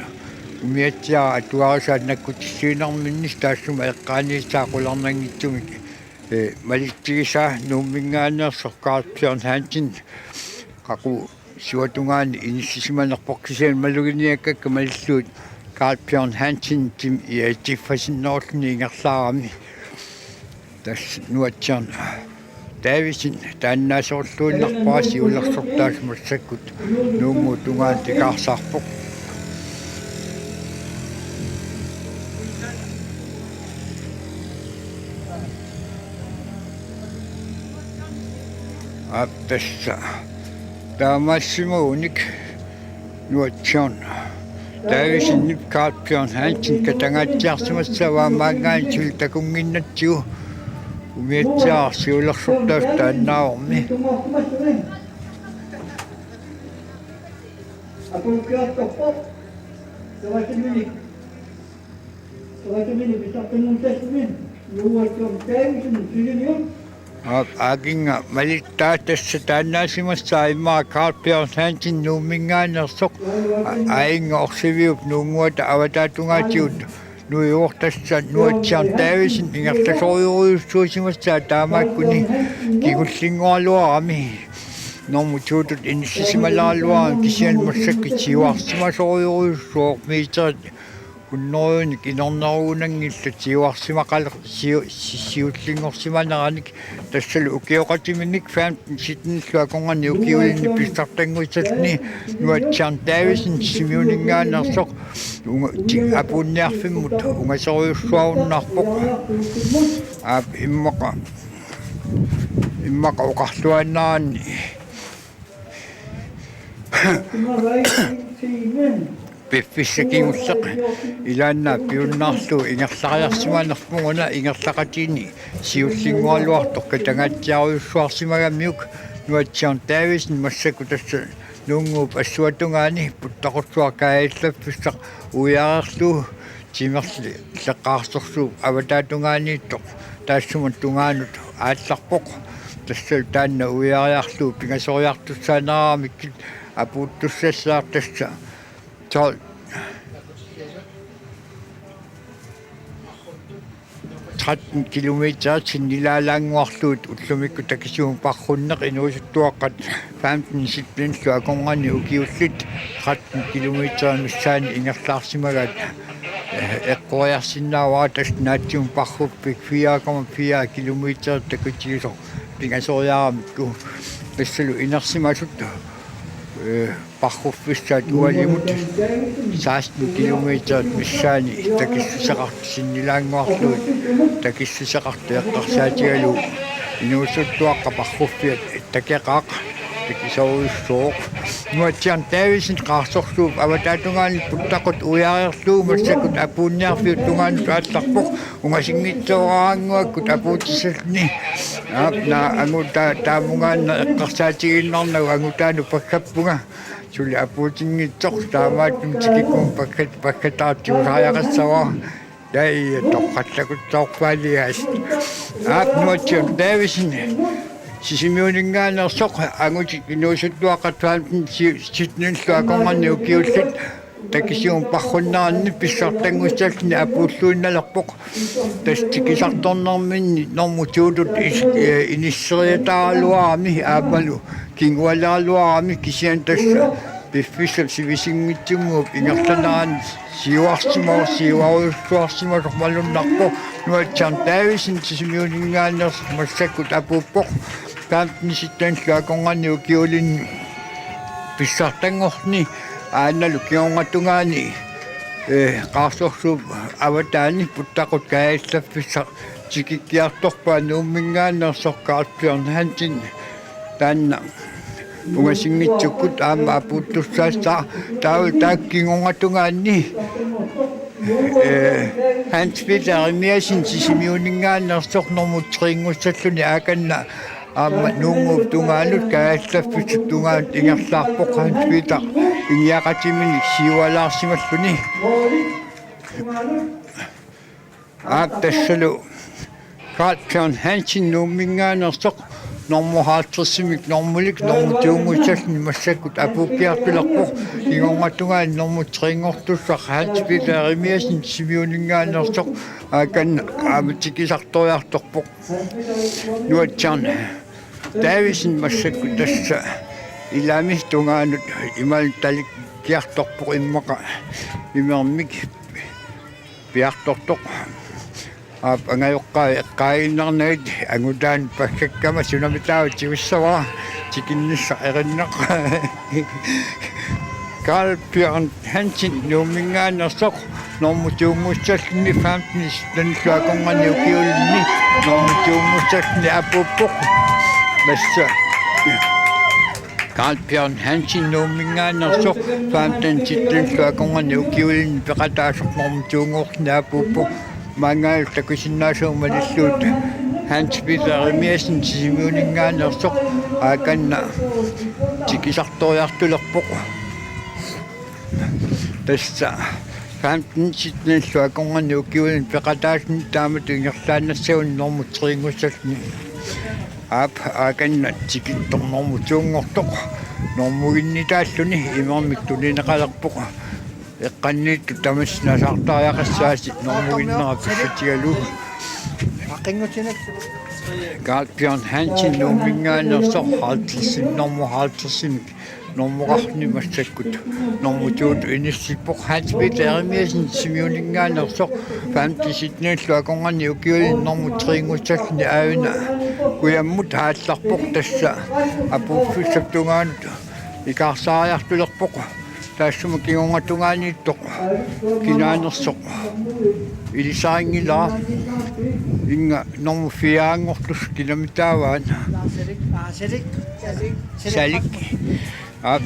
umiatsiaat atuarisaat nakkutilluinnarminni taassuma eqqaaniissaa qularnanngitsumik, ee, malitsigisaa Nuumminngaanneersoq Karl Bjørn Hansen qaqugu suatungaani inissisimanerpoq, kisianni maluginiakkakka malillugit Karl Bjørn Hansen tim ia tiffasinnerulluni ingerlaarami. Tassa Nuatsiorn Davidsen taannaasorluinnarpara siulersortaasoq massakkut Nuunnguup tungaanut ikaarsaarpoq. Aap, tassa taamaassimagunik Nuatsiorn Davidsenip Karl Bjørn Hansen katangaatsiarsimassagaa maanngaanniit suli takunnginnatsigu, umiatsiaat siulersortaasoq taannaavormi. Aap, aakinnga malittaa tassa taannaasimassaa immaqa Karl Bjørn Hansen Nuumminngaanneersoq, a-, aakinnga Orsiviup Nuunnguata avataatungaatigut nuivoq, tassa Nuatsiorn Davidsen ingerlasorujussuusimassaa taamaakkuni kingullinngoraluarami. Normu to-tut inissisimaleraluarami, kisianni massakkut siuarsimasorujussuuvoq, meterit hunnorujunik inornerugunanngillat siuarsimaqale-, siu-, si-, siullinngorsimaneranik. Tassalu ukioqatiminik femten syttenillu akornanni ukiulinni pissartanngussalluni Nuatsiorn Davidsen Sisimiuninngaanneersoq unga-, ti-, apuunniarfimmut ungasorujussuarunnaarpoq. Aap, immaqa, immaqa oqarluaannaraanni piffissaq kingulleq ilaannaap piunnaarlugu ingerlariarsimanerput una ingerlaqatigiinni siullinngoraluartoq katangaatsiarujussuarsimagamiuk. Nuatsiorn Davidsen massakkut tassa Nuunnguup assuatungaani puttaqutsuaq kaajallaffissaq uiareerlugu timerli leqqaarsorsuup avataatungaaniittoq taassuma tungaanut aallarpoq. Tassa taanna uiariarlugu pingasoriartussaaneraamikkit apuuttussassaqartassa. Tolv tretten kilometer sinnilaalaannguarlugu ullumikkut takisuumik parrunneq inuusuttuaqqat femten syttenillu akornanni ukiullit tretten kilometer missaani ingerlaarsimagaat, eh, eqqoriarsinnaavara tassa naatsumik parruppik fire komma fire kilometer takutigisoq pingasoriaramikku. Tassalu inersimasut, eh, parruffissaat ualimut seksten kilometer missaani takissuseqartut sinnilaannguarlugit takissuseqartut eqqarsaatigalugu inuusuttuaqqat parruffiat takeqaaq takisoorujussuuvoq. Nuatsiaq Davidsen Qaarsorsuup avataatungaani puttaqut uiariarlugu massakkut apuunniarfiup tungaanut aallarpoq ungasinngitsooraannguakkut apuutissalluni. Aap, naa angutaa taamungaannaq eqqarsaatigiinnarnagu angutaanut paggappunga. Suli apuutinngitsoq taamaattumik tikikkummik paggat-, paggataartiusariaqassavara. Ja, ja, toqqallakkutsoorpaaliaas. Aap, Nuatsiaq Davidsen Sisimiuninngaanneersoq angutit inuusuttuaqqat femten si-, syttenillu akornanni ukiullit takisuumik parrunneranni pissartanngussalluni apuulluinnalerpoq. Tassa tikisartornerminni normu to-tut is-, eh, inisseriataaraluarami aammalu kingualeraluarami kisianni tassa piffissap sivisinngitsunnguup ingerlanerani siuarsimavoq, siuarujussuarsimasoq malunnarpoq. Nuatsiaq Davidsen Sisimiuninngaanneersoq massakkut apuuppoq femten syttenillu akornanni ukiulinni pissartanngorluni. Aanalu kingornatungaani, eh, Qaarsorsuup avataani puttaqut kaajallaffissaq tikikkiartorpaa Nuumminngaanneersoq Carl Bjørn Hansen. Taanna ungasinngitsukkut aamma apuuttussaassaaq. Taava taakku kingornatungaanni, eh, Hans Peter Jeremiassen Sisimiuninngaanneersoq normu tre-nngussalluni aakanna aamma Nuummuup tungaanut kaajallaffissap tungaanut ingerlaarpoq. Hans Peter ingiaqatiminik siualaarsimalluni. Aap, tassalu Carl Bjørn Hansen Nuumminngaanneersoq normu halvtredsimik normulik normu to-nngussalluni massakkut apuukkiartulerpoq. Kingornatungaani normu tre-nngortussaq Hans Peter Jeremiassen Sisimiuninngaanneersoq aakanna aamma tikisartoriartorpoq. Nuatsiaq Davidsen massakkut tassa ilami tungaanut imaluunniit talikkiartorpoq immaqa imermik piartortoq. Aap, angajoqqaat eqqaaginnarnagit angutaanut paggakkama sunami taava tigussavara tikinnissaq erinneq. Carl Bjørn Hansen Nuumminngaanneersoq normu to-nngussalluni femten syttenillu akornanni ukiulinni normu to-nngussalluni apuuppoq. Tassa Carl Bjørn Hansen Nuumminngaanneersoq femten syttenillu akornanni ukiulinni peqataasoq normu to-nnguulluni apuuppoq. Maanngaanniit takusinnaasavut malillugu Hans Peter Jeremiassen Sisimiuninngaanneersoq aakanna tikisartoriartulerpoq. Tassa femten syttenillu akornanni ukiulinni peqataasuni taamatut ingerlaannassaguni normu tre-nngussalluni. Aap, aakanna tikittoq normu to-nnguusoq normuginnitaalluni imermik tunineqalerpoq. Eqqanniittut tamassi nasaartariaqassaasi normuginnera pissutigalugu. Carl Bjørn Hansen Nuumminngaanneersoq halvtredsimik normu halvtredsimik normu qafni massakkut normu to-tut inissippoq. Hans Peter Jeremiassen Sisimiuninngaanneersoq femten syttenillu akornanni ukiulinni normu tre-nngussalluni aajuna kujammut aallarpoq, tassa apuuffissap tungaanut ikaarsaariartulerpoq. Taassuma kingornatungaaniittoq kinaanersoq ilisarinngilara. Inga normu fire-nngortussaq kinami taava? Salik. Aap.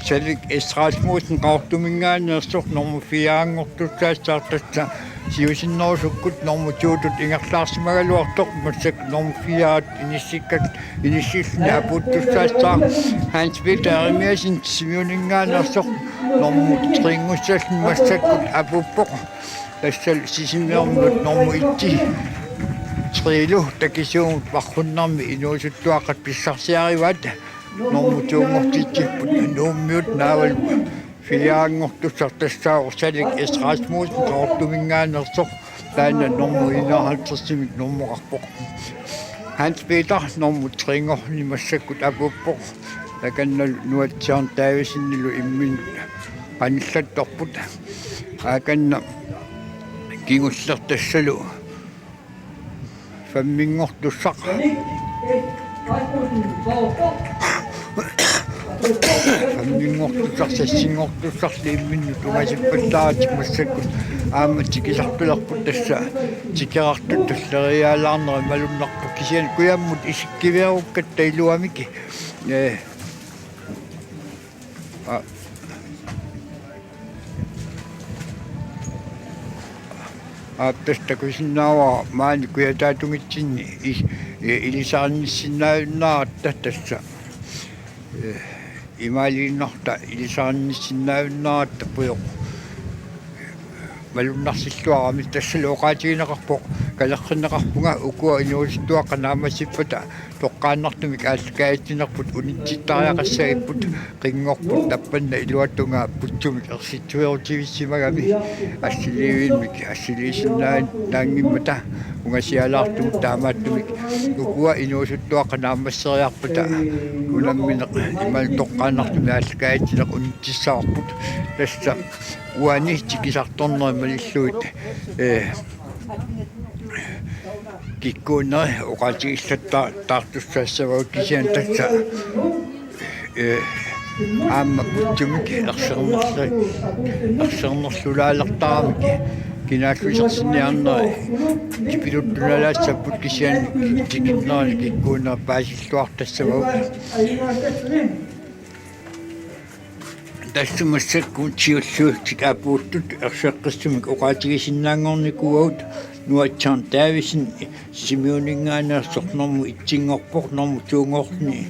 Salik S. Rasmussen Qaqortuminngaanneersoq normu fire-nngortussaassaaq, tassa siusinnerusukkut normu to-tut ingerlaarsimagaluartoq, massakkut normu fire-t inissikkat inissilluni apuuttussaassaaq. Hans Peter Jeremiassen Sisimiuninngaanneersoq normu tre-nngussalluni massakkut apuuppoq. Tassa Sisimiormiut normu et-i Triilu takisuumut Parrunnermi inuusuttuaqqat pissarsiarivaat. Normu to-nngortitsipput Nuummiut Naavalu. Fire-nngortussaq tassaavoq Salik S. Rasmussen Qaqortuminngaanneersoq, taanna normu enoghalvtredsimik normoqarpoq. Hans Peter normu tre-nngorluni massakkut apuuppoq. Takanna Nuatsiarn Davidsenilu imminnut qanillattorput. Aakanna kingulleq tassalu fem-nngortussaq. Fem-nngortussaq, seks-nngortussaq imminnut ungasippallaaratik massakkut aamma tikisartulerput, tassa tikerartut tulleriiaalaarnerat malunnarpoq, kisianni kujammut isikkiveerukkatta iluamik. Ee, a-, Aap, tassa takusinnaavara maani kujataatunngitsinni i-, i-, ilisarinissinnaajunnaaratta tassa. Ee, imaaliinnarta ilisarinissinnaajunnaaratta pujoq malunnarsilluarami, tassalu oqaatigineqarpoq: Kalerrinneqarpunga ukua inuusuttuaqqat naammassippata toqqaannartumik aallakaatitsinerput unitsittariaqassagipput, qinngorput tappanna iluatungaa putsumik ersittuerutivissimagami assiliivimmik assiliisinnaanngimmat ungasialaartumut. Taamaattumik ukua inuusuttuaqqat naammasseriarpata unammineq imaluunniit toqqaannartumik aallakaatitsineq unitsissavarput. Tassa uani tikisartornerit malillugit, ee, kikkuunerit oqaatigillattaartussaassavagut, kisianni tassa, ee, aamma putsumik ersernerlu-, ersernerlulaalertaramik kinaallusersinniarneri tipiluttunalaassapput, kisianni tikinnerani kikkuunerit paasilluartassavagut. Tassa massakkut siulliullutik apuuttut erseqqissumik oqaatigisinnaanngornikuuagut. Nuatsiarn Davidsen Sisimiuninngaanneersoq normu et-nngorpoq, normu to-nngorluni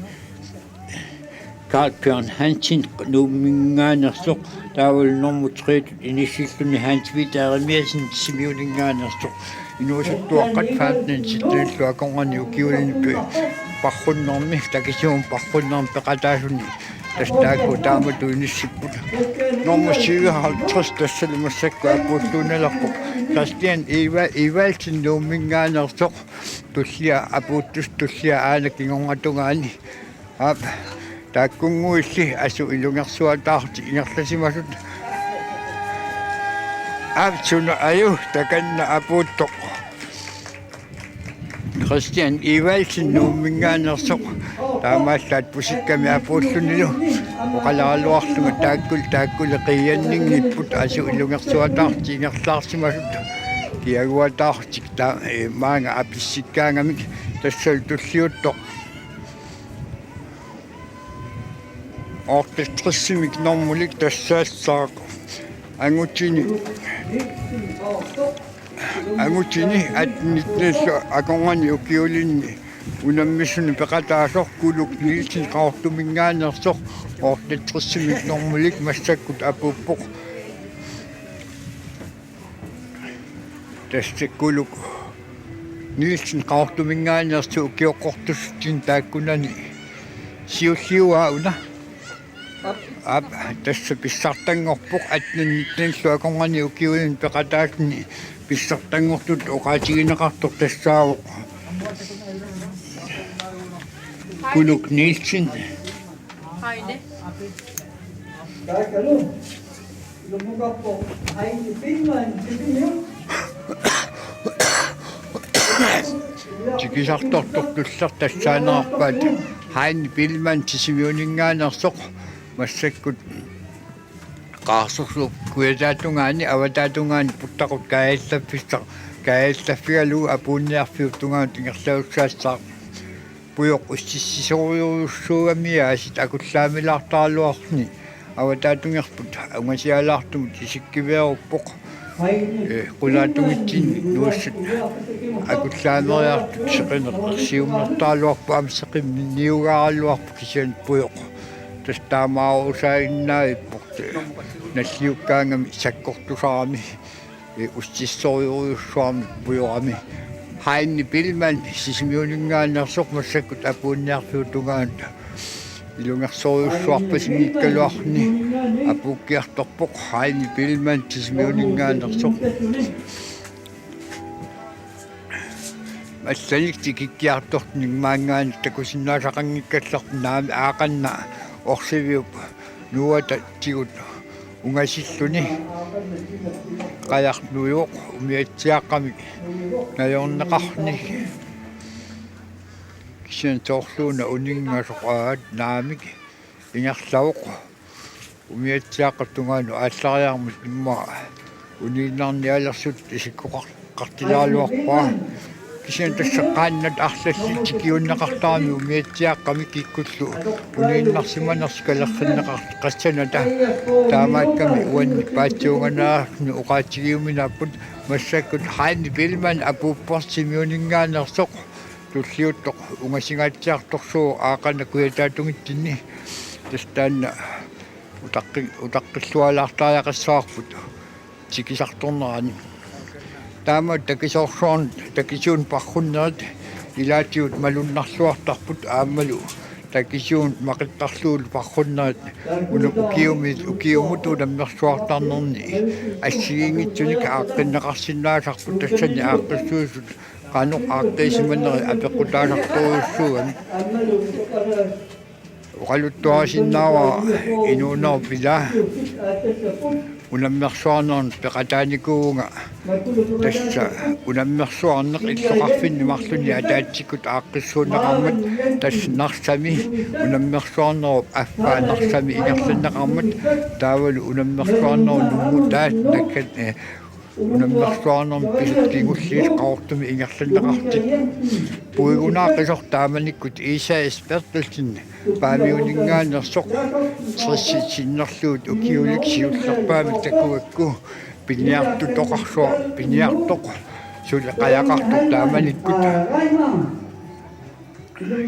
Carl Bjørn Hansen Nuumminngaanneersoq, taavalu normu tre-tut inissilluni Hans Peter Jeremiassen Sisimiuninngaanneersoq. Inuusuttuaqqat femten syttenillu akornanni ukiulinni Parrunnermi, takisuumut Parrunnermi peqataasuni tassa taakku taamatut inissipput. Normu syvoghalvtreds tassalu massakkut apuuttuunnalerpoq Christian Eva-, Evaldsen Nuumminngaanneersoq, tullia apuuttussaq, tullia aana kingornatungaani. Aap, taakkunnguilli asut ilungersuataarlutik ingerlasimasut. Aap, suna aju, takanna apuuttoq. Christian Evaldsen Nuumminngaanneersoq, taamaallaat pusikkami apuullunilu oqaleraluarlunga taakkul-, taakkuli qiianninngipput asut ilungersuataarlutik ingerlaarsimasut. Kiaguataarlutik ta-, ee, maanga apissikkaangamik, tassalu tulliuttoq. Otteogtresimik normulik tassaassaaq. Angutini, angutini atten nittenillu akornanni ukiulinni unammisuni peqataasoq Kuluk Nielsen Qaqortuminngaanneersoq, otteogtresimik normulik massakkut apuuppoq. Tassa Kuluk Nielsen Qaqortuminngaanneersoq ukioqqortussatsinni taakkunani siulliuaa una. Aap, tassa pissartanngorpoq, atten nittenillu akornanni ukiulinni peqataasuni pissartanngortutut oqaatigineqartoq tassaavoq Kuluk Nielsen. Heine. Tikisartortoq tulleq tassaanerarpaat Heine Biilmann Sisimiuninngaanneersoq, massakkut Qaarsorsuup kujataatungaani, avataatungaani puttaqut kaajallaffissaq kaajallaffigalugu apuunniarfiup tungaanut ingerlasussaassaaq. Pujoq ussissisorujussuugamiaasiit akullaamilaartaraluarluni avataatungerput ungasialaartumut isikkiveeruppoq. Ee, qulaatungitsinni nuussat akullaameriartut seqineq ersiummertaraluarpoq aamma seqinniugaraluarpoq, kisianni pujoq tassa taamaarusaaginnavippoq, ee, nalliukkaangami sakkortusarami, ee, ussissorujussuarmik pujorami. Heini Biilmann Sisimiuninngaanneersoq massakkut apuunniarsuup tungaanut ilungersorujussuarpasinngikkaluarluni apuukkiartorpoq. Heini Biilmann Sisimiuninngaanneersoq. Allanik tikikkiartortunik maanngaanniit takusinnaasaqanngikkallarpoq, naamik aaqqanna orsiviup nuuata tigut ungasilluni qajartuuvoq umiatsiaaqqamik najorneqarluni. Kisianni soorluuna uninngasoq aat naamik ingerlavoq. Umiatsiaaqqap tungaanut aallariarmat immaqa uniinnarnialersut isikkoqar-, qartilaarluarpaa. Kisianni tassa qaannat arlallit tikiunneqartaramik umiatsiaaqqamik kikkullu uniinnarsimanersut kalerrinneqartut qassanata. Taamaakkami uanni paatsiunganaaffini oqaatigiuminaapput, massakkut Heini Biilmann apuuppoq Sisimiuninngaanneersoq, tulliuttoq ungasingaatsiartorsuuvoq aaqqanna kujataatungitsinni. Tassa taanna utaqqi-, utaqqillualaartariaqassavarput tikisartornerani. Taama takisoorsuarnut takisuunut parrunnerit ilaatigut malunnarluartarput aammalu takisuunut maqittarlugulu parrunnerit una ukiumi-, ukiumut unammersuartarnerni assigiinngitsunik aaqqinneqarsinnaasarput, tassani aaqqissuisut qanoq aaqqiisimanerit apeqqutaasartorujussuugamik. Oqaluttuarisinnaavara inuunerup ilaa unammersuarnermut peqataanikuuvunga. Tassa unammersuarneq illoqarfinni marlunni ataatsikkut aaqqissuunneqarmat, tassa Narsami unammersuarnerup affaa Narsami ingerlanneqarmat, taavalu unammersuarnerup nummutaat nakkat, eh, unammersuarnermi pisut kingulliit Qaqortumi ingerlanneqartut. Puigunaaqqisoq taamanikkut Isaias Berthelsen Paamiuninngaanneersoq, tressit sinnerlugit ukiulik siullerpaamik takugakku piniartutoqarsuaq, piniartoq suli qajaqartoq taamanikkut.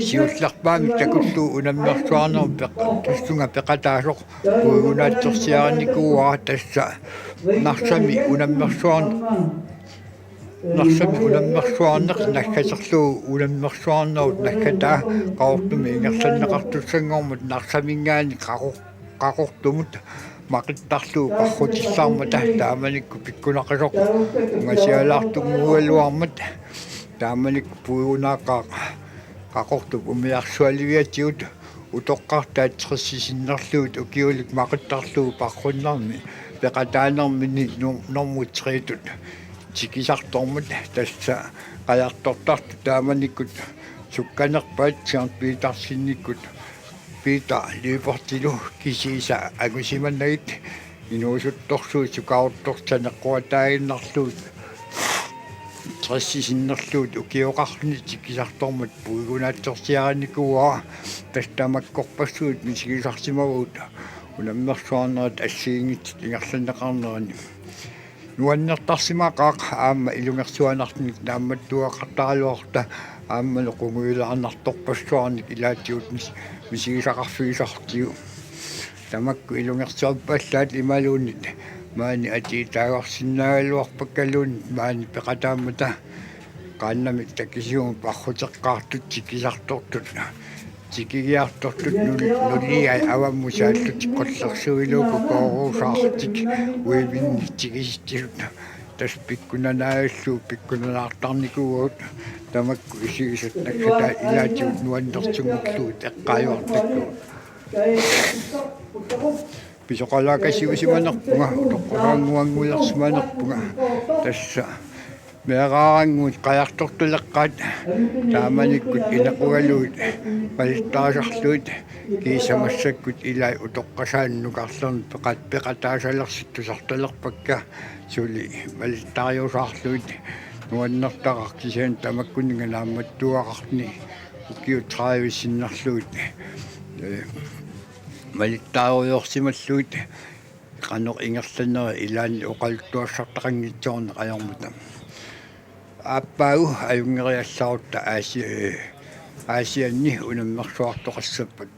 Siullerpaamik takullugu unammersuarnerup peq-, tassunga peqataasoq puigunaatsorsiarinikuuara, tassa Narsami unammersuarn-, Narsami unammersuarneq naggaserlugu unammersuarnerup naggataa Qaqortumi ingerlanneqartussanngormat Narsaminngaanniit Qaqor-, Qaqortumut maqittarlugu parrutillarmata taamanikkut pikkunaqisoq ungasialaartunnguugaluarmat. Taamanikkut puigunaaqaaq Qaqortup umiarsualiviatigut utoqqartaat tressit sinnerlugit ukiulik maqittarlugu parrunnermi peqataanermini nor-, normu tre-tut tikisartormat, tassa qajartortartut taamanikkut sukkanerpaat Sankt Petersinikkut Peter Lyberthilu kisiisa angusimanagit inuusuttorsuit sukaaruttortut saneqquataaginnarlugit tressit sinnerlugit ukioqarluni tikisartormat puigunaatsorsiarinikuuara. Tassa tamakkorpassuit misigisarsimavagut unammersuarnerit assigiinngitsut ingerlanneqarnerani. Nuannertarsimaqaaq aamma ilungersuanartunik naammattuugaqartaraluarluta aammalu qungujulaarnartorpassuarnik ilaatigut mis-, misigisaqarfigisartigu. Tamakku ilungersuappallaat imaluunniit maani atiitaagorsinnaagaluarpakkaluunniit maani peqataammata qaannamik takisuumik parruteqqaartut tikisartortut, tikigiartortut nul-, nuliai avammut saallutik qullersuiluukkut kooruusaarlutik uivinnik tikisitsisut. Tassa pikkunanaagallugu pikkunanaartarnikuuagut, tamakku isigisat naggataat ilaatigut nuannersunngorlugit eqqaajuartakkagut. Pisoqalaakasiusimanerpunga, utoqqaraannguanngulersimanerpunga. Tassa meeraarannguit qajartortuleqqaat taamanikkut inequgalugit malittarisarlugit, kiisa massakkut ilai utoqqasaanut nukarlerni peqat-, peqataasalersut tusartalerpakka, suli malittariusaarlugit. Nuannertaqaaq, kisianni tamakkuninnga naammattuugaqarluni ukiut tredive sinnerlugit, ee, malittariusiorsimallugit qanoq ingerlanerit ilaanni oqaluttuassartaqanngitsoorneq ajormata. Aappaagu ajunngeriallarutta Aasi-, ee, Aasianni unammersuartoqassappat.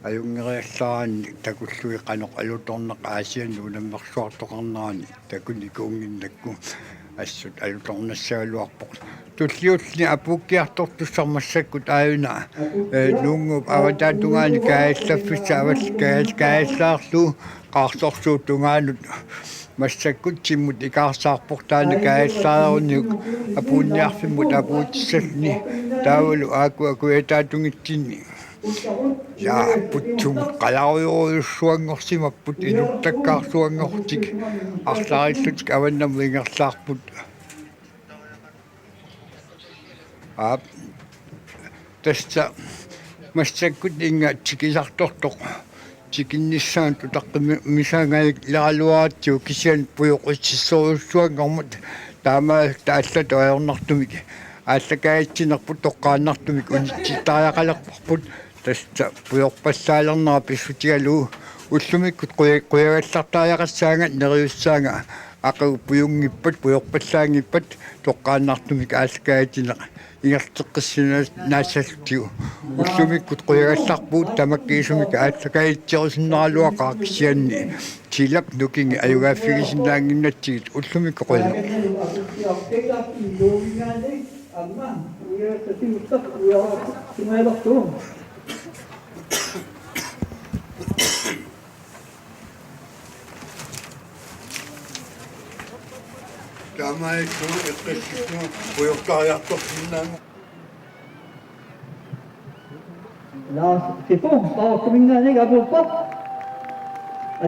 Ajunngeriallaraanni takullugit qanoq alutorneq Aasianni unammersuartoqarnerani takunikuunnginnakku, assut alutornassagaluarpoq. Tulliulluni apuukkiartortussaq massakkut aajuna, ee, Nuunnguup avataatungaani kaajallaffissaq avalli kaajal-, kaajallaarlugu qaarsorsuup tungaanut massakkut timmut ikaarsaarpoq taanna kaajallaarniuk apuunniarfimmut apuutissalluni taavalu aakkua kujataatunngitsinni. Ja, putsumut qajarujorujussuanngorsimapput, inuttakkaarsuanngortik arlaarillutik avannamut ingerlaarput. Aap. Tassa massakkut inga tikisartortoq tikinnissaanut utaqqimmisaangajallaaraluaratsigu kisianni pujoqqussissorujussuanngormat taamaattumik allatut ajornartumik aallakaatitsinerput toqqaannartumik unitsittariaqalerparput. Tassa pujorpallaalernera pissutigalugu ullumikkut quja-, qujagallartariaqassaanga neriussaanga aqagu pujunngippat pujorpallaanngippat toqqaannartumik aallakaatitsineq ingerlateqqissinnaassallugu. Ullumikkut qujagallarpugut tamakkiisumik aallakaatitsinerusinnaraluaqaaq kisianni silap nukingi ajugaaffigisinnaannginnatsigit ullumikkut qujanaq. Taamaattumik eqqississut pujortariaqartorsinnaanngilaq. Lars Sifo, Qaqortuminngaanniit apuuppoq.